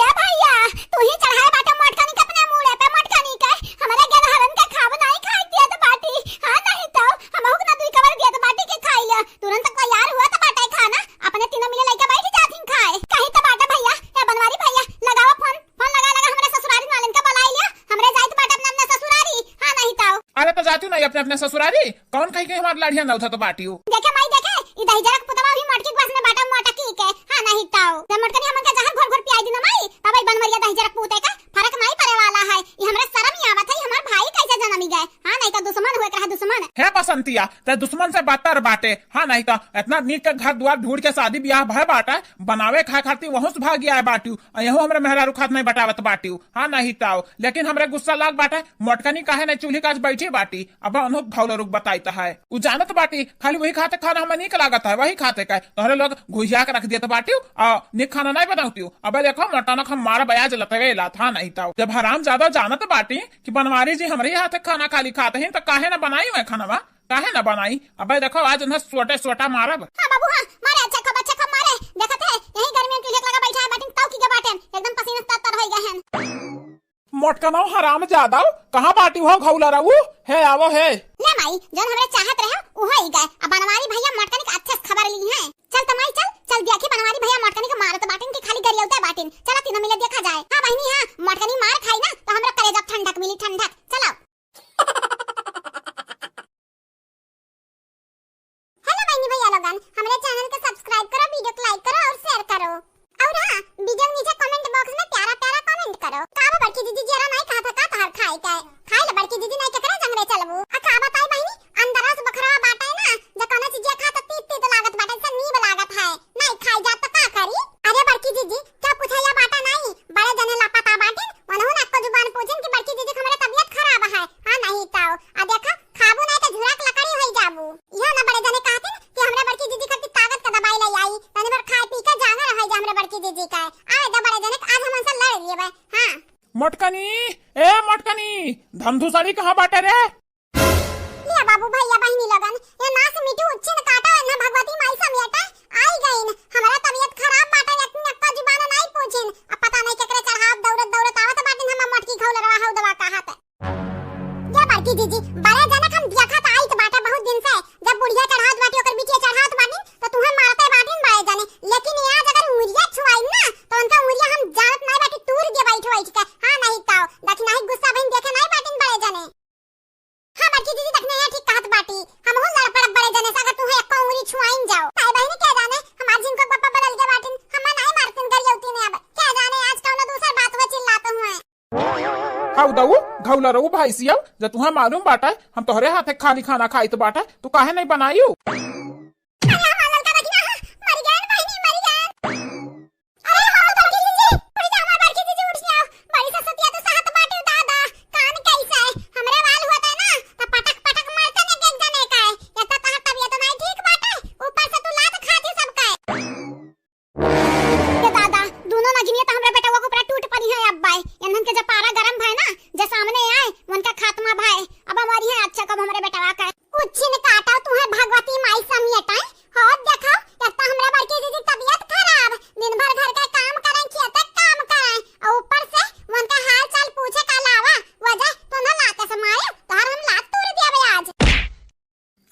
या भैया, तू ही चढ़ाए बाटे मोटकनी के अपने मूड़े पे, मोटकनी के। हमरे गेदहरन के खाब नाई खाए दियत बाटी। हाँ, नहीं तो हमहू के ना दुई कवर दियत बाटी के खाई ले। तुरंत तैयार हुआ त बाटे खाना, अपने तीनों मिले लइके बैठ जाथिन खाए। कहीं त बाटे भैया, ए बनवारी भैया, लगावा फोन, फोन लगा लगा हमरे ससुरारी वालन के बुलाई लिया। हमरे जाइत बाटे अपने अपने ससुरारी। हाँ, नहीं तो। अरे तो जातू नहीं अपने अपने ससुरारी, कौन कही के हमार लाड़िया नौथा तो बाटियो। देखे माई देखे, ई दहिजरक पुतवा भी मोटकी के बस में बाटा मोटकी के, हाँ नहीं ताऊ। जब मोटकनी हमन के जहर घोर घोर पियाई दी ना माई, तब ई बनवरिया दहिजरक पूते का फर्क नहीं पड़े वाला है। ई हमरा शर्म ही आवत है, ई हमार भाई कैसे जन्म ही गए, हाँ नहीं तो दुश्मन हुए के रहा दुश्मन। हे बसंतिया, ते दुश्मन से बदतर बाटे, हाँ नहीं तो इतना नीक के घर द्वार ढूंढ के शादी ब्याह भय बाटा, बनावे खाए खातिर वहूं से भाग आए बाटियो, आ यहू हमरे मेहरारू खात नहीं बटावत बाटियो, हाँ नहीं ताऊ। लेकिन हमरे गुस्सा लाग बाटे, मोटकनी काहे नहीं चूल्ही काज बैठी बाटी, अब उन्हों भौलरुक बताइत है। उ जानत बाटी, खाली वही खाते खाना हमें नीक लागत है, वही खाते का तोहरे लोग घुहिया के रख देत बाटी, आ नीक खाना नहीं बनावती। अब देखो, मोटनक हम मार बयाज लतवे लात, हाँ नहीं ताऊ। जब हराम ज्यादा जानत बाटी कि बनवारी जी हमरे हाथ खाना खाली खाते हैं, तो काहे ना बनाई मैं खाना, काहे ना बनाई? अब देखो, आज उन्हें सोटे सोटा मारब। हाँ बाबू, हाँ, मारे, अच्छा खूब, अच्छा खूब मारे। देखत है, यही गर्मी में चूल्हे लगा बैठा है, बाटिन ताऊ की के बाटेन, एकदम पसीना तर तर होई गए हैं। मोटकनौ हराम ज्यादा, कहाँ बाटी हो घौला रहू? हे आवो हे। ले माई, जौन हमरे चाहत रहे, उहो ही गए। अब बनवारी भैया मोटकनी के अच्छे से खबर ली हैं। चल त माई चल, चल देखी बनवारी भैया मोटकनी के मारत बाटिन कि खाली गरियौते बाटिन। चला तीनों मिले देखा जाए। हाँ बहिनी हाँ, मोटकनी मार खाई ना तो हमरा करेजा ठंडक मिली ठंडक। चलो। अंधू साड़ी कहाँ बाटे रे? लिया बाबू, भइया, बहिनी लोगन, ये नास मिट्टी उच्छिन काटा, एन्हा भगवती माई समेटा आई गईन। हमरा तबियत खराब बाटे, एक दिन एक्का जुबान नाई पूछिन। अब पता नहीं केकरे चढ़ाव दौड़त दौड़त आवत बाटिन, हम मोटकी घौलरवा हौ दवा कहत। ये बड़की जीजी, बड़े जनक हम देखत आइत बाटे बहुत दिन से, जब बुढ़िया चढ़ावत बाटी, ओकर बिटिया चढ़ावत बाटी, तो तुहे मारते बाटिन बड़े जने। लेकिन ये आज अगर उंगरिया छुआइन ना, तो उनका उंगरिया हम जानत नाई बाटी, तूर दे बैठ बैठ के। हाँ, नहीं ताओ, दखिनाही गुस्सा बहिन देखे नाई बाटिन बड़े जने। हाँ, बड़की दीदी, दखिनहिया ठीक कहत बाटी। हमहू लड़ पड़ब बड़े जने से, अगर तुहे एक्को उंगरी छुआइन जाओ। ताई बहिनी, के जाने, हमार झिनकुक बप्पा बदल के बाटिन, हमें नाई मारतिन गरियौती ने अब। के जाने, आज कौनो दूसर बात हुए चिल्लात हुए। हौ दऊ, घौलरऊ भैंसिया, जब तुहे मालूम बाटे, हम तोहरे हाथे खाली खाना खाइत बाटे, तू काहे नहीं बनायू? अरे हमार ललका दखिना, मर गए बहिनी, मर गए। अरे हमार बड़की जीजी, उठ जा, हमार बड़की जीजी, उठ जाओ। बड़ी ससुतिया तो सहत बाटे दादा, कान कैसे? हमरे वाल होते ना, त पटक पटक मारते ने एक जने का। एक तो तोहार तबियत नहीं ठीक बाटे, ऊपर से तू लात खाती सबका। ये दादा, दोनों नगिनिया तो हमरे बेटवा के ऊपर टूट पड़ी है अब बाय। इन्हन के जब पारा गरम भय ना, जे सामने आए, उनका खात्मा भय। अब हमारी है अच्छा कब हमरे बेटवा का। उच्छिन काटा तुहे भगवती माई समेटाई। हो देखो, एक तो हमरा बड़की दीदी तबियत खराब, दिन भर घर के काम करें, खेते काम करें, और ऊपर से उनका हाल चाल पूछे के अलावा वजह तो न लाते से मारे, तोहर हम लात तोड़ दिया आज।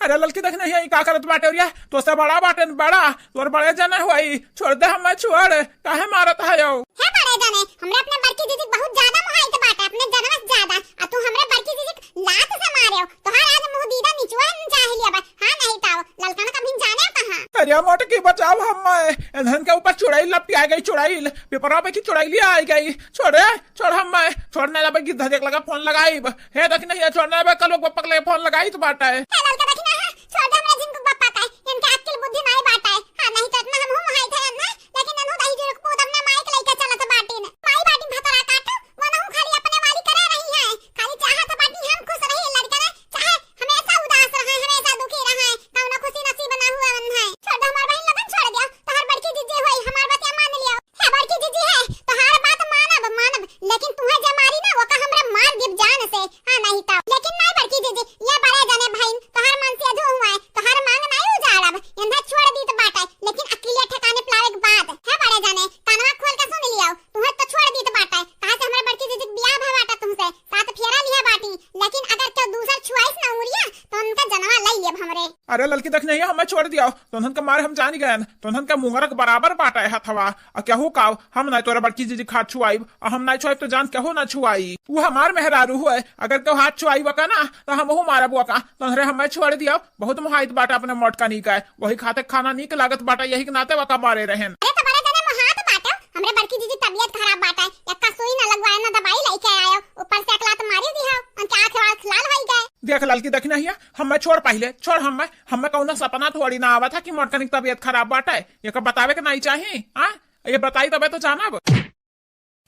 अरे ललकी, देख नहीं, ई का करत बाटे रे? तोसे बड़ा बाटे न बड़ा, तोर बड़े जने होई। छोड़ दे हमें, छोड़, काहे मारत है यो? हे बड़े जने, हमरे अपने बड़की दीदी बहुत ज्यादा मोहाइत बाटे, अपने जनवा से ज्यादा। आ तू हमरे बड़की दीदी के लात से मारे हो, तोहार आज मुंह दीदा निचुआ हम चाह लिया बा। हाँ नहीं ताओ, ललका ना कभी जाने कहाँ। अरे मोटकी, बचाओ हमें, इन्हन के ऊपर चुड़ैल लपटी आ गई, चुड़ैल, पेपरवा पे की चुड़ैलिया आ गई। छोड़े, छोड़ हमें, छोड़ ना लेबे, गिद्ध देख लगा फोन लगाइब। हे देख नहीं, छोड़ ना लेबे, कल ओक बप्पा के लगे फोन लगाइत बाटे। हे ललका, देखी ना, हाँ, छोड़ दे हमरा झिनकुक बप्पा का, इनके अक्ल बुद्धि नाई बाटे। हाँ, नहीं तो इतना हमहू मोहाइत है ना, लेकिन ननू दही जुरुक पूत अपने माई के लइके चलत बाटिन। माई बाटिन भतरा काटू, वो नहू खाली अपने वाली करे रही है, खाली चाहत बाटी हम खुश रही, लड़का ना चाहे हमेशा उदास रहे, हमेशा दुखी रहे, कौनो खुशी नसीब ना हुए उन्हें। छोड़ दे हमार बहिन लोगन, छोड़ दिया, तोहार बड़की जीजी होई, हमार बतिया मान लिया। हे बड़की जीजी है, तोहार बात मानब, मानब, लेकिन तुहे जे मारी ना, ओका हमरा मार देब जान से। हाँ, नहीं तो। लेकिन नहीं बड़की जीजी, ये बड़े जने भाई, तोहार मन से अधू हुआ है, तोहार मांग नहीं उजाड़ब, इन्हें छोड़ दीत बाटे, लेकिन अकेले ठिकाने पिलावे के बाद। हे बड़े जने, कानवा खोल के सुन लियो, तुहे तो छोड़ दीत बाटे, कहा से हमरा बड़की जीजी के बियाह भा बाटे तुमसे, सात फेरा लिया बाटी, लेकिन अगर केहू दूसर छुआइस ना उंगरिया, तो उनका जनवा लई लेब हमरे। अरे ललकी, देख नहीं, हमें छोड़ दिया, तोहन के मारे हम जानी गए, तोहन के मुंगरक बराबर बाटे हथवा। आ केहू काव, हम नाई तोरा बड़की जीजी के हाथ छुआइब, आ हम नाई छुआइब तो जान केहू ना छुआई। ऊ हमार मेहरारू हुए, अगर केहू हाथ छुआई वका ना, तो हमहू मारब वका। तोहरे हमें छोड़ दिया, बहुत मोहाइत बाटे अपने मोटकनी का, वही खाते खाना नीक लागत बाटे, यही के नाते वका मारे रहेन। अरे तो बड़े जने मोहात बाटे, हमरे बड़की जीजी तबियत खराब बाटे, एक्का सुई ना लगवाए ना दवाई लइके आयो, ऊपर से एक लात मारी दिया, उनके आँख वाँख लाल होई गए। देख ललकी, देख नहीं है, हमें छोड़ पहिले, छोड़ हमें, हमें कौनो सपना थोड़ी ना आवत है कि मोटकनी के तबियत खराब बाटे, ये का बतावे के नहीं चाही, हाँ? ये बताई तबे तो जानब।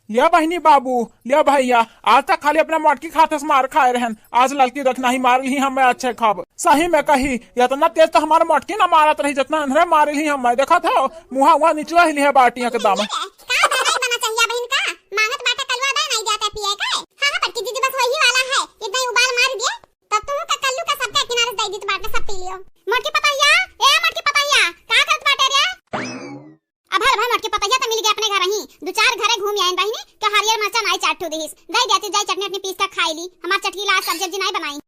लिया बहिनी बाबू, लिया भैया, आज तक खाली अपने मोटकी खाते से मार खाए रहन, आज ललकी देख नहीं मार ली हमें अच्छे खाब। सही में कही, इतना तेज तो हमारे मोटकी ना मारत रही जितना इन्हरे मार ली हमें। देखत हो, मुहा उहा निचवा ही लिहे बाटी एकदम। का दादा बना चाहिए बहिन का? मांगत बाटे कलवा दे नहीं जाते पिए के। हाँ, हाँ, बड़की दीदी बस वही वाला है, इतना ही उबाल मार दिए, तब तुम का कल्लू का सबका किनारे दे दीत बाटे, सब पी लियो। मोटकी पतहिया, ए मोटकी पतहिया, का करत बाटे रे? अब हल भाई मोटकी पतहिया तो मिल गया अपने घर ही, दो चार घरे घूम आइन बहिनी, तो हरियर मरचा नाई चाट ठू दिहिस, दे देती जाई चटनी अपनी पीस का खाई ली, हमार चटकी ला सब्जी सब्जी नाई बनाई।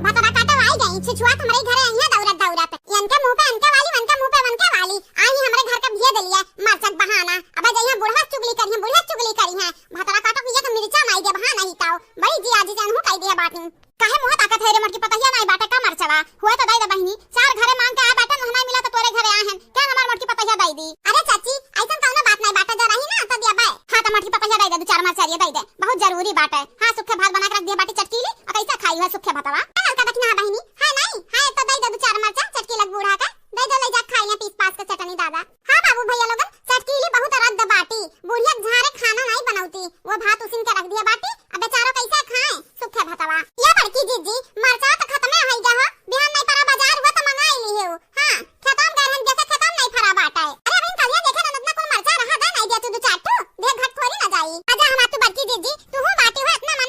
भतरा काटो आई गई, छिछुआत हमरे घरे आई है दौड़त दौड़त, इनके मुंह पे इनके वाली, उनके मुंह पे उनके वाली, आई ही हमरे घर का भिये दे लिया मरचा के बहाना। अब जइया बुढ़वा चुगली करिए, बुढ़वा चुगली करी है, भतरा काटो पिए तो मिर्चा नाई देब, हाँ नहीं ताओ, बड़ी जी आजी जानहू कह दिया बाटी। काहे मुंह ताकत है रे मोटकी पतहिया, नाई बाटे का मरचवा? हुए तो दे दे बहिनी, चार घरे मांग के आ बाटे, मुंह नाई मिला तो तोरे घरे आए हैं, क्या हमार मोटकी पतहिया दे दी? अरे चाची, ऐसन कौनो बात नाई बाटे, जो रही ना तो दिया बाय। हाँ तो मोटकी पतहिया दे दे, दो चार मरचरिया दे दे, बहुत जरूरी बाटे। हाँ, सुखे भात बना के रख दिया बाटी चटकीली, और कैसे खाई है सुखे भातवा? ए ललका दखिना बहिनी, है नाई? हाँ, एक तो दे दे दो चार मरचा चटकीला बूढ़ा का, दे दे ले जा खाई ले पीस पास के चटनी दादा। हाँ बाबू भैया लोगन, चटकीली बहुत रद्द बाटी, बुढ़िया झारे खाना नाई बनौती, वो भात उसिन के रख दिया बाटी, अब बेचारो कैसे खाए सुखे भतवा। या बड़की जीजी, मरचा तो खत्मे होई गया हो, बिहान नहीं परा बाजार हुआ तो मंगाई ली हो। हाँ, खेतम गए रहन देखे खेतम नहीं फरा बाटे। अरे अबहिन कलिया देखे रहन इतना कुल मरचा रहा दे नहीं दिया तू दो चार ठो, देख घट थोड़ी ना जाई। आजा हमार तू बड़की जीजी, तू हूँ बाटी हो इतना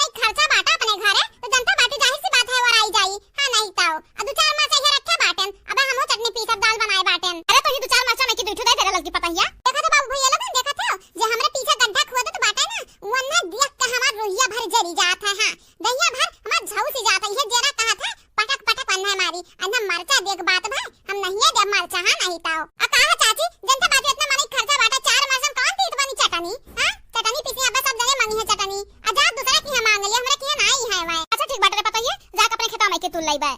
देख बात भाई, हम नहीं है देब मरचा, हाँ नहीं ताओ। आ का है चाची, जनता बात इतना माने खर्चा बाटा, चार मरचा में कौन तीत बनी चटनी, हाँ? चटनी पीसी अब सब जने मांगी है चटनी। आ जा दूसरा की है मांग ले, हमरा की है ना आई है वाई। अच्छा ठीक बाटे रे पतोहिया, जाके अपने खेतवा में के तूल लाई बे।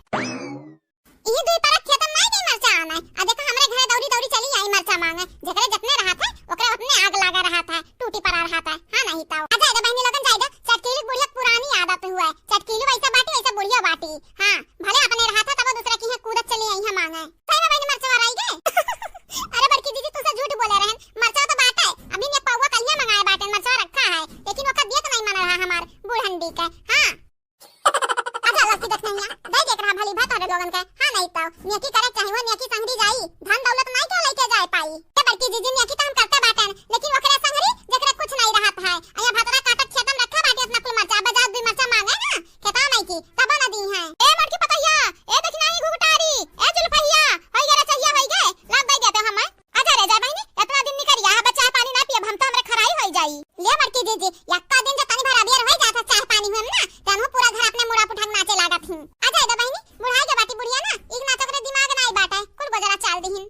ई दुई परत खेतन माई के मरचा आना है। आ देखा हमरे घरे दौड़ी दौड़ी चली आई मरचा मांगे। जेकरे जतने रहत है, ओकरे ओतने आग लागा रहत है, टूटी पड़ा रहत है। हाँ नहीं ताओ। अच्छा, एदा बहनी लोगन जाए दे, चटकीली बुढ़िया पुरानी आदत हुआ है। चटकीली वैसा बाटी, वैसा बुढ़िया बाटी। हाँ, भले अपने रहत है, तब दूसरे की है कूदत चली आई है मांगे। सही में बहनी मरचा रही गए। अरे बड़की दीदी, तुझसे झूठ बोले रहन, मरचा तो बाटे। अभी मैं पौवा कलिया मंगाए बाटे, मरचा रखा है, लेकिन ओका दिए तो नहीं मन रहा हमार बूढ़न डी के। हाँ। अच्छा, लस्सी देख नहीं है, दे देख रहा भली भात हरे लोगन के। हाँ, नहीं तो नेकी करे चाहे वो नेकी संगरी जाई, धन दौलत नहीं क्यों लेके जाए पाई। ये बड़की जीजी नेकी तो हम करते बाटन, लेकिन ओकरे संगरी जेकरे कुछ नहीं रहत है। अया भतरा काटत खेतम रखा बाटे अपना कुल मरचा, अब जात दुई मरचा मांगे ना, खेता नहीं की, तब ना दी है। ए मटकी पतैया, ए देखी नहीं घुघटारी, ए जुल्फैया, होई गे रे चहिया होई गे, लाग दे देते हम। अच्छा रे, जा बहिनी, एतना दिन निकरिया है, बस चाह पानी ना पियब हम तो हमरे खराई होई जाई। ले बड़की जीजी, यक्का दिन जो तनी भर अबेर होई जात है चाह पानी हुएम ना, त हमहू पूरा घर अपने मुड़ा पुठंग नाचे लागत ही। अच्छा रे बहिनी, बुढ़ाई के बाटी बुढ़िया ना, इक ना तो ओकरे दिमाग ना आई बाटे, कुल गोजरा चाल दिहिन।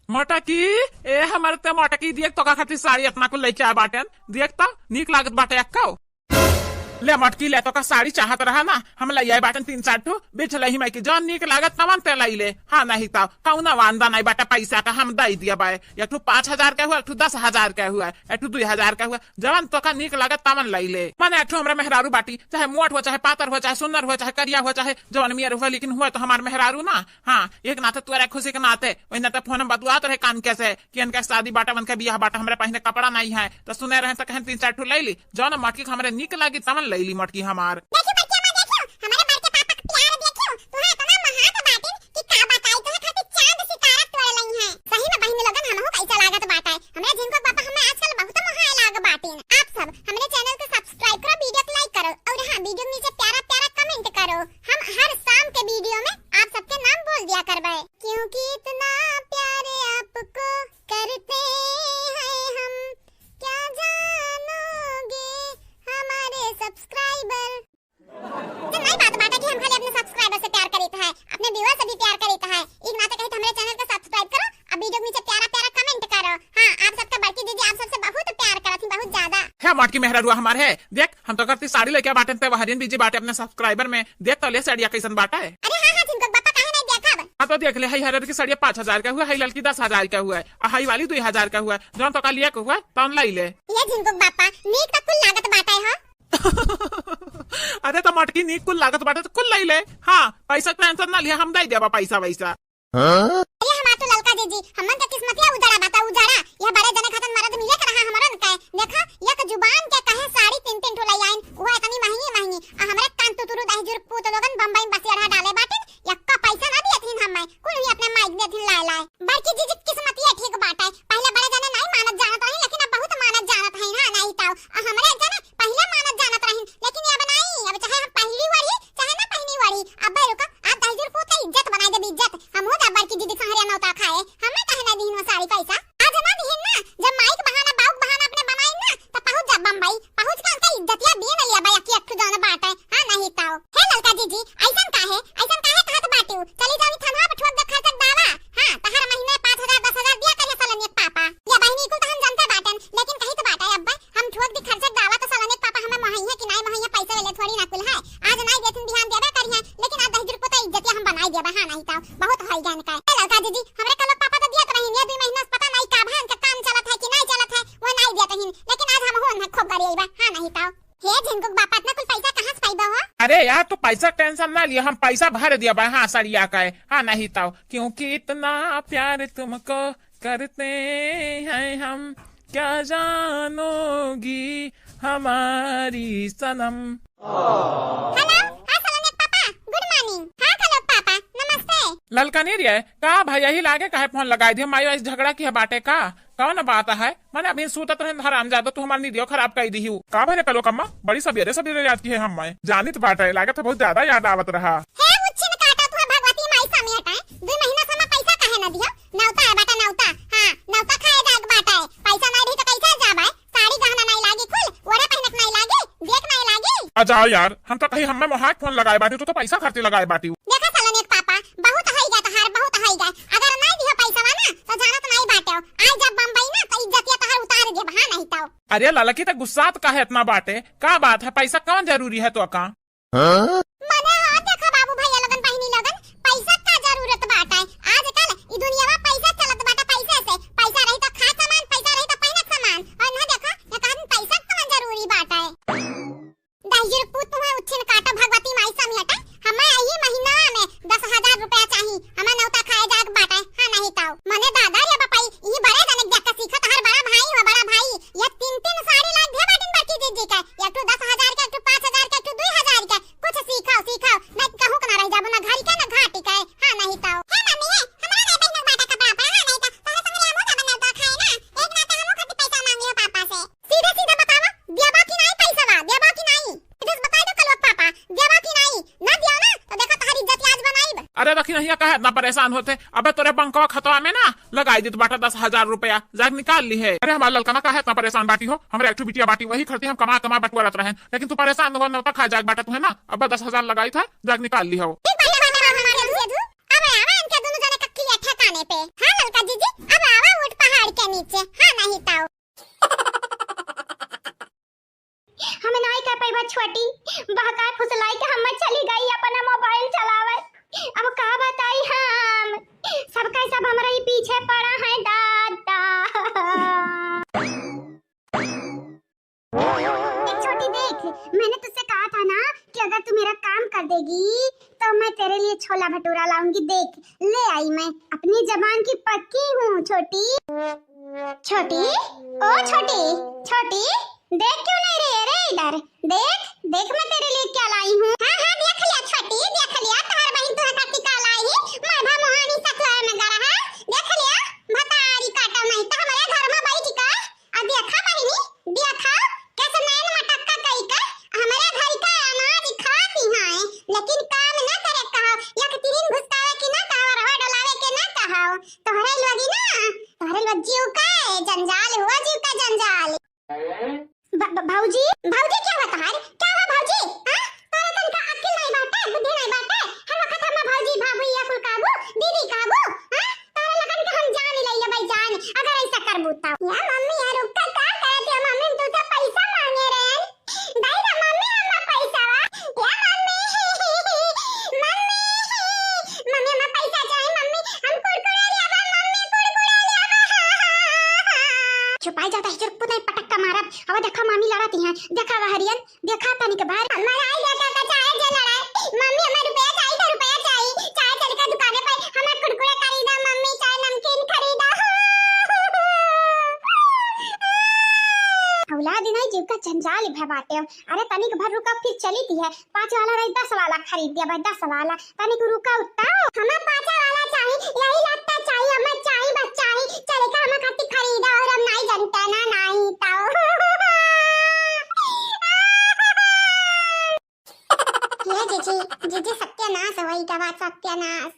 मटकी, ए हमर ते मटकी, देख तोका खातिर साड़ी एतना कुल लेके आए बाटेन, देख तो नीक लागत बाटे यक्का। ले मटकी ले, तोका साड़ी चाहत रहा ना, हम लइ आए बाटन तीन चार ठो, बिछलही माई की, जौन नीक लागत तवन ते लइ ले। हाँ, नहीं तो कौनो वांदा नहीं बाटे, पैसा का हम दइ दिया बाए। एक ठो पाँच हजार का हुआ, एक ठो दस हजार का हुआ, एक ठो दुई हजार का हुआ, जौन तोका नीक लागत तवन लइ ले। माने एक ठो हमरा मेहरारू बाटी, चाहे मोट हो, चाहे पातर हो, चाहे सुन्नर हो, चाहे करिया हो, चाहे जौन मियर हो, लेकिन हुआ तो हमार मेहरारू ना। हाँ, एक नाते तोरा खुशी के नाते, वही नाते फोन में बतुआत रहे कान के से, कि इनका शादी बाटा, उनका बियाह बाटा, हमरे पहिने कपड़ा नहीं है, तो सुने रहे तो कहेन तीन चार ठो लइ ली, जौन मटकी के हमरे नीक लागी तवन लइ ली मटकी हमार। देखियो बड़की अम्मा, देखियो, हमारे बड़के पापा के प्यार देखियो, तुहे इतना महात बाटिन कि का बताई, तुहे खातिर चांद सितारा तोड़ लई हैं। सही में बहिनी लोगन, हमहू कैसा लागत बाटे, हमरे झिनको पापा हमें आजकल बहुत मोहाए लाग बाटिन। आप सब हमरे channel के subscribe करो, video को like करो, और हाँ, video के नीचे प्यारा प्यारा comment करो। हम हर शाम के video में आप सबके नाम बोल दिया करबे। क्योंकि इतना प्यार आपको करते हैं हम, क्या जानोगे हमारे subscriber। तो नई बात बाटे कि हम खाली अपने subscriber से प्यार करीत है, अपने viewer से भी प्यार करीत है। एक नाते कही तो हमरे channel को subscribe करो, अब video के नीचे प्यारा प्यारा comment करो। हाँ, आप सबका बड़की दीदी आप सबसे बहुत प्यार करत ही, बहुत ज्यादा। हे मटकी मेहरारुआ हमार है, देख हम तो करती साड़ी लेके बाटे, ते वहरिन बिजी बाटे अपने subscriber में। देख तो ले साड़िया कैसन बाटे। अरे हाँ, हाँ, झिनको पापा काहे नहीं देखब? हाँ तो देख ले, हई हरियर की साड़िया पाँच हजार का हुआ, हई ललकी दस हजार का हुआ, आ हई वाली दुई हजार का हुआ। जौन तो का लिए के हुआ, तौन लाई ले। ये झिनको पापा, नीक तो कुल लागत बाटे हो। अरे तो मटकी नीक कुल लागत बाटे तो कुल लाई ले। हाँ, पैसा के tension ना लिया, हम दे देबा पैसा वैसा। हाँ? अरे हमार तो ललका जीजी, हमन के किस्मतिया उजड़ा बा, त उजड़ा। यह बड़े जने खातन मरद मिले के रहा हमरन के। देखा, एक जुबान के कहे साड़ी तीन तीन ठो लइ आइन, वो इतनी महंगी महंगी। आ हमरे कान तुतुरु दहिजुर पूत लोगन बम्बई में बसिया डाले बाटिन, यक्का पैसा ना दियत हिन हमें, कुल ही अपने माइक देथिन लाए लाए। बड़की जीजी के किस्मतिया ठीक बाटे, पहले बड़े जने नहीं मानत जानत रही, लेकिन अब बहुत मानत जानत है ना, नहीं ताऊ। आ हमरे जने पहिले मानत जानत रहिन, लेकिन अब नाई, अब चाहे हम पहिली वढ़ी, चाहे ना पहिली वढ़ी, अब्बे रुका, आज दहिजुर पूत के इज्जत बनाई देब, इज्जत। हम हो जा बड़की दीदी संहरिया नौता खाए, हमें काहे ना दिहिन वो साड़ी पैसा? आज ना दिहिन ना, जब माई के बहाना, बाऊ के बहाना अपने बनाई ना, त पहुँच जा बम्बई, पहुँच के उनका इज्जतिया दे न लिया बा, अक्की अट्ठू जौन बाटे, हाँ नहीं ताओ। हे ललका जीजी, ऐसन काहे, ऐसन काहे कहत बाटिउ? चली जाओ थनवा पे ठोक दे खर्चक दावा, हाँ, तहर महीने पाँच हजार, दस हजार दिया करिए सलनियक पापा। या बहिनी, कुल तो हम जानते बाटन, लेकिन कही तो बाटे अब्बे, हम ठोक दी खर्चक दावा तो सलनिक पापा हमें मोहइया कि नाई मोहइया पैसा ले ले थोड़ी ना कुल है। आज नाई देथिन बिहान देबे करिहे, लेकिन आज दहिजुर पुता इज्जतिया हम बनाई देबे, हाँ नहीं ताऊ, बहुत होई गन का। ए ललका दीदी, हमरे कलो पापा तो दियत रहिन, ये दुई महीना से पता नाई का भा इनका काम चलत है कि नाई चलत है, वो नाई दियत रहिन, लेकिन आज हम हो उन्हें खूब गरियबे, हाँ नहीं ताऊ। हे झिनकुक बापा, इतना कुल पैसा कहाँ से पाइबा हो? अरे यार, तू पैसा tension ना लिया, हम पैसा भर दिया बा, हाँ, सड़िया का है, हाँ नहीं ताऊ, क्योंकि इतना प्यार तुमको करते हैं हम, क्या जानोगी हमारी सनम। हेलो, हाँ सलोनिया के पापा, good morning। हाँ कलो पापा, नमस्ते। ललका नहीं रे, का भाई यही लागे काहे फोन लगाई दिया? माई वाई से झगड़ा किया बाटे का? कौन बात है? मने अभी सूतत रहे हरामजादा, तू हमार नींदियो खराब कर दिहू। का भरे कलो कम्मा, बड़ी सबेरे सबेरे याद किहे हम मैं। जानित बाटे, लागत है बहुत ज्यादा याद आवत रहा। हे उच्छिन काटा, तू भगवती माई समेट है। दुई महीना से हमें पैसा काहे ना दियो? नौता है बाटा नौता। हाँ, नौता खाए जाए के बाटा है। पैसा नहीं रही तो कैसे जाबे? साड़ी गहना नहीं लागी कुल, ओढ़े पहने के नहीं लागी, देख नहीं लागी। आ जाओ यार, हम तो कही हमें मोहाय फोन लगाए बाटी, तू तो पैसा खातिर लगाए बाटी। देखा सलोनी के पापा, बहुत होइगा तोहार, बहुत होइगा। अगर नाहीं दिहो पैसा ना, तो जानत नाहीं बाटे। आइ जब बम्बई ना, तो इज्जतिया तोहार उतार देब, हाँ नाहीं तो। अरे ललकी, तो गुस्सात काहे इतना बाटे? का बात है, पैसा कौन जरूरी है तो का? हाँ? मने हाँ, देखा बाबू, भैया लोगन, बहिनी लोगन, पैसा का जरूरत बाटे? आजकल ई दुनिया में पैसा चलत बाटे, पैसे से। पैसा रही तो खा सामान, पैसा रही तो पहिने सामान। और ना देखा, ये कहन पैसा कौन जरूरी बाटे? दहिजर पूत मुँह उच्छिन काटो भगवती माई समियाटा, हमें यही महीना में दस हजार रुपया चाही, हमें नौता खाए जाए के बाटे, हाँ नाहीं तो। मने दादा रे बपाई, ई बड़े जने जाके सीखत, हर बड़ा भाई हो, बड़ा भाई, ये तीन तीन साड़ी लाग दे बाटिन बड़की दीदी के, एक ठो दस हजार के, एक ठो पाँच हजार के, एक ठो दुई हजार के, कुछ सीखो, सीखो, नहीं कहूँ के ना रह जाबो, ना घर के, ना घाटी के, हाँ नाहीं तो। हे मम्मी, हे, हमरा नाहीं पहिने के बाटे कपड़ा, हाँ नाहीं तो, तोहरे संगे हमहूँ जाबो नौता खाए ना, एक ना तो हमहूँ खातिर पैसा मांगी हो पापा से। सीधे सीधे बतावा, देबा कि नाहीं पैसवा, देबा कि नाहीं? सीधे से बताई दो कलवा के पापा, देबा कि नाहीं? ना दियो ना, तो देखा तोहार इज्जत आज बनाइब। अरे रखी नहीं, काहे इतना परेशान होते? अबे तोरे बैंकवा खतवा में ना लगाई देत बाटा दस हजार रुपया, जाके निकाल लिहे। अरे हमार ललका ना, काहे इतना परेशान बाटी हो? हमरे एक ठो बिटिया बाटी, वही खर्ची हम कमा कमा बटुआरत रहेन, लेकिन तू परेशान हो, नौता खाए जाए बाटा तुहे ना, अब दस हजार लगाई था, जाके निकाल लिहो। ठीक बाटे, बाटे, बाटे, बाटे, दे दू। अब आवा इनके दोनों जने का किया ठिकाने पे। हाँ ललका जीजी, अब आवा ऊँट पहाड़ के नीचे, हाँ नाहीं तो। हम नाहीं कह पैबा छोटी, बहकाए फुसलाई के हमें चली गई अपना मोबाइल चलावे। अब का बताई हम, सबका सब हमरा ही पीछे पड़ा है दादा। देख छोटी देख, मैंने तुझसे कहा था ना कि अगर तू मेरा काम कर देगी तो मैं तेरे लिए छोला भटूरा लाऊंगी। देख, ले आई मैं, अपनी जबान की पक्की हूँ छोटी। छोटी, ओ छोटी, छोटी, देख क्यों नहीं रही है रे इधर? देख, देख मैं तेरे लिए क्या लाई हूँ। हाँ, हाँ, देख लिया छोटी, देख लिया, तोहर बहिन तुहे खातिर का लाई है। मरभा मोहानी सखुआ में गरहा, देख लिया, भतारी काटा नहीं तो हमारे घर में बैठ का। आ देखा बहिनी, देखा, कैसे नैन मटक्का कई के हमरे घर का अनाज खाती हैं, लेकिन काम ना करे कहो, एक तिरिन घुसकावे के ना कहो, रवा डोलावे के ना कहो। तोहरे लोगी ना, तोहरे लोग जीव का जंजाल हुआ, जीव का जंजाल। ब-, ब-, भौजी, भौजी क्या हुआ तोहार? क्या हुआ भौजी? हाँ? तोरे तनका अक्ल नहीं बाटे, बुद्धि नहीं बाटे। हर वक्त हम भौजी, भाभी या कुल काबू, दीदी काबू, हाँ? तोरे लगन के हम जान ले लेबै जान, अगर ऐसा करबू तो। या मम्मी, यार रुक, का करत है मम्मी? तू तो पैसा मांगे रहे। दे दे मम्मी, हम पैसा वा। या मम्मी, मम्मी, मम्मी, हम पैसा चाही मम्मी, हम कुरकुरे लेबा मम्मी, कुरकुरे लेबा। छुपाई जाता है, चुरपुत नहीं पटक का मारब। अब देखा मामी लड़ती हैं, देखा वह हरियन। देखा तनिक भर। हमार आई बेटा का चाहे जे लड़ाई, मम्मी हमें रुपया चाही तो रुपया चाही, चाहे चल के दुकाने पर हमें कुरकुरे खरीदा मम्मी, चाहे नमकीन खरीदा। औलाद नहीं जीव का जंजाल भय बाटे। अरे तनिक भर रुका फिर चली थी है, पाँच वाला नहीं दस वाला खरीद दिया भाई, दस वाला। तनिक रुका उत्ता। हमें पाँच वाला चाही, यही लगता चाही, हमें चाही बस चाही, चल के हमें खातिर खरीदा और हम नहीं जनता ना नहीं तो। ये जीजी, जीजी सत्यानाश होई गवा, सत्यानाश।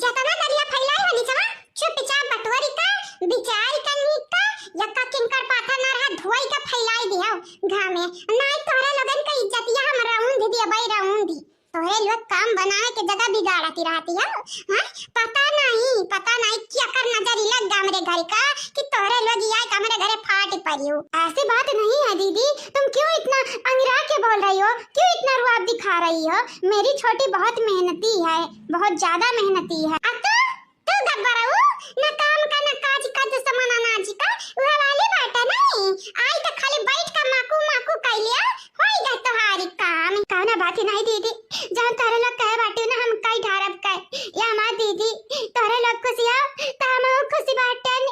जतना दरिया फैलाई हो निचवा, चुपचाप बटोरी का, बिचारी का नीक का, यक्का किंकर पाथर ना रहा, धोई का फैलाई दियो घामे। नाई तोहरे लोगन का इज्जतिया हम रौंद दिया बाई, रौंद दी। तोहरे लोग काम बनावे के जगह बिगाड़ती रहती हो, हाँ? पता नहीं, पता नहीं क्या कर नजर लग गा हमरे घर का कि तोहरे लोग आए के हमरे घरे फाट पड़ी हो। ऐसी बात नहीं है दीदी, तुम क्यों इतना अंगिरा के बोल रही हो, क्यों इतना रुआब दिखा रही हो? मेरी छोटी बहुत मेहनती है, बहुत ज्यादा मेहनती है। आ तू, तू गब्बरऊ, न काम का, न काज का, दुश्मन अनाज का, वह वाली बात है नहीं। आई तो खाली बैठ का माकू माकू कर लिया, होई गए तोहारी काम। कौनो बात नहीं दीदी, जौन तोहरे लोग कहे बाटे ना, हम कई ढारब कहे। या हमार दीदी, तोहरे लोग खुशी हो, तो हम खुशी बाटन।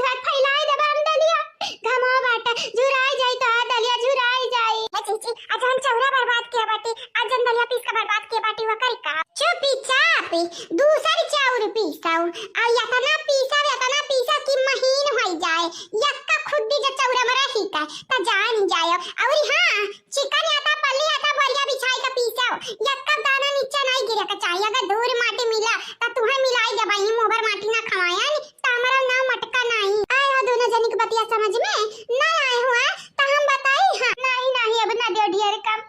धर फैलाई देबा हम दलिया, घमो बाटे, झुराई जाई तो आ दलिया झुराई जाई। ए जीजी, आज हम चौरा बर्बाद किया बाटे, आज जन दलिया पीस के बर्बाद किया बाटे, वो करी का? चुपी चापी, दूसर चाउर पीसाऊ, आ यतना पीसा, यतना पीसा कि महीन होई जाए, यक्का खुद्दी जो चौरा में रही का, त जान जायो। और हाँ, चिकन आटा, पल्ली आटा, बोरिया बिछाई के पीसो। यक्का दाना नीचे नहीं गिरे के चाहिए। अगर धूर माटी मिला, त तुहे मिलाई देबा। ही मुहबर माटी ना खवायन, त हमारा नाम मटका नहीं। आए हो दोनों जनी के बतिया समझ में? ना आए हुआ, त हम बताई। हाँ, नहीं, नहीं, अब ना दियो ढेर कम।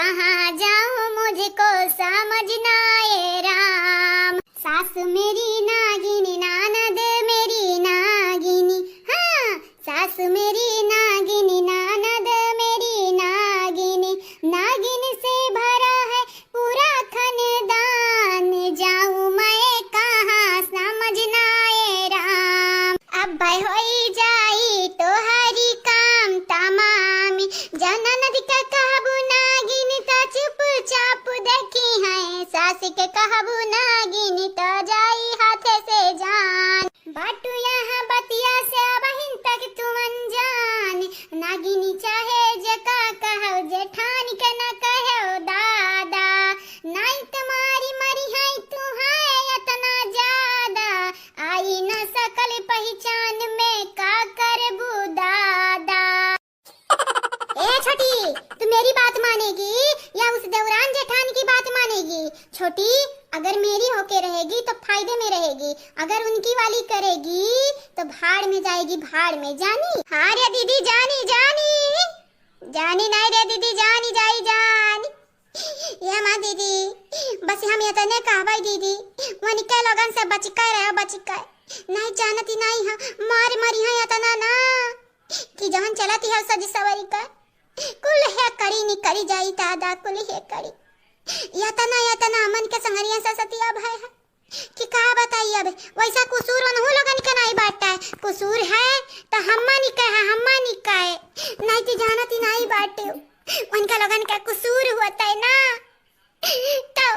कहाँ जाऊं मुझको समझ ना आए राम। सास मेरी नागिनी, नानद मेरी नागिनी, हाँ, सास मेरी नागिनी, नानद मेरी नागिनी, नागिन से भरा है पूरा खानदान, जाऊं मैं कहाँ समझ ना आए राम। अब होई जाई तोहरी काम तमाम, जौन ननद का कहबू नागिन त चुपचाप देखी है, सास के कहबू नागिन त जाई हाथ से जान। बाटू यहाँ बतिया से अबहिन तक तू अनजान, नागिनी चाहे जेका कहो, जेठान के न कहो दादा, नाई तुम्हारी मरी है तू है इतना ज्यादा, आई न सकल पहचान में का करबू दादा। ए छोटी, तू मेरी बात मानेगी या उस देवरान जेठान की बात मानेगी? छोटी, अगर मेरी होके रहेगी तो फायदे में रहेगी, अगर उनकी वाली करेगी तो भाड़ में जाएगी, भाड़ में। जानी? हाँ रे दीदी, जानी, जानी, जानी नहीं रे दीदी, जानी, जाई जानी। ये माँ दीदी, बस हम इतने कहबै दीदी, वनिके लोगन से बचिके रहो, बचिके। नहीं जानती नहीं है, मार मरी है इतना ना, कि जवन चलती है सजी सवरी का, कुल है करी निकरी जाई दादा, कुल है करी। इतना, इतना हमन के संगरिया से सतिया भय है कि का बताई अब, वैसा कुसूर उनहु लोगन के नहीं बाटे, कुसूर है तो हम्मा निकाय है, हम्मा निकाय, नहीं तो जानती नहीं बाटे, उनका लोगन का कुसूर होता है ना। तो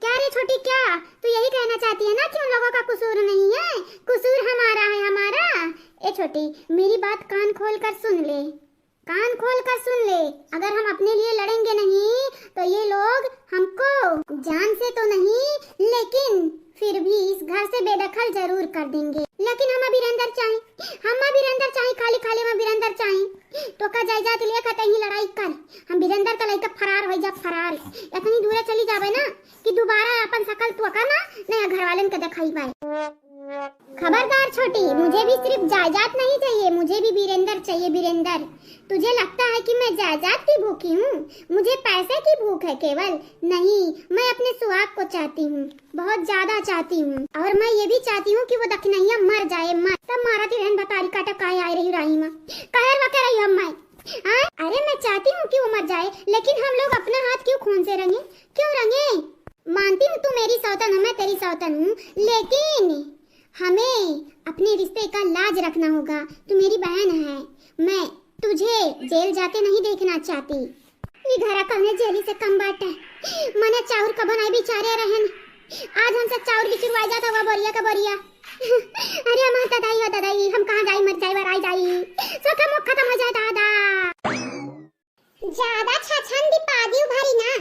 क्या रे छोटी, क्या तू यही कहना चाहती है ना कि उन लोगों का कुसूर नहीं है? कुसूर हमारा है, हमारा। ए छोटी, मेरी बात कान खोल कर सुन ले, कान खोल कर सुन ले। अगर हम अपने लिए लड़ेंगे नहीं तो ये लोग हमको जान से तो नहीं, लेकिन फिर भी इस घर से बेदखल जरूर कर देंगे। लेकिन हम वीरेंद्र चाहे, हम वीरेंद्र चाहे, खाली खाली हम वीरेंद्र चाहे, तो का जायदाद लेकर कहीं लड़ाई कर, हम वीरेंद्र का लइका फरार हो जा, फरार। इतनी दूर चली जावे ना कि दोबारा अपन शकल तो का ना नया घर वालन के दिखाई पाए। खबरदार छोटी, मुझे भी सिर्फ जायदाद नहीं चाहिए, मुझे भी वीरेंद्र चाहिए, वीरेंद्र। तुझे लगता है कि मैं जायदाद की भूखी हूँ, मुझे पैसे की भूख है केवल? नहीं, मैं अपने सुहाग को चाहती हूँ, बहुत ज्यादा चाहती हूँ। और मैं ये भी चाहती हूँ कि वो दखिनहिया मर जाए, मर। तब मारा ती रहन बतारी काटा काहे आए रही राही माँ, कहर वा के रही हम मैं। हाँ? अरे मैं चाहती हूँ कि वो मर जाए, लेकिन हम लोग अपना हाथ क्यों खून से रंगे, क्यों रंगे? मानती हूँ तू मेरी सौतन हो, मैं तेरी सौतन हूँ, लेकिन हमें अपने रिश्ते का लाज रखना होगा। तू मेरी बहन है, मैं तुझे जेल जाते नहीं देखना चाहती। ई घरा कौने जेली से कम बाटे। मने चाउर कबो नहीं बिचारे रहन, आज हमसे चाउर बिचुरवाई जात हवा बोरिया का बोरिया। अरे हमार ददाई हो ददाई, हम कहाँ जाई, मर जाई, वराई जाई, सोखा मोख खत्म हो जाए दादा। ज्यादा छछन दिपादी उभारी ना,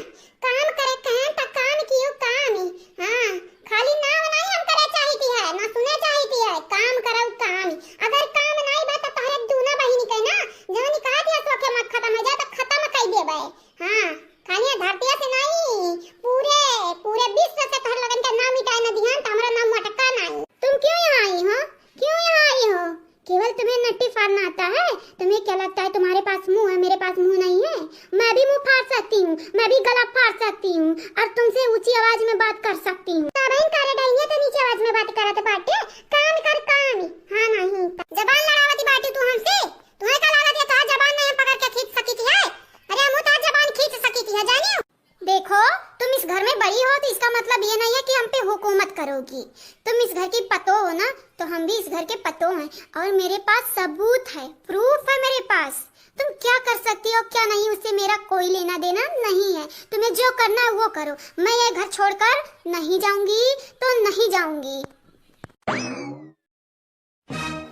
काम करे कहें त काम कियो काम। हाँ, खाली नाम नहीं हम करे चाहिती है, ना सुने चाहिती है, काम करउ काम। अगर काम नहीं बा त तोहरे दूनो बहिनी के ना, जौन कहा दिया सोखे मत खत्म हो जाए त खत्म कई देबे। हाँ, खाली ये धरतिया से नहीं, पूरे, पूरे विश्व से तोहर लगन के नाम मिटाए न दिहन त हमरा नाम मटका नहीं। तुम क्यों यहाँ आई हो? क्यों यहाँ आई हो? केवल तुम्हें नट्टी फाड़ना आता है? तुम्हें क्या लगता है तुम्हारे पास मुंह है, मेरे पास मुंह नहीं है? मैं भी मुंह फाड़ सकती हूँ, मैं भी गला फाड़ सकती हूँ और तुमसे ऊंची आवाज में बात कर सकती हूँ। तबहिन करे डैनिया तो नीचे आवाज में बात करत बाटे, काम कर काम। हाँ नहीं त जबान लड़ावती बाटे तू हमसे? तुम्हें का लागत है तोहार जबान नहीं हम पकड़ के खींच सकी थी है? अरे हम तोहार जबान खींच सकी थी है, जानियो? देखो, तुम इस घर में बड़ी हो तो इसका मतलब ये नहीं है कि हम पे हुकूमत करोगी। तुम इस घर की पतो हो ना, तो हम भी इस घर के पतो हैं और मेरे पास सबूत है, प्रूफ है मेरे पास। तुम क्या कर सकती हो क्या नहीं, उससे मेरा कोई लेना देना नहीं है। तुम्हें जो करना है वो करो, मैं ये घर छोड़कर नहीं जाऊंगी तो नहीं जाऊंगी।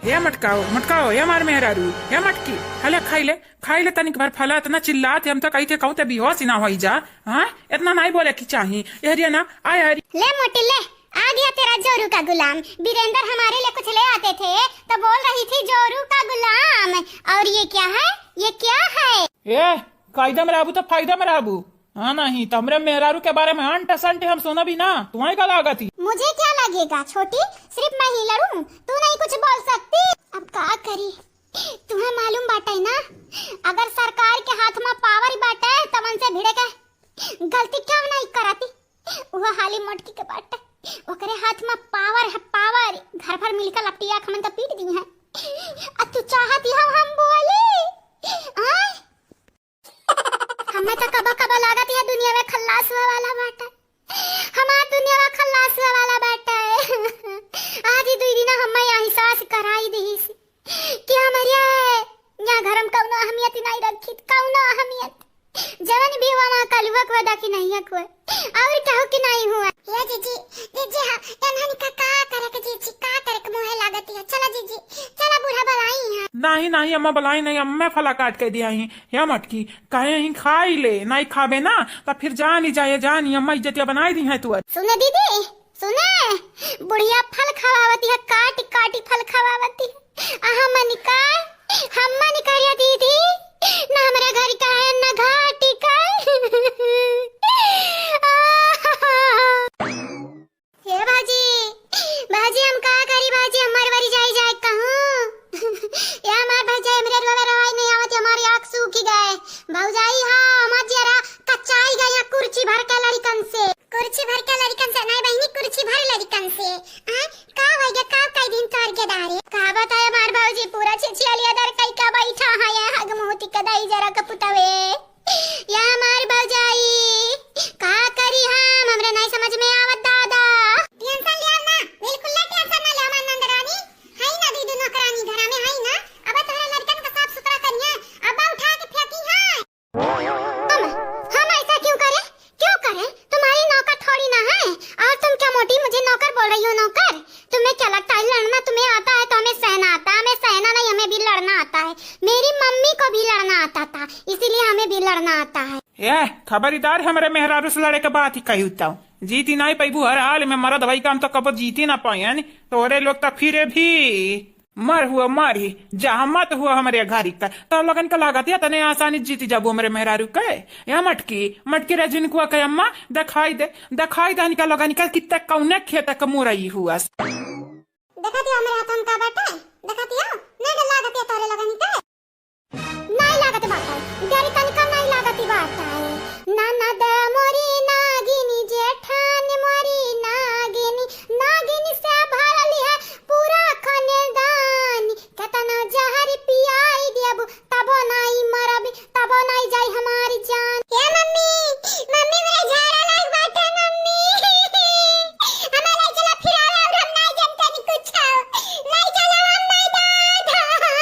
हे मटकाओ, मटकाओ, हे मार मेहरारू, हे मटकी, हले खाई ले, खाई ले तनिक भर फला, इतना चिल्लात है, हम तो कही थे कहूँ ते बेहोश ही ना होई जा। हाँ, इतना नहीं बोले की चाही। ए हरिया ना, आय हरी। ले मोटी ले, आ गया तेरा जोरू का गुलाम। वीरेंद्र हमारे लिए कुछ ले आते थे तो बोल रही थी जोरू का गुलाम। और ये क्या है, ये क्या है? ए, कायदा में रहबू तो फायदा में रहबू। हाँ नहीं, तो हमरे मेहरारू के बारे में अंट संट हम सुनबी ना, तुम्हें का लागत ही? मुझे क्या लगेगा छोटी, सिर्फ मैं ही लड़ूं, तू नहीं कुछ बोल सकती। अब का करी, तुम्हें मालूम बाटे ना, अगर सरकार के हाथ में पावर बाटे, तवन से भिड़े के पहाली मोटकी के बाटे, ओकरे हाथ में पावर है, पावर। घर भर मिलकर लपटिया हमन तो पीट दिहैं। आ तू चाहत हौ हम बोली? आय? हमें तो कबो कबो लागत है दुनिया में खल्लास हुआ वाला बाटे। हमार दुनिया में खल्लास हुआ वाला बाटे। आज ही दुई दिन हमें एहसास कराई दिहिस कि हमरे यहाँ घर में कौनो अहमियत नहीं रखी, कौनो अहमियत। जवन भी हुआ, वहाँ कलुआ को दखिनहिया को। और कहू कि नहीं हुआ। ए जीजी, जीजी, हाँ, एनहन का, का करे के जीजी, का करे के मुँहे लागत है। चला जीजी, चला बूढ़ा बलाई है। नहीं, नहीं, अम्मा बलाई नहीं, अम्मा फला काट के दिया ही। या मटकी, कहे ही खाई ले, नहीं खाबे ना, तो फिर जानी जाए, जानी, अम्मा इज्जतिया बनाई दिहैं तू। सुने दीदी, सुने, बुढ़िया फल खवावती है, काटी काटी फल खवावती है। आ हमन का, हमन का या दीदी, ना हमरे घर का है, ना घाटी का। हे भौजी, भौजी हम का करी भौजी, हमार बारी जाई जाए कहूँ। या हमार भौजाई, हमरे रोवे रोवाई नहीं आवत, हमारी आँख सूखी गए। भौजाई, हाँ, हमार जियरा कच्चाई गया कुर्सी भर के लड़िकन से। कुर्सी भर के लड़िकन से, नहीं बहिनी, कुर्सी भर लड़िकन से। आय, का भइया, का कई दिन तोर के डारे? का बताए हमार भौजी, पूरा छिछिया लिया दर कई का बैठा है, ये हग मुहती के दई जरा के पुतवे। या हमार भौजाई, का करी हम, हमरे नहीं समझ में आवत दादा। टेंशन लिया ना, बिल्कुल ना टेंशन ना ले हमार नंद रानी। हई ना दीदी नौकरानी घरा में हई ना, अब तोहरे लड़कन का साफ सुथरा करिए, अब उठा के फेंकी है। हम, हम ऐसा क्यों करें? क्यों करें? तुम्हारी नौकर थोड़ी ना है। और तुम क्या मोटी मुझे नौकर बोल रही हो? नौकर, तुम्हें क्या लगता है लड़ना तुम्हें आता है तो हमें सहना आता है? हमें सहना नहीं, हमें भी लड़ना आता है। मेरी मम्मी को भी लड़ना आता था, इसीलिए हमें भी लड़ना आता है। ए, खबरदार हमरे मेहरारू से लड़े के बात ही कही तो जीती नहीं पैबू। हर हाल में मरद भाई काम तो कबो जीती ना पाए, तोरे लोग तो फिरे भी। मर हुआ मर ही, जहमत हुआ हमरे घरी का। तो लोगन का लागत है तने आसानी जीती जाबू हमरे मेहरारू के। या मटकी, मटकी रे जिनकुआ के अम्मा, दिखाई दे, दिखाई दे इनका लोगन का कितना कौने खेत का मुरई हुआ। देखा दिया हमरे हाथन का बाटे, देखा दिया, नहीं डर लागत है तोरे लोगन के। नहीं लागत बाटे, डर तनिका नहीं लागत बाटे। ननद मोरी नागिनी जेठान मोरी नागिनी, नागिनी से भरल है पूरा खानदान। केतना जहर पियाई देबू, तबो नाई मरब, तबो नाई जाई हमारी जान। ए मम्मी, मम्मी, मेरे झाड़ा लाग बाटे, मम्मी। हमें ले चला फिरावे, और हम नाई जानते नहीं कुछ। ले चला, हम नाई दादा।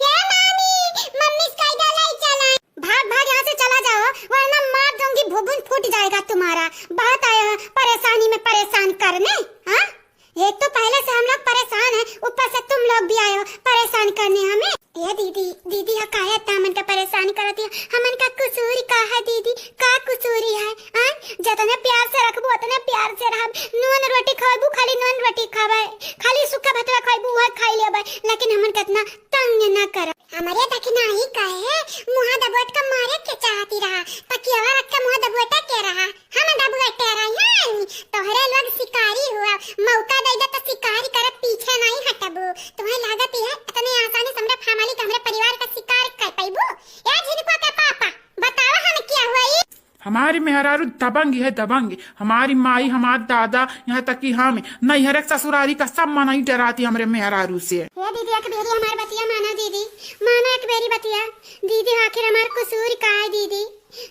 ए मामी, मम्मी से कह दो, ले चला। भाग, भाग, यहाँ से चला जाओ, वरना मार दूंगी, भुभुन फूट जाएगा तुम्हारा। बहुत आए हो परेशानी में परेशान करने, हाँ? एक तो पहले से हम लोग परेशान हैं, ऊपर से तुम लोग भी आए हो परेशान करने हमें। ए दीदी, दीदी, हा काहे इतना मन का परेशान करती है? हमन का कसूर का है दीदी? का कसूरी है? आय, जतने प्यार से रखबू, उतने प्यार से रहब। नून रोटी खवाबू, खाली नून रोटी खाबे, खाली सूखा भतवा खवाबू, वह खाई लेबे, लेकिन हमन का इतना तंग न कर। हमरे दखिनाही कहे, मुँह दबोट के मारे के चाहती रहा, तकियावा रख के मुँह दबोटे के रहा। हम दबुआ टेराई हन, तोहरे लोग शिकारी हुआ, मौका दे दे तो शिकार करत पीछे नहीं हटबू। तुम्हें लागत है इतने आसानी से हमरे family के, हमरे परिवार का शिकार कर पाइबू? ए झिनकुआ के पापा, बतावा हम क्या हुआ ई? हमारी मेहरारू दबंग है, दबंग। हमारी माई, हमार दादा, यहाँ तक कि हम नैहर के ससुरारी का सब मनई डराती हमरे मेहरारू से। ए दीदी, एक बेरी हमार बतिया माना दीदी, माना एक बेरी बतिया। दीदी, आखिर हमार कसूर का है दीदी?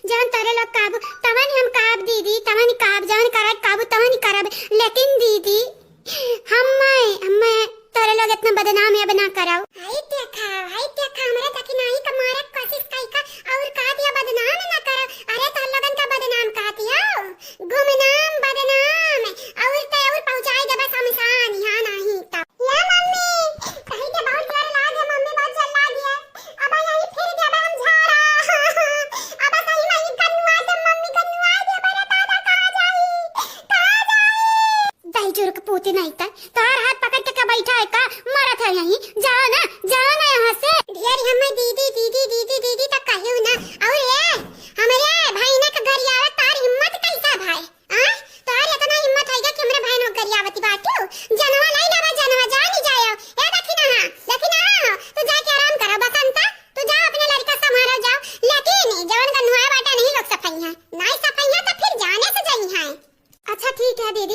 जवन तोरे लोग कहबू, तवन हम कहब दीदी, तवन कहब, जवन करे कहबू, तवन करब। लेकिन दीदी, हम्मे, हम्मे तोरे लोग इतना बदनाम अब ना कराओ। हाय देखा, हाय देखा, हमरे दखिनाही का मारे के कोशिश कई का, और कह दिया बदनाम ना करो। अरे तोर लोगन का बदनाम कह दिया, गुमनाम बदनाम, और ते और पहुँचाई देबे शमशान, यहाँ नहीं तो। या मम्मी, कहीं के बहुत जोर लाग है, मम्मी बहुत जोर लाग है। अब यही फिर देबे हम झाड़ा। अब सही में ई गन्नुआ दे, मम्मी गन्नुआ दे, बड़े दादा कहाँ जाई? कहाँ जाई? दही जुर्क पूती नहीं त, तार हाथ पकड़ के का बैठा है का? मरत है यहीं, जाओ ना, जाओ ना यहाँ से। ढेर हमें दीदी, दीदी, दीदी, दीदी तक कहियो ना। और ये, हमरे भाई ने का गरियावत तार हिम्मत कैसा भाई? आ? तोहार इतना हिम्मत होइगा कि हमरे बहन हो गरियावती बाटू? जनवा लाई लावा, जनवा जानी जायो। ए दखिना, दखिना, तू जाके आराम करो बसंता, तू जा अपने लड़का संभालो जाओ। लेकिन जवन गन्नुआ बाटा नहीं लोग सफाई है, नाई सफाई है तो फिर जाने से जाई है।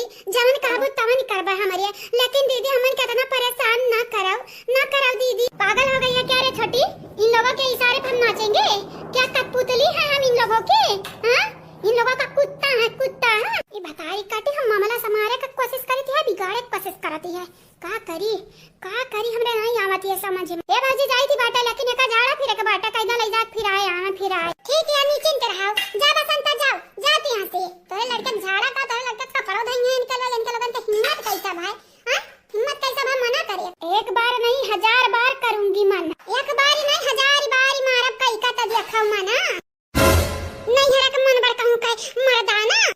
जवन कहबू तवन करबे हमरे, लेकिन दीदी हमन के इतना परेशान ना करव, ना करव दीदी। पागल हो गई है क्या रे छोटी? इन लोगों के इशारे पर हम नाचेंगे? क्या कठपुतली है हम इन लोगों के? हाँ, इन लोगों का कुत्ता है, कुत्ता है। ये बताई काटी हम मामला संभारे का कोशिश करती है, बिगाड़े का कोशिश करती है। का करी, का करी, हमरे नहीं आवत ये समझ में। ए भौजी जाई थी बाटा, लेकिन एका झाड़ा फिरे के बाटा, कैदा ले जात फिराए, आना फिराए। ठीक है, निश्चिंत रहो, जा बसंता जाओ, जाती यहाँ से। तोरे लड़के के झाड़ा का, तोरे लड़के के कपड़ो धइए इनके लोग, इनके लोगन के हिम्मत कैसा भाई, हाँ? हिम्मत कैसा भाई मना करे? एक बार नहीं हजार बार करूंगी मना। एक बार नहीं हजार बार मारब कई का तब देखा मना। नहीं हरा के मन बड़ कहूँ के मर्दाना।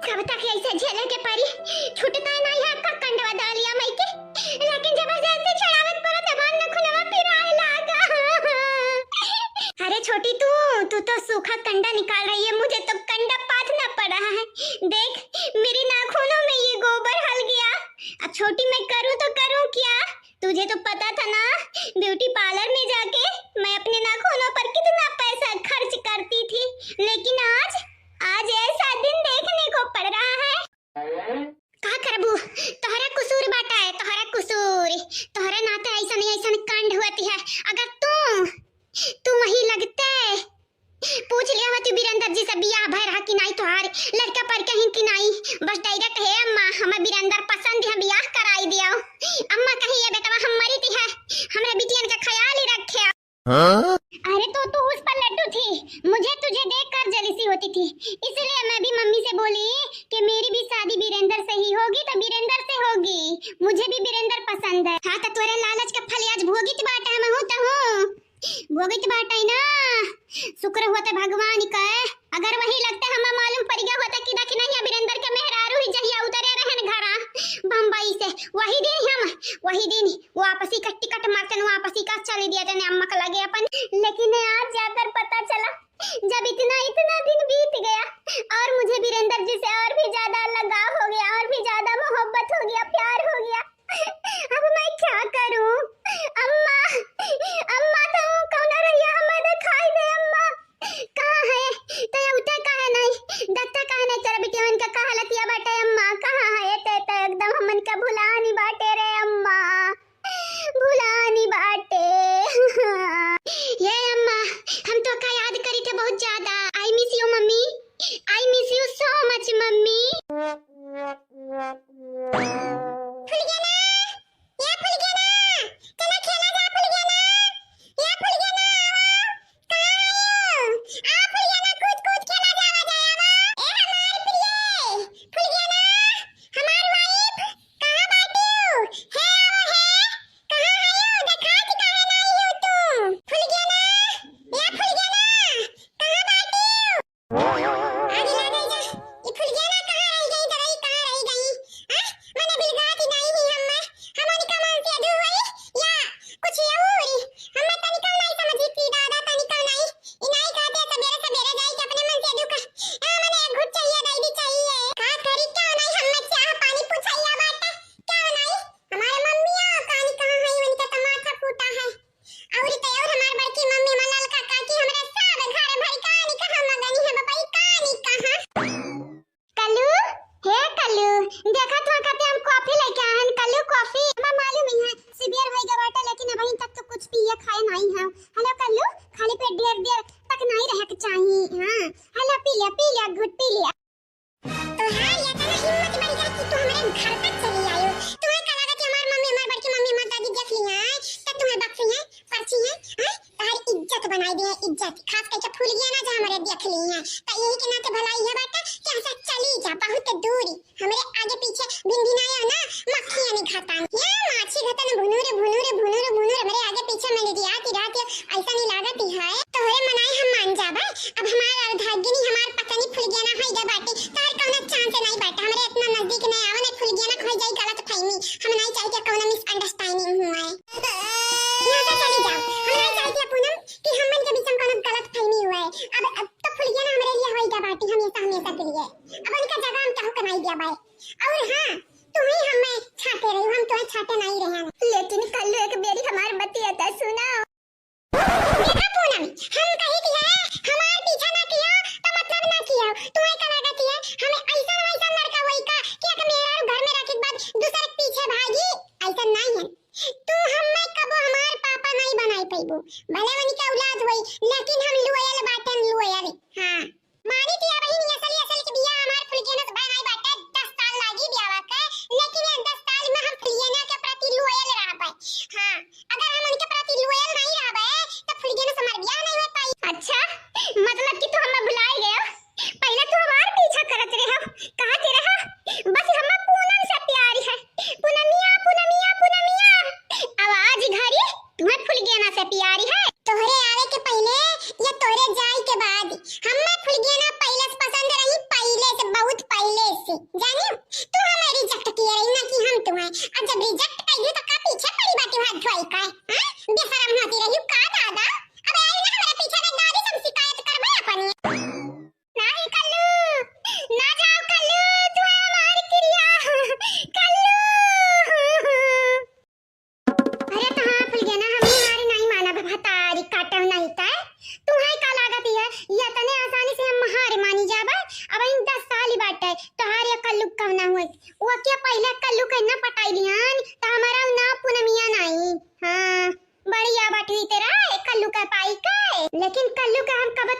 कब तक ऐसे झेले के परी? छूटता ही नहीं है आपका कंडवा डालिया मई के। लेकिन जबरदस्ती छड़ावे के पड़ा, जबान न खुलवा पिराए लागा। अरे छोटी तू, तू तो सूखा कंडा निकाल रही है, मुझे तो कंडा पाथना पड़ा है। देख, मेरे नाखूनों में ये गोबर हल गया। अब छोटी मैं करूँ तो करूँ क्या? तुझे तो पता था ना, ब्यूटी पार्लर में जाके मैं अपने नाखूनों पर कितना पैसा खर्च करती थी, लेकिन आज, आज ऐसा दिन देखने को पड़ रहा है। का करबू, तोहरा कसूर बाटा है, तोहरा कसूर, तोहरे नाते ऐसा नहीं ऐसा कांड हुआ है। अगर तू, तू वही लगते पूछ लिया होती बीरेंद्र जी से बियाह भय रहा कि नहीं, तोहार लड़का पर कहीं कि नहीं। बस डायरेक्ट, "हे अम्मा, हमें बीरेंद्र पसंद है, बियाह कराई दियो।" अम्मा कही, "ये बेटवा हम मरी थी है, हमरे बिटियन का ख्याल ही रखे।" हाँ? अरे तो तू उस पर लट्टू थी, मुझे तुझे देखकर जेलसी होती थी, इसलिए मैं भी मम्मी से बोली कि मेरी भी शादी बीरेंद्र से ही होगी तो बीरेंद्र से होगी, मुझे भी बीरेंद्र पसंद है। हाँ तो तोरे लालच का फल आज भोगित बाटे, हम हूँ तो हूँ। भोगित बाटे ना, शुक्र होते भगवान का, अगर वही लगते हमें मालूम पड़ गया होता कि दखिनैया बीरेंद्र के मेहरारू ही जहिया उतरे रहन घरा बम्बई से, वही दिन हम, वही दिन वापसी का टिकट मारते न वापसी का चली दिया तने अम्मा के लगे अपन। लेकिन आज जाकर पता चला, जब इतना, इतना दिन बीत गया और मुझे बीरेंद्र जी से और भी ज्यादा लगाव हो गया, और भी ज्यादा मोहब्बत हो गया, प्यार हो गया। अब मैं क्या करूं? अम्मा, अम्मा, तो कौन रहिया हमें दिखाई दे, अम्मा। कहाँ है? तो ये उठे काहे नहीं? देखते काहे नहीं तेरे बिटिया, इनका कहाँ लतिया बाटे, अम्मा? कहाँ है? ते, ते एकदम हमन का भुलानी बाटे रे, अम्मा। भुलानी बाटे। ये अम्मा, हम तो का याद करी थे बहुत ज्यादा। I miss you, mummy. I miss you so much, mummy. फुलगेना, ए फुलगेना, चला खेला जा फुलगेना। ए फुलगेना, आवा। कहाँ आयो? आ फुलगेना, कूद कूद खेला जावा जाए, आवा। ए हमार प्रिय, फुलगेना, हमार wife, कहाँ बाटियो? हे आवा हे, कहाँ आयो? देखात काहे ना आयो तू? फुलगेना, ए फुलगेना, कहाँ बाटियो? आगे ना गई जा। ई फुलगेना कहाँ रह गई, दवाई कहाँ रह गई? हाँ? मने बिलगात ही नहीं ही हम्मे। हम उनका मन से अधू हुई या कुछ और? हम्मे तनिका नहीं समझी थी दादा, तनिका नहीं। ई नहीं कहते सबेरे सबेरे जाई के अपने मन से अधू का। आ, मने एक घुट चाहिए, दही भी चाहिए। का करी, क्या नहीं हम्मे चाह पानी पूछैया बाटे? क्या नहीं? हमारे मम्मिया कानी कहाँ है, उनका तो माथा फूटा है। और तो और हमार बड़की मम्मी, हमार ललका काकी, हमरा सब घर भर कानी कहाँ मगनी है, बबई कानी कहाँ। कल्लू, हे कल्लू, देखा तो खाते हम coffee लेके आए हैं, कल्लू coffee। हमें मालूम ही है, सुबेर होई गया बाटे, लेकिन अबहीं तक तो कुछ पिए खाए नहीं है। हेलो कल्लू, खाली पेट ढेर देर तक नहीं रहे के चाहिए। हाँ, हेलो, पी लिया, पी लिया, घुट पी लिया। तोहार इतना हिम्मत बढ़ गया कि तू हमारे घर तक चली आयो। तुम्हें का लगा कि हमार मम्मी, हमार बड़की मम्मी, हमार दादी देख ली हैं, तो तुम्हें बख्शी हैं, परची हैं, हैं? तोहार इज्जत बनाई दी है, इज्जत। खास करके फुलगेना जो हमारे देख ली हैं, तो यही के नाते भलाई है बेटा कि हमसे चली जा बहुत दूरी। हमरे आगे पीछे भिनभिनाया ना, मक्खियाँ नहीं घातान। या माछी घातन भुनुर, भुनुर, भुनुर, भुनुर, हमरे आगे पीछे में रियात ही रात ऐसा नहीं लागत ही है। तोहरे मनाए हम मान जाबे। अब हमार अर्धांगिनी, हमार पत्नी फुलगेना होई गए बाटे, तार कौनो chance नहीं बाटे। हमरे इतना नजदीक नहीं आवे, नहीं फुलगेना खोई जाई गलत फहमी। हम नहीं चाहे कि कौनो misunderstanding हुए। यहाँ से चली जाओ। हम नहीं चाहे कि पूनम कि हमन के बीच में कौनो गलत फहमी हुए। अब, अब तो फुलगेना हमरे लिए होई गए बाटे, हमेशा, हमेशा के लिए। अब उनका जगह हम केहू के नहीं दिया बाए। और हाँ, तू ही हमें छाटे रही, हम तुम्हें छाटे नहीं रहे हैं। लेकिन कल्लू एक बेरी हमार बतिया तो सुना। देखा पूनम, हम कही थी है,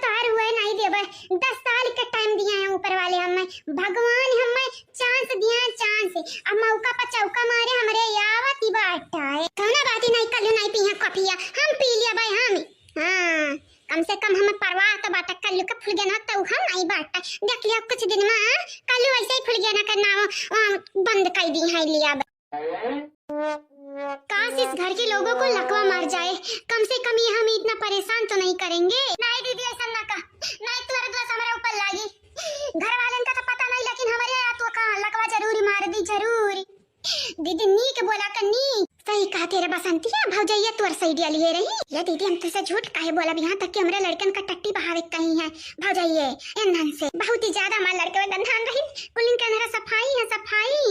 पार हुए नहीं देबे। दस साल के टाइम दिया है ऊपर वाले हमें, भगवान हमें चांस दिया है, चांस। अब मौका पर चौका मारे हमरे आवत ही बाटा है। कौनो बात ही नहीं, कल्लू नहीं पी है कॉफिया, हम पी लिया भाई हम। हाँ, कम से कम हमें परवाह तो बाटा, कल्लू का फुलगेना तो हम नहीं बाटा। देख लिया कुछ दिन में, हाँ, कल्लू वैसे ही फुलगेना का नाम, आ, बंद कर दी है लिया। काश इस घर के लोगों को लकवा मार जाए, कम से कम ये हमें इतना परेशान तो नहीं करेंगे। नहीं दीदी, ऐसा ना कह, नहीं तोहरे दोष हमारे ऊपर लागी। घर वालन का तो पता नहीं, लेकिन हमारे यहाँ तो का लकवा जरूर मार दी, जरूर। दीदी नीक बोला कन्नी। सही कहा तेरे बसंतिया, भौजैया तोर सही डिया लिए रही। ये दीदी हम तुझसे झूठ काहे बोलब, यहाँ तक कि हमरे लड़कन का टट्टी बहावे कहीं है। भौजैये, इन्हन से बहुत ही ज्यादा हमारे लड़के में गंधान रही। कुलिन के अंदर सफाई है, सफाई।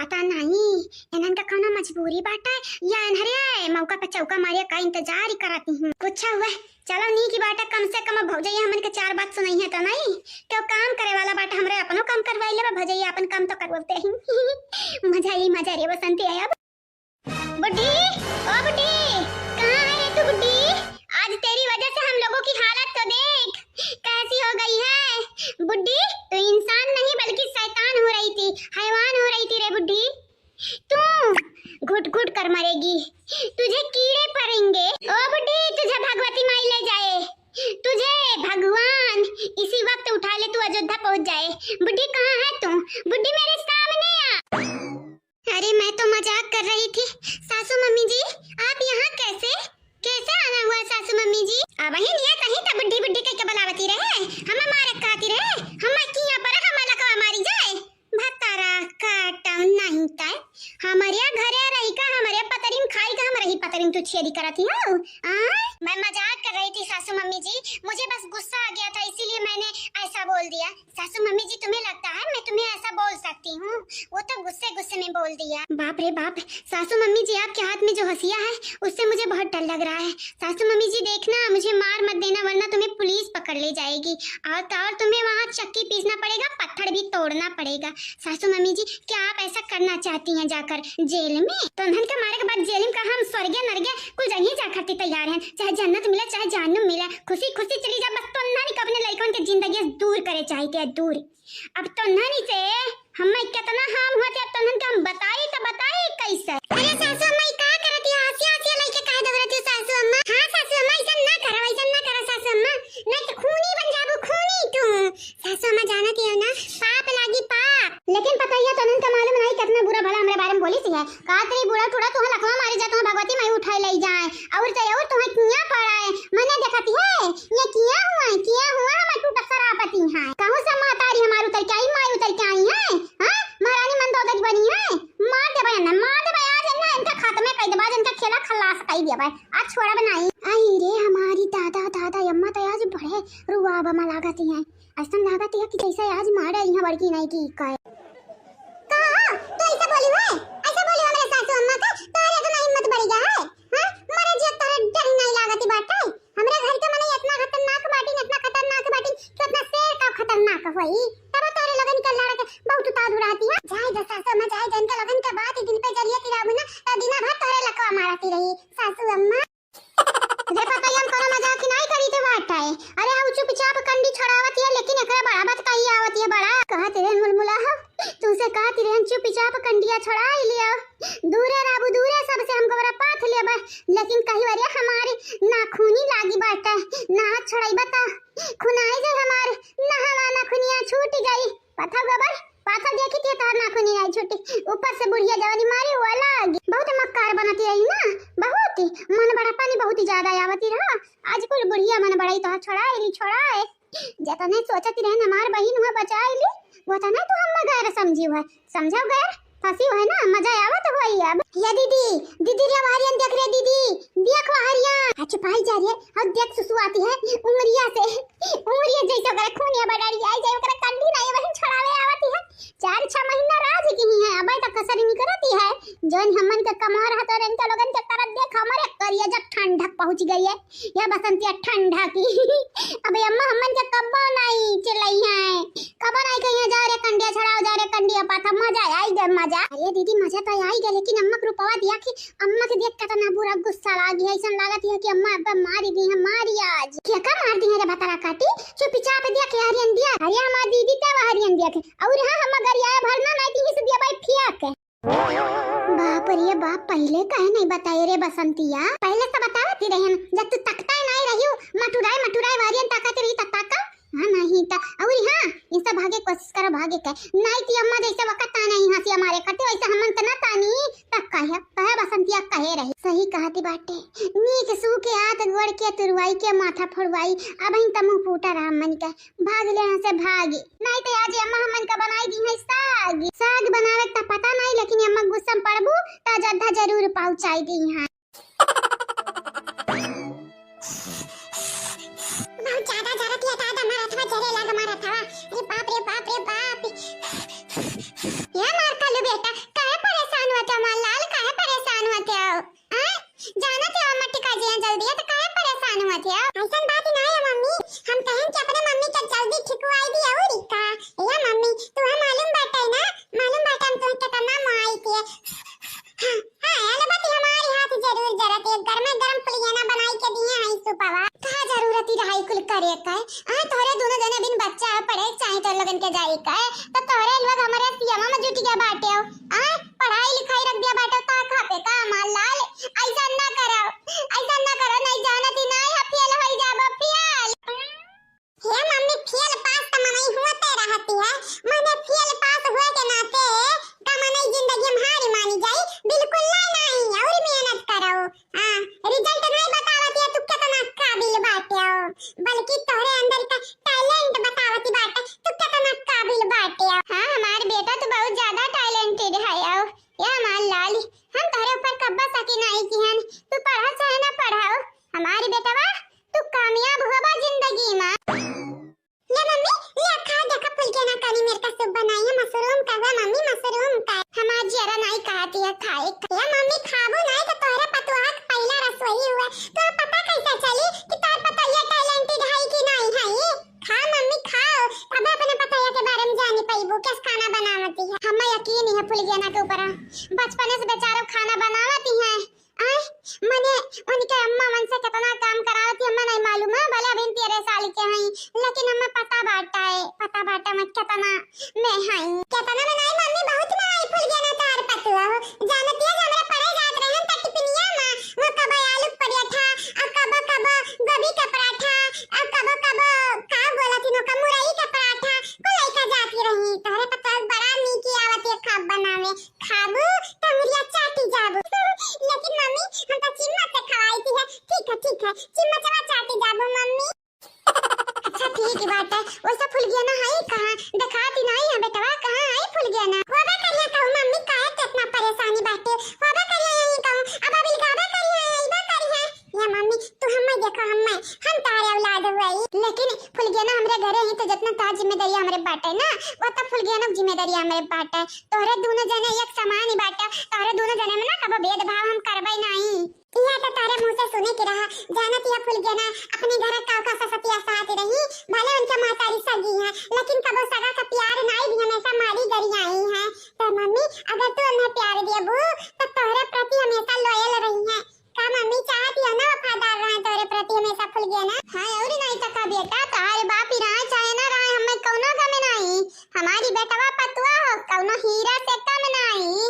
पता नहीं इन्हन का कौनो मजबूरी बाटा या इन्हरे मौका पे चौका मारे का इंतजार ही करती हूँ। कुछ हुआ, चलो नीक ही बाटा, कम से कम भौजैया हमन के चार बात सुनाई है तो नहीं। क्यों काम करे वाला बाटा, हमरे अपनो काम करवाई लेबा, भौजैया अपन काम तो करवाते ही। मजा ही मजा रे बसंती है अब। बुड्ढी, ओ बुड्ढी, कहाँ है रे तू बुड्ढी? आज तेरी वजह से हम लोगों की हालत तो देख, कैसी हो गई है। बुड्ढी, तू इंसान नहीं बल्कि शैतान हो रही थी, हैवान हो रही थी रे बुड्ढी। तू घुट घुट कर मरेगी, तुझे कीड़े पड़ेंगे। ओ बुड्ढी, तुझे भगवती माई ले जाए, तुझे भगवान इसी वक्त उठा ले, तू अयोध्या पहुंच जाए। बुड्ढी, कहाँ है तू? बुड्ढी, मेरे सामने आ। अरे, मैं तो मजाक कर रही थी सासू मम्मी जी, आप यहाँ कैसे, कैसे आना हुआ सासू मम्मी जी? अब वही निया कहीं तो बुड्ढी बुड्ढी कह के बुलावती रहे, हम मारे खाती रहे, हम किया पर हम लकवा मारी जाए। भतारा काटम नहीं तय, हमरे घरे रही का, हमरे पतरिम खाई का, हमरे ही पतरिम तू छेदी करती हो। आ? मैं मजाक कर रही थी सासू मम्मी जी, मुझे बस गुस्सा आ गया था, इसीलिए मैंने ऐसा बोल दिया। सासू मम्मी जी, तुम्हें लगता है मैं तुम्हें ऐसा बोल सकती हूँ? वो तो गुस्से गुस्से में बोल दिया। बाप रे बाप, सासू मम्मी जी, आपके हाथ में जो हंसिया है, उससे मुझे बहुत डर लग रहा है। सासू मम्मी जी, देखना, मुझे मार मत देना, वरना तुम्हें पुलिस पकड़ ले जाएगी। और तो और तुम्हें वहाँ चक्की पीसना पड़ेगा, पत्थर भी तोड़ना पड़ेगा। सासू मम्मी जी, क्या आप ऐसा करना चाहती हैं जाकर जेल में? तो उन्हन के मारे के बाद जेल में का हम स्वर्गे नरगे कुल जगह जा खातिर तैयार हैं, चाहे जन्नत मिले, चाहे जहन्नुम मिले, खुशी खुशी चली जा, बस तो उन्हन के अपने लइकन के जिंदगी से दूर करे चाहिए, दूर। अब तो उन्हन से हमें कितना हाल हुआ थे, अब तो उन्हन के हम बताई तो बताई कैसे? अरे सासू अम्मा, ई का करत है? हंसिया हंसिया लइके काहे दौड़त है सासू अम्मा? हाँ सासू अम्मा, ऐसा ना करो, ऐसा ना करो सासू अम्मा, नहीं तो खूनी बन जाबू, खूनी तू। सासू अम्मा जानत हो ना, पाप लागी पाप। लेकिन पतोहिया तो उन्हन के मालूम नहीं कितना बुरा भला हमरे बारे में बोली सी है। का तेरी बूढ़ा टूढ़ा तुहे लकवा मारी जा, तुहे भगवती माई उठाए ले जाए। और तो और तुहे किया पड़ा है, मने देखती है, ये किया हुआ है, किया हुआ हमार टूटा सरापति है। कहूँ से महतारी हमार उतर के आई, माई उतर के आई है, हाँ? महारानी मंदोदरी बनी है, मार देबे ना, मार देबे आज ना, इनका खत्मे कर देबे, आज इनका खेला खलास कर देबे, आज छोड़ब नहीं। आई रे हमारी दादा, दादा अम्मा तो आज बड़े रुआब में लागती हैं। ऐसन लागत है कि जैसे आज मारे यहाँ बड़की नहीं की कहे। का? तू ऐसे बोली हुए? ऐसे बोली हमरे सासू अम्मा का? तोहरे इतना हिम्मत बढ़ गया है? हाँ? मरे जिया तोहरे डर नहीं लागत बाटे? हमरे घर के मने इतना खतरनाक बाटिन, इतना खतरनाक बाटिन कि उतना शेर का खतरनाक होई। तब तोहरे लोगन के लड़ के बहुत उतावल रहती है। जाए दे सासू अम्मा, जाए दे, इनके लोगन के बात दिन पे जरिए तिराबू ना, तो दिना भर तोहरे लकवा मारती रही सासू अम्मा। देखो तो हम कोनो मजाक नहीं करी थे बात है। अरे हम चुपचाप कंडी छड़ावत है, लेकिन एकरा बड़ा बात कही आवत है, बड़ा कहत रहे मुलमुला हो। तुमसे कहत रहे चुपचाप कंडिया छड़ाई लियो। दूरे रहबू, दूरे सबसे हमको बड़ा पाथ लेबे। लेकिन कही वरे हमारी नाखूनी लागी बाटे, ना छड़ाई बता। खुनाई जाए हमार, ना हमार नाखूनिया छूट गई। पाथा गबर, पाथा देखी थी तोहर नाखूनी आई छुट्टी। ऊपर से बुढ़िया जवानी मारी वो अलग। बहुत मक्कार बनती रही ना, बहुत ही मन बड़ा पानी बहुत ही ज्यादा आवती रहा। आज कुल बुढ़िया मन बड़ाई तोहर छोड़ाए ली, छोड़ाए। जतने सोचती रहे हमार बहिन हुआ बचाए ली, वो तने तू हम गैर समझी हुआ, समझाओ गैर। फंसी हुआ है ना, मजा आवत हुआ ही अब। ये दीदी, दीदी रे वहरियन देख रे दीदी, देख वहरियन। आ चुपाई जा रही है, और देख सुसुआती है उमरिया से, उमरिया जैसे ओकरा खूनिया बडारी आई जाए, ओकरा कंडी ना ये बहिन छोड़ावे आवती है। चार छह महीना राज की ही है, अबे तक कसर निकलती है। जौन हमन के कमा रहा तो इनका लोगन के तरफ देख, हमारे करिया जब ठंडक पहुंच गई है, ये बसंतिया ठंडा की। अबे अम्मा हमन के कब्बो नहीं चिल्लाई है, कब्बो नहीं कहिए, "जा रे कंडिया छड़ाओ, जा रे कंडिया पाथा, मजा आई गए मजा।" अरे दीदी मजा तो आई गए, लेकिन अम्मा के रूपवा दिया कि अम्मा के देख कितना बुरा गुस्सा लागी है, ऐसन लागत है कि अम्मा अब मारी दी है, मारी आज। के का मार दी है रे भतरा काटी? चुपचाप दिया के हरियन दिया। अरे हमार दीदी का हरियन दिया के। और हाँ, हम गरियाए भरना नहीं दी से दिया भाई फिया के। बाप रे बाप, पहले काहे नहीं बताए रे बसंतिया? पहले तो बतावती रहन, जब तू तकता ही नहीं रहियो, मटुराए मटुराए हरियन ताकत रही त ताका। हाँ, नहीं त, और हाँ, ये सब भागे कोशिश करो, भागे के। नहीं ती अम्मा जैसे वक्त ताने ही हंसी हमारे खातिर, वैसे हमन त ना तानी। तब कहे, कहे बसंतिया कहे रही। सही कहती बाटे। नीक सू के हाथ गोड़ के तुरवाई के माथा फोड़वाई, अब ही त मुंह फूटा रहा मन के। भाग ले यहाँ से भागी। नहीं त आज अम्मा हमन का बनाई दी है साग। साग बनावे त पता नहीं, लेकिन अम्मा गुस्सा में पड़बू त जद्दा जरूर पहुंचाई दी है। बहुत ज्यादा जरत हिया दादा, हमार हथवा जरे लाग, हमार हथवा। अरे बाप रे बाप रे बाप। या मार कालू बेटा, काहे परेशान होते हो हमार लाल, काहे परेशान होते हो? आय? जानत हो मट्टी का जिया जल्दी है तो काहे परेशान होते हो? ऐसन बात ना है मम्मी, हम कहन कि अपने मम्मी के जल्दी ठिकवाई दी और का। या मम्मी, तुम्हें मालूम बाटे ना, मालूम बाटे हम तुम्हें कितना माई थे। हाँ, हाँ, अलबत हमारी हाथ जरूर जरत है, गरमे गरम पुलियाना बनाई के दिए हैं सुपवा। का जरूरत ही रहा कुल करे का? आ, तोहरे दोनों जने बिन बच्चा है, पढ़े चाहे तो लोगन के जाई का? तो तोहरे लोग हमारे सियामा में जुट गया बाटे हो। आ, पढ़ाई लिखाई रख दिया बाटे, का खापे का हमार लाल? ऐसा ना करो, ऐसा ना करो, नहीं जानत ही नहीं, फेल हो जाबो, फेल। हे मम्मी, फेल पास त मनई होते रहती है, मने फेल पास हुए के नाते का मनई जिंदगी में हारी मानी जाई? बिल्कुल ना, नहीं, और मेहनत करो। हाँ, रिजल्ट नहीं बतावत है तू कितना काबिल बाटे हो, बल्कि तोहरे अंदर का टैलेंट बतावत बाटे तू कितना काबिल बाटे हो। हाँ, हमार बेटा तो बहुत ज्यादा टैलेंटेड है। आओ, या हमार लाल, हम तोहरे ऊपर कब्बा शक नहीं किहन, तू पढ़ा चाहे ना पढ़ाओ, हमारी बेटवा तू कामयाब होबा जिंदगी में। ले मम्मी, ले खा, देखा फुलगेना कानी मेर का सूप बनाई है, मशरूम का है मम्मी, मशरूम का। हमार जियरा नहीं कहती है खाए का। ले मम्मी, खाबू नहीं तो तोहरे पतोहा के पहला रसोई हुआ, तो पता कैसे चली कि तोहर पतोहिया टैलेंटेड है कि नहीं है? खा मम्मी, खाओ, तब अपने पतोहिया के बारे में जानी पैबू, कैसे खाना बनावती है। हमें यकीन ही है फुलगेना के ऊपर, बचपने से बेचारो खाना बनावती है। आय, मने उनके अम्मा मन से कितना काम करावती, हमें नहीं मालूम है, भले अभी तेरह साल के हैं, लेकिन हमें पता बाटा है, पता बाटा मैं कितना में हैं। कितना में नहीं मम्मी, बहुत में आई फुलगेना तोहर पतोहा हो। जानती है, हमरा पढ़े जात रहे हम त टिफिनिया में, वो कबो आलू के पराठा, और कबो कबो गोभी का पराठा, और कबो कबो का बोला थी, नोका मुरई का पराठा, को लेकर जाती रही। तोहरे पतोहा बड़ा नीक आवत है खाब बनावे। खाबू त मुरिया चाटी जाबू। लेकिन मम्मी, हम तो चिम्मच से खवाई थी है। ठीक है, ठीक है, चिम्मचवा चाटी जाबू मम्मी। अच्छा ठीक बात है। वैसे फुलगेना है कहाँ? दिखाती नहीं है बेटवा, कहाँ है फुलगेना? होबे करिया कहूँ मम्मी, काहे के इतना परेशानी बाटे? होबे करिया यहीं कहूँ, अब अभी गाबे करिया, अइबे करिया। या मम्मी, तू हम्मे देखो, हम्मे, हम तारे औलाद हुई। लेकिन फुलगेना हमरे घरे ही तो जितना तार जिम्मेदारी हमरे बाटे ना, वो तो फुलगेना की जिम्मेदारी हमरे बाटे। तोहरे दोनों जने एक समान ही बाटे, तोहरे दोनों जने में ना कबो भेदभाव हम करबे नहीं। यह तो तोहरे मुंह से सुने के रहा, जानत यह फुलगेना अपने घर का का ससतिया साथ रही, भले उनके महतारी सगी है, लेकिन कबो सगा का प्यार नाई भी हमेशा मारी गरियाई है। तो मम्मी, अगर तू उन्हें प्यार देबू, तो तोहरे प्रति हमेशा लॉयल रही है। का मम्मी चाहती है ना वफादार रहे तोरे प्रति हमेशा फुलगेना? हाँ, और नहीं तो का बेटा, तोहरे बाप ही रहे चाहे ना रहे, हमें कौनो गम नहीं। हमारी बेटवा पतुआ हो, कौनो हीरा से कम नहीं।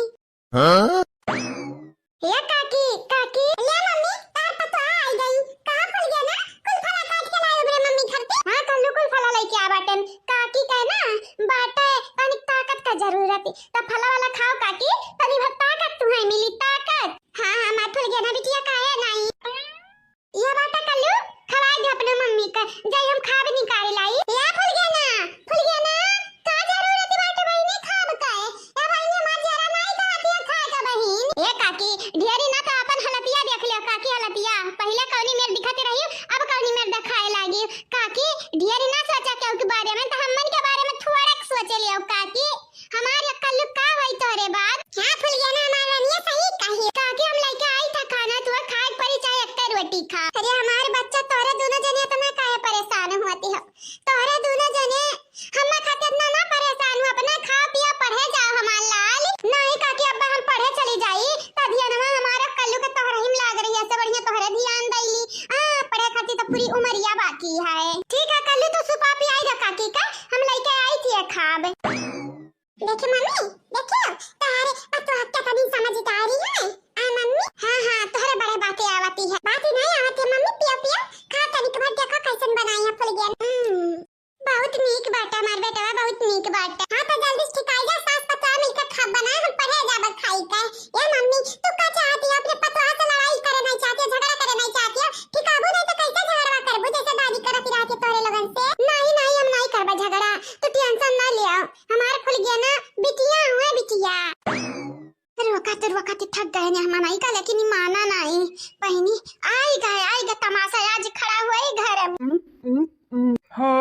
हाँ? ए काकी, काकी। ले मम्मी, तार पतुआ आई गई। कहाँ फुलगेना? कुल फला काट के लाई हमरे मम्मी घर पे। हाँ, कल्लू कुल फला लेके आ बाटन। काकी कहे ना, बाटे तनिक ताकत का जरूरत है। त फला वाला खाओ काकी, तनी भर ताकत तुम्हें मिली, ताकत। हाँ, हाँ, हमार फुलगेना बिटिया काहे नहीं? ये बात कल्लू, खवाई दे अपने मम्मी का, जाई हम खाब निकाल लाई। या फुलगेना, फुलगेना, का जरूरत बाटे बहिनी खाब का? ए बहिनी, हमार जरा नहीं कहत है खाए का बहिनी। के बाटे। हाँ, तो जल्दी से ठिकाई जा, सास पतोह मिलके खाब बनाए, हम पढ़े जाबे खाई के। ए मम्मी, तू का चाहती हो? अपने पतोह से लड़ाई करे नहीं चाहती हो, झगड़ा करे नहीं चाहती हो? ठिकाबू नहीं तो कैसे झगड़वा करबू, जैसे दादी करत रहती तोहरे लोगन से? नहीं, नहीं, हम नहीं करबे झगड़ा, तू tension ना लियो, हमार खुल गया ना, बिटिया हुए बिटिया। रोका तो रोका तो थक गए ने हम नाई का, लेकिन ई माना नहीं। बहिनी, आई गए, आई गए, तमाशा आज खड़ा हुआ ही घर में। हो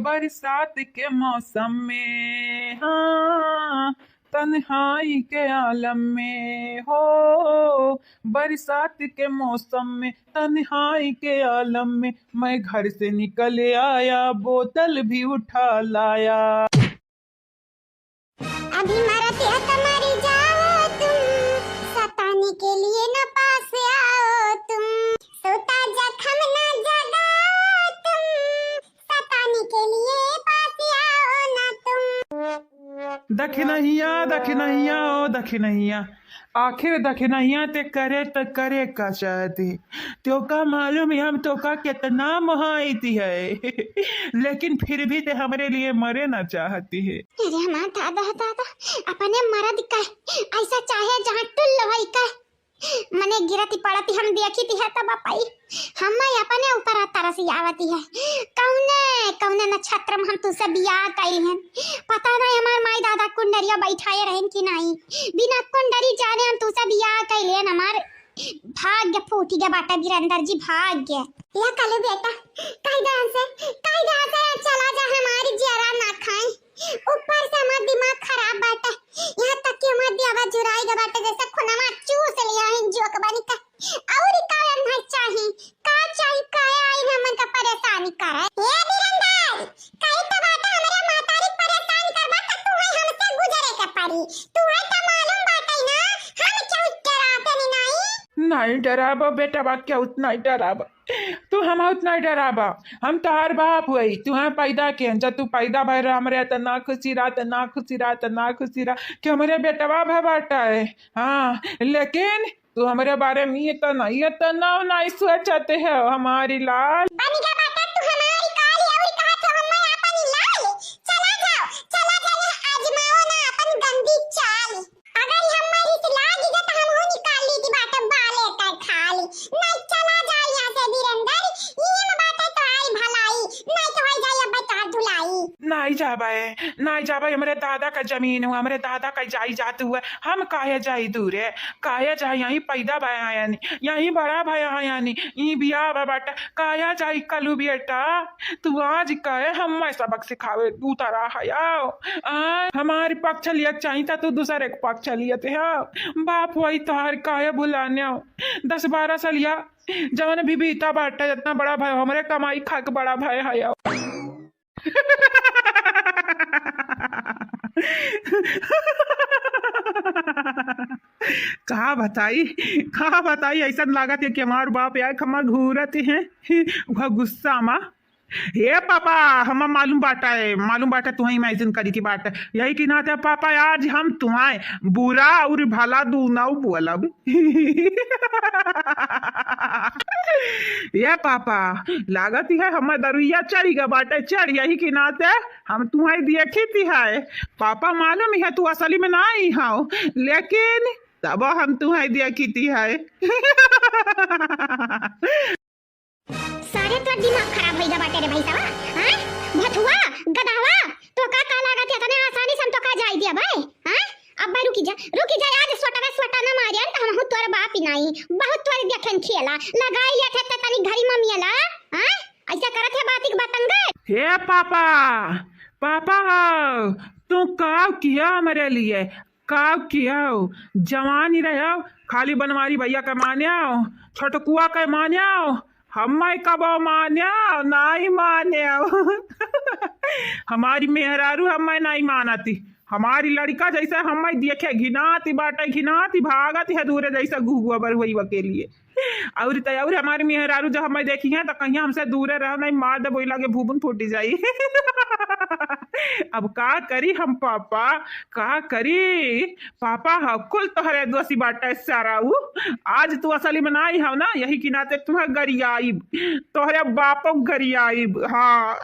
बरसात के मौसम में, हाँ, तन्हाई के आलम में, हो बरसात के मौसम में, तन्हाई के आलम में, मैं घर से निकल आया, बोतल भी उठा लाया। अभी मरत है तो मरी जाओ तुम, सताने के लिए न पास आओ तुम, सोता जख्म न जगाओ तुम, सताने के लिए पास आओ ना तुम। दखिनहिया, दखिनहिया, ओ दखिनहिया, आखिर दखिनहिया ते करे त करे का चाहती? तोका मालूम है हम तोका कितना मोहाइती है, लेकिन फिर भी ते हमरे लिए मरे ना चाहती है। अरे हमार दादा, दादा, अपने मरद का ऐसा चाहे जहाँ टुल्ल होई का, मने गिरती पड़ती हम देखी ती है तब पाई, हम अपने ऊपर तरस आवती है। कौने, कौने नक्षत्र में हम तुसे बियाह कैली हन, पता नहीं हमार माई दादा कुंडरिया बैठाए रहन कि नहीं, बिना कुंडरी जाने हम तुसे बियाह कैली हन, हमार भाग्य फूटी गया बाटा वीरेंद्र जी, भाग्य। या कालू बेटा, कह दे हमसे, कह दे हमसे, चला जा, हमारी जियरा ना खाए। ऊपर से हमार दिमाग खराब बाटे, यहाँ तक कि हमार दियावा जुराई गए बाटे, जैसे खुनवा चूस लिया है जोक बनी का। और का नहीं चाही, का चाही, का आई हमन का परेशान करे? ए वीरेंद्र, कही तो बाटे हमरे महतारी परेशान करबा त तू है हमसे गुजरे के पड़ी। तू है तो मालूम बाटे ना, हम क्यों डराते नहीं, नहीं? नहीं डराबो बेटा, बा क्यों नहीं डराबो? तू हम उतना डराबा, हम तोहार बाप हुई, तुहे पैदा किहन, जब तू पैदा भय रहा हमरे त ना खुशी रहा, त ना खुशी रहा, त ना खुशी रहा कि हमरे बेटवा भय बाटा है। हाँ, लेकिन तू हमरे बारे में ये तो नहीं, ये तो ना, नहीं सोचते हो हमारी लाल। बन गया बाटा तू हमारी काली और कहा तो हम अपन लाल। चला जाओ, चला जाओ, आजमाओ ना अपन गंदी चाल। अगर ई हमारी से लागी गए तो हम हो निकाल ली थी बाटे बाले का खाली। नहीं चला जाए यहाँ से वीरेंद्र, ये में बाटे तो आई भलाई, नहीं तो आई जाए अब तो धुलाई। नहीं जाबे, नहीं जाबे, हमरे दादा का जमीन हुआ, हमरे दादा का जाई जात हुआ, हम काहे जाई दूरे, काहे जाई, यहीं पैदा भया यानी, यहीं बड़ा भया यानी, ई बियाह बा बाटे, काहे जाई कलू बेटा, तू आज काहे हमें सबक सिखावे उतरा है आओ। आ, हमार पक्ष लिया चाही त तू दूसरे के पक्ष लियत है। बाप वही तोहार काहे भुलाने हो? दस बारह साल या जवन भी बीता बाटे, इतना बड़ा भय, हमरे कमाई खा के बड़ा भय है आओ। का बताई, का बताई, ऐसा लागत है कि हमार बाप यार खमा घूरत है, वह गुस्सा मा। हे पापा, हमा मालूम बाटा है, मालूम बाटा, तुहैं imagine करी की बात है। यही की नाते पापा, आज हम तुहैं बुरा और भला दूनौ बोलब। ये पापा, लागत है हमार दरुइया चढ़ गया बाटे, चढ़, यही की नाते हम तुहैं देखी ती है। पापा, मालूम है तू असली में नहीं हो, लेकिन तब हम तुहैं देखी ती है। सारे तोर दिमाग खराब होइगा बाटे रे भैंसवा, हैं? भथुआ, गदहवा, तोका का लागत है इतने आसानी से हम तोका जाई दिया भाई, हैं? अब भाई रुकी जा, रुकी जा, आज सोटवे सोटा ना मारियन त हमहू तोर बाप ही नहीं, बहुत तोर देखन खेला, लगाई लिया थे त तनी घरी ममियला, हैं? ऐसा करत है बातिक बतंगड़। हे पापा, पापा हो, तू का किया हमरे लिए? का कियो? जवानी रह्यो, खाली बनवारी भैया के मान्यो, छोटकुआ के मान्यो, हम्मै कबो मान्यो, नाई मान्यो। हमारी मेहरारू हम्मै नाई मानती, हमारी लड़का जैसे हम्मै देखे घिनाती बाटे, घिनाती भागत है दूरे जैसे घुघुआ बरहुआ के लिए। और त और हमारी मेहरारू जब हमें देखी हैं त कहीं हमसे दूरे रहो, नहीं मार दे बोला के भूबुन फूटी जाई। अब का करी हम पापा, का करी पापा, ह कुल तोहरे दोषी बाटे सारा उ। आज तू असली में नाही हव ना, यही की नाते तुम्हें गरियाइब, तोहरे बापो गरियाइब। हाँ।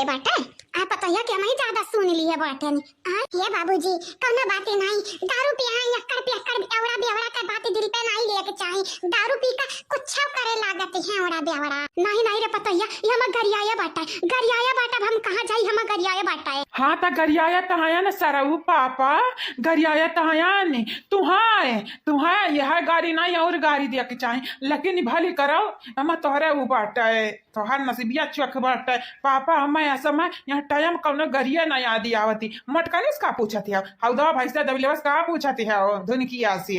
बाटे, आ पतोहिया के हमही ज्यादा सुन लिए बाटे नी। आ, ये बाबूजी, कौनो बात नहीं, दारू पिया, यक्कड़ पियक्कड़, एवड़ा बेवड़ा का बात दिल पे नहीं लिए के चाही। दारू पी का कुछ करे लागत है, एवड़ा बेवड़ा। नहीं, नहीं रे पतोहिया, ये हम गरियाया बाटे, गरियाया बाटे, अब हम कहाँ जाई, हम गरियाया बाटे। हाँ, त गरियाया त है न सरऊ पापा, गरियाया त है न, तुहाय, तुहाय यह गारी नहीं और गारी दिया के चाही, लेकिन भली करो, हम तोहरे ऊ बाटे। तोहार नसीबिया चोख बाटे। पापा, हमें ऐसा में यहाँ टाइम कौनो गरिया ना याद आवती। मटकनिस का पूछत है? हौदा भैंसा दबिलवस का पूछत है? धुनकिया से।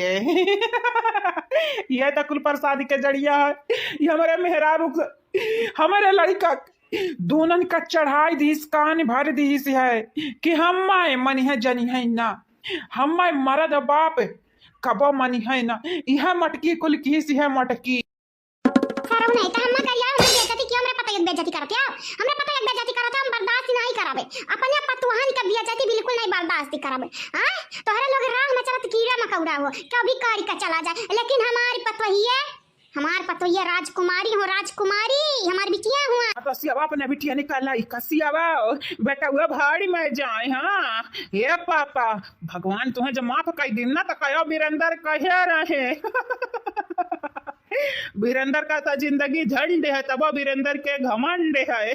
ये तो कुल प्रसाद के जड़िया है। ये हमारे मेहरारू क-, हमारे लड़का क-, दोनन का चढ़ाई दीस, कान भर दीस है कि हम माए मनिहे जनिहे ना। हम माए मरद बाप कबो मनिहे ना। यह मटकी कुल कीस है मटकी। सरऊ नहीं, त हम्मा गरिया, हमरे बेइज्जती कियो, हमरे पतोहिया के बेइज्जती करत हो, हमरे पतोहिया के बेइज्जती करत हो, हम बर्दाश्त नहीं कराबे। अपने पतोहन के बेइज्जती बिल्कुल नहीं बर्दाश्त कराबे। हाँ, तोहरे लोग राह में चलत कीड़ा मकौड़ा हो, कभी काढ़ के चला जाए, लेकिन हमारी पतोहिया, हमार पतोहिया राजकुमारी हो, राजकुमारी, हमार बिटिया हुआ। अब सियावा अपने बिटिया निकाला, ई कसियावा, बेटा हुआ भाड़ी में जाए, हाँ। हे पापा, भगवान तुम्हें जो माफ कर दिन ना, तो कहो बीरेंद्र कहे रहे। बीरेंद्र का तो जिंदगी झंड है, तबो बीरेंद्र के घमंड है।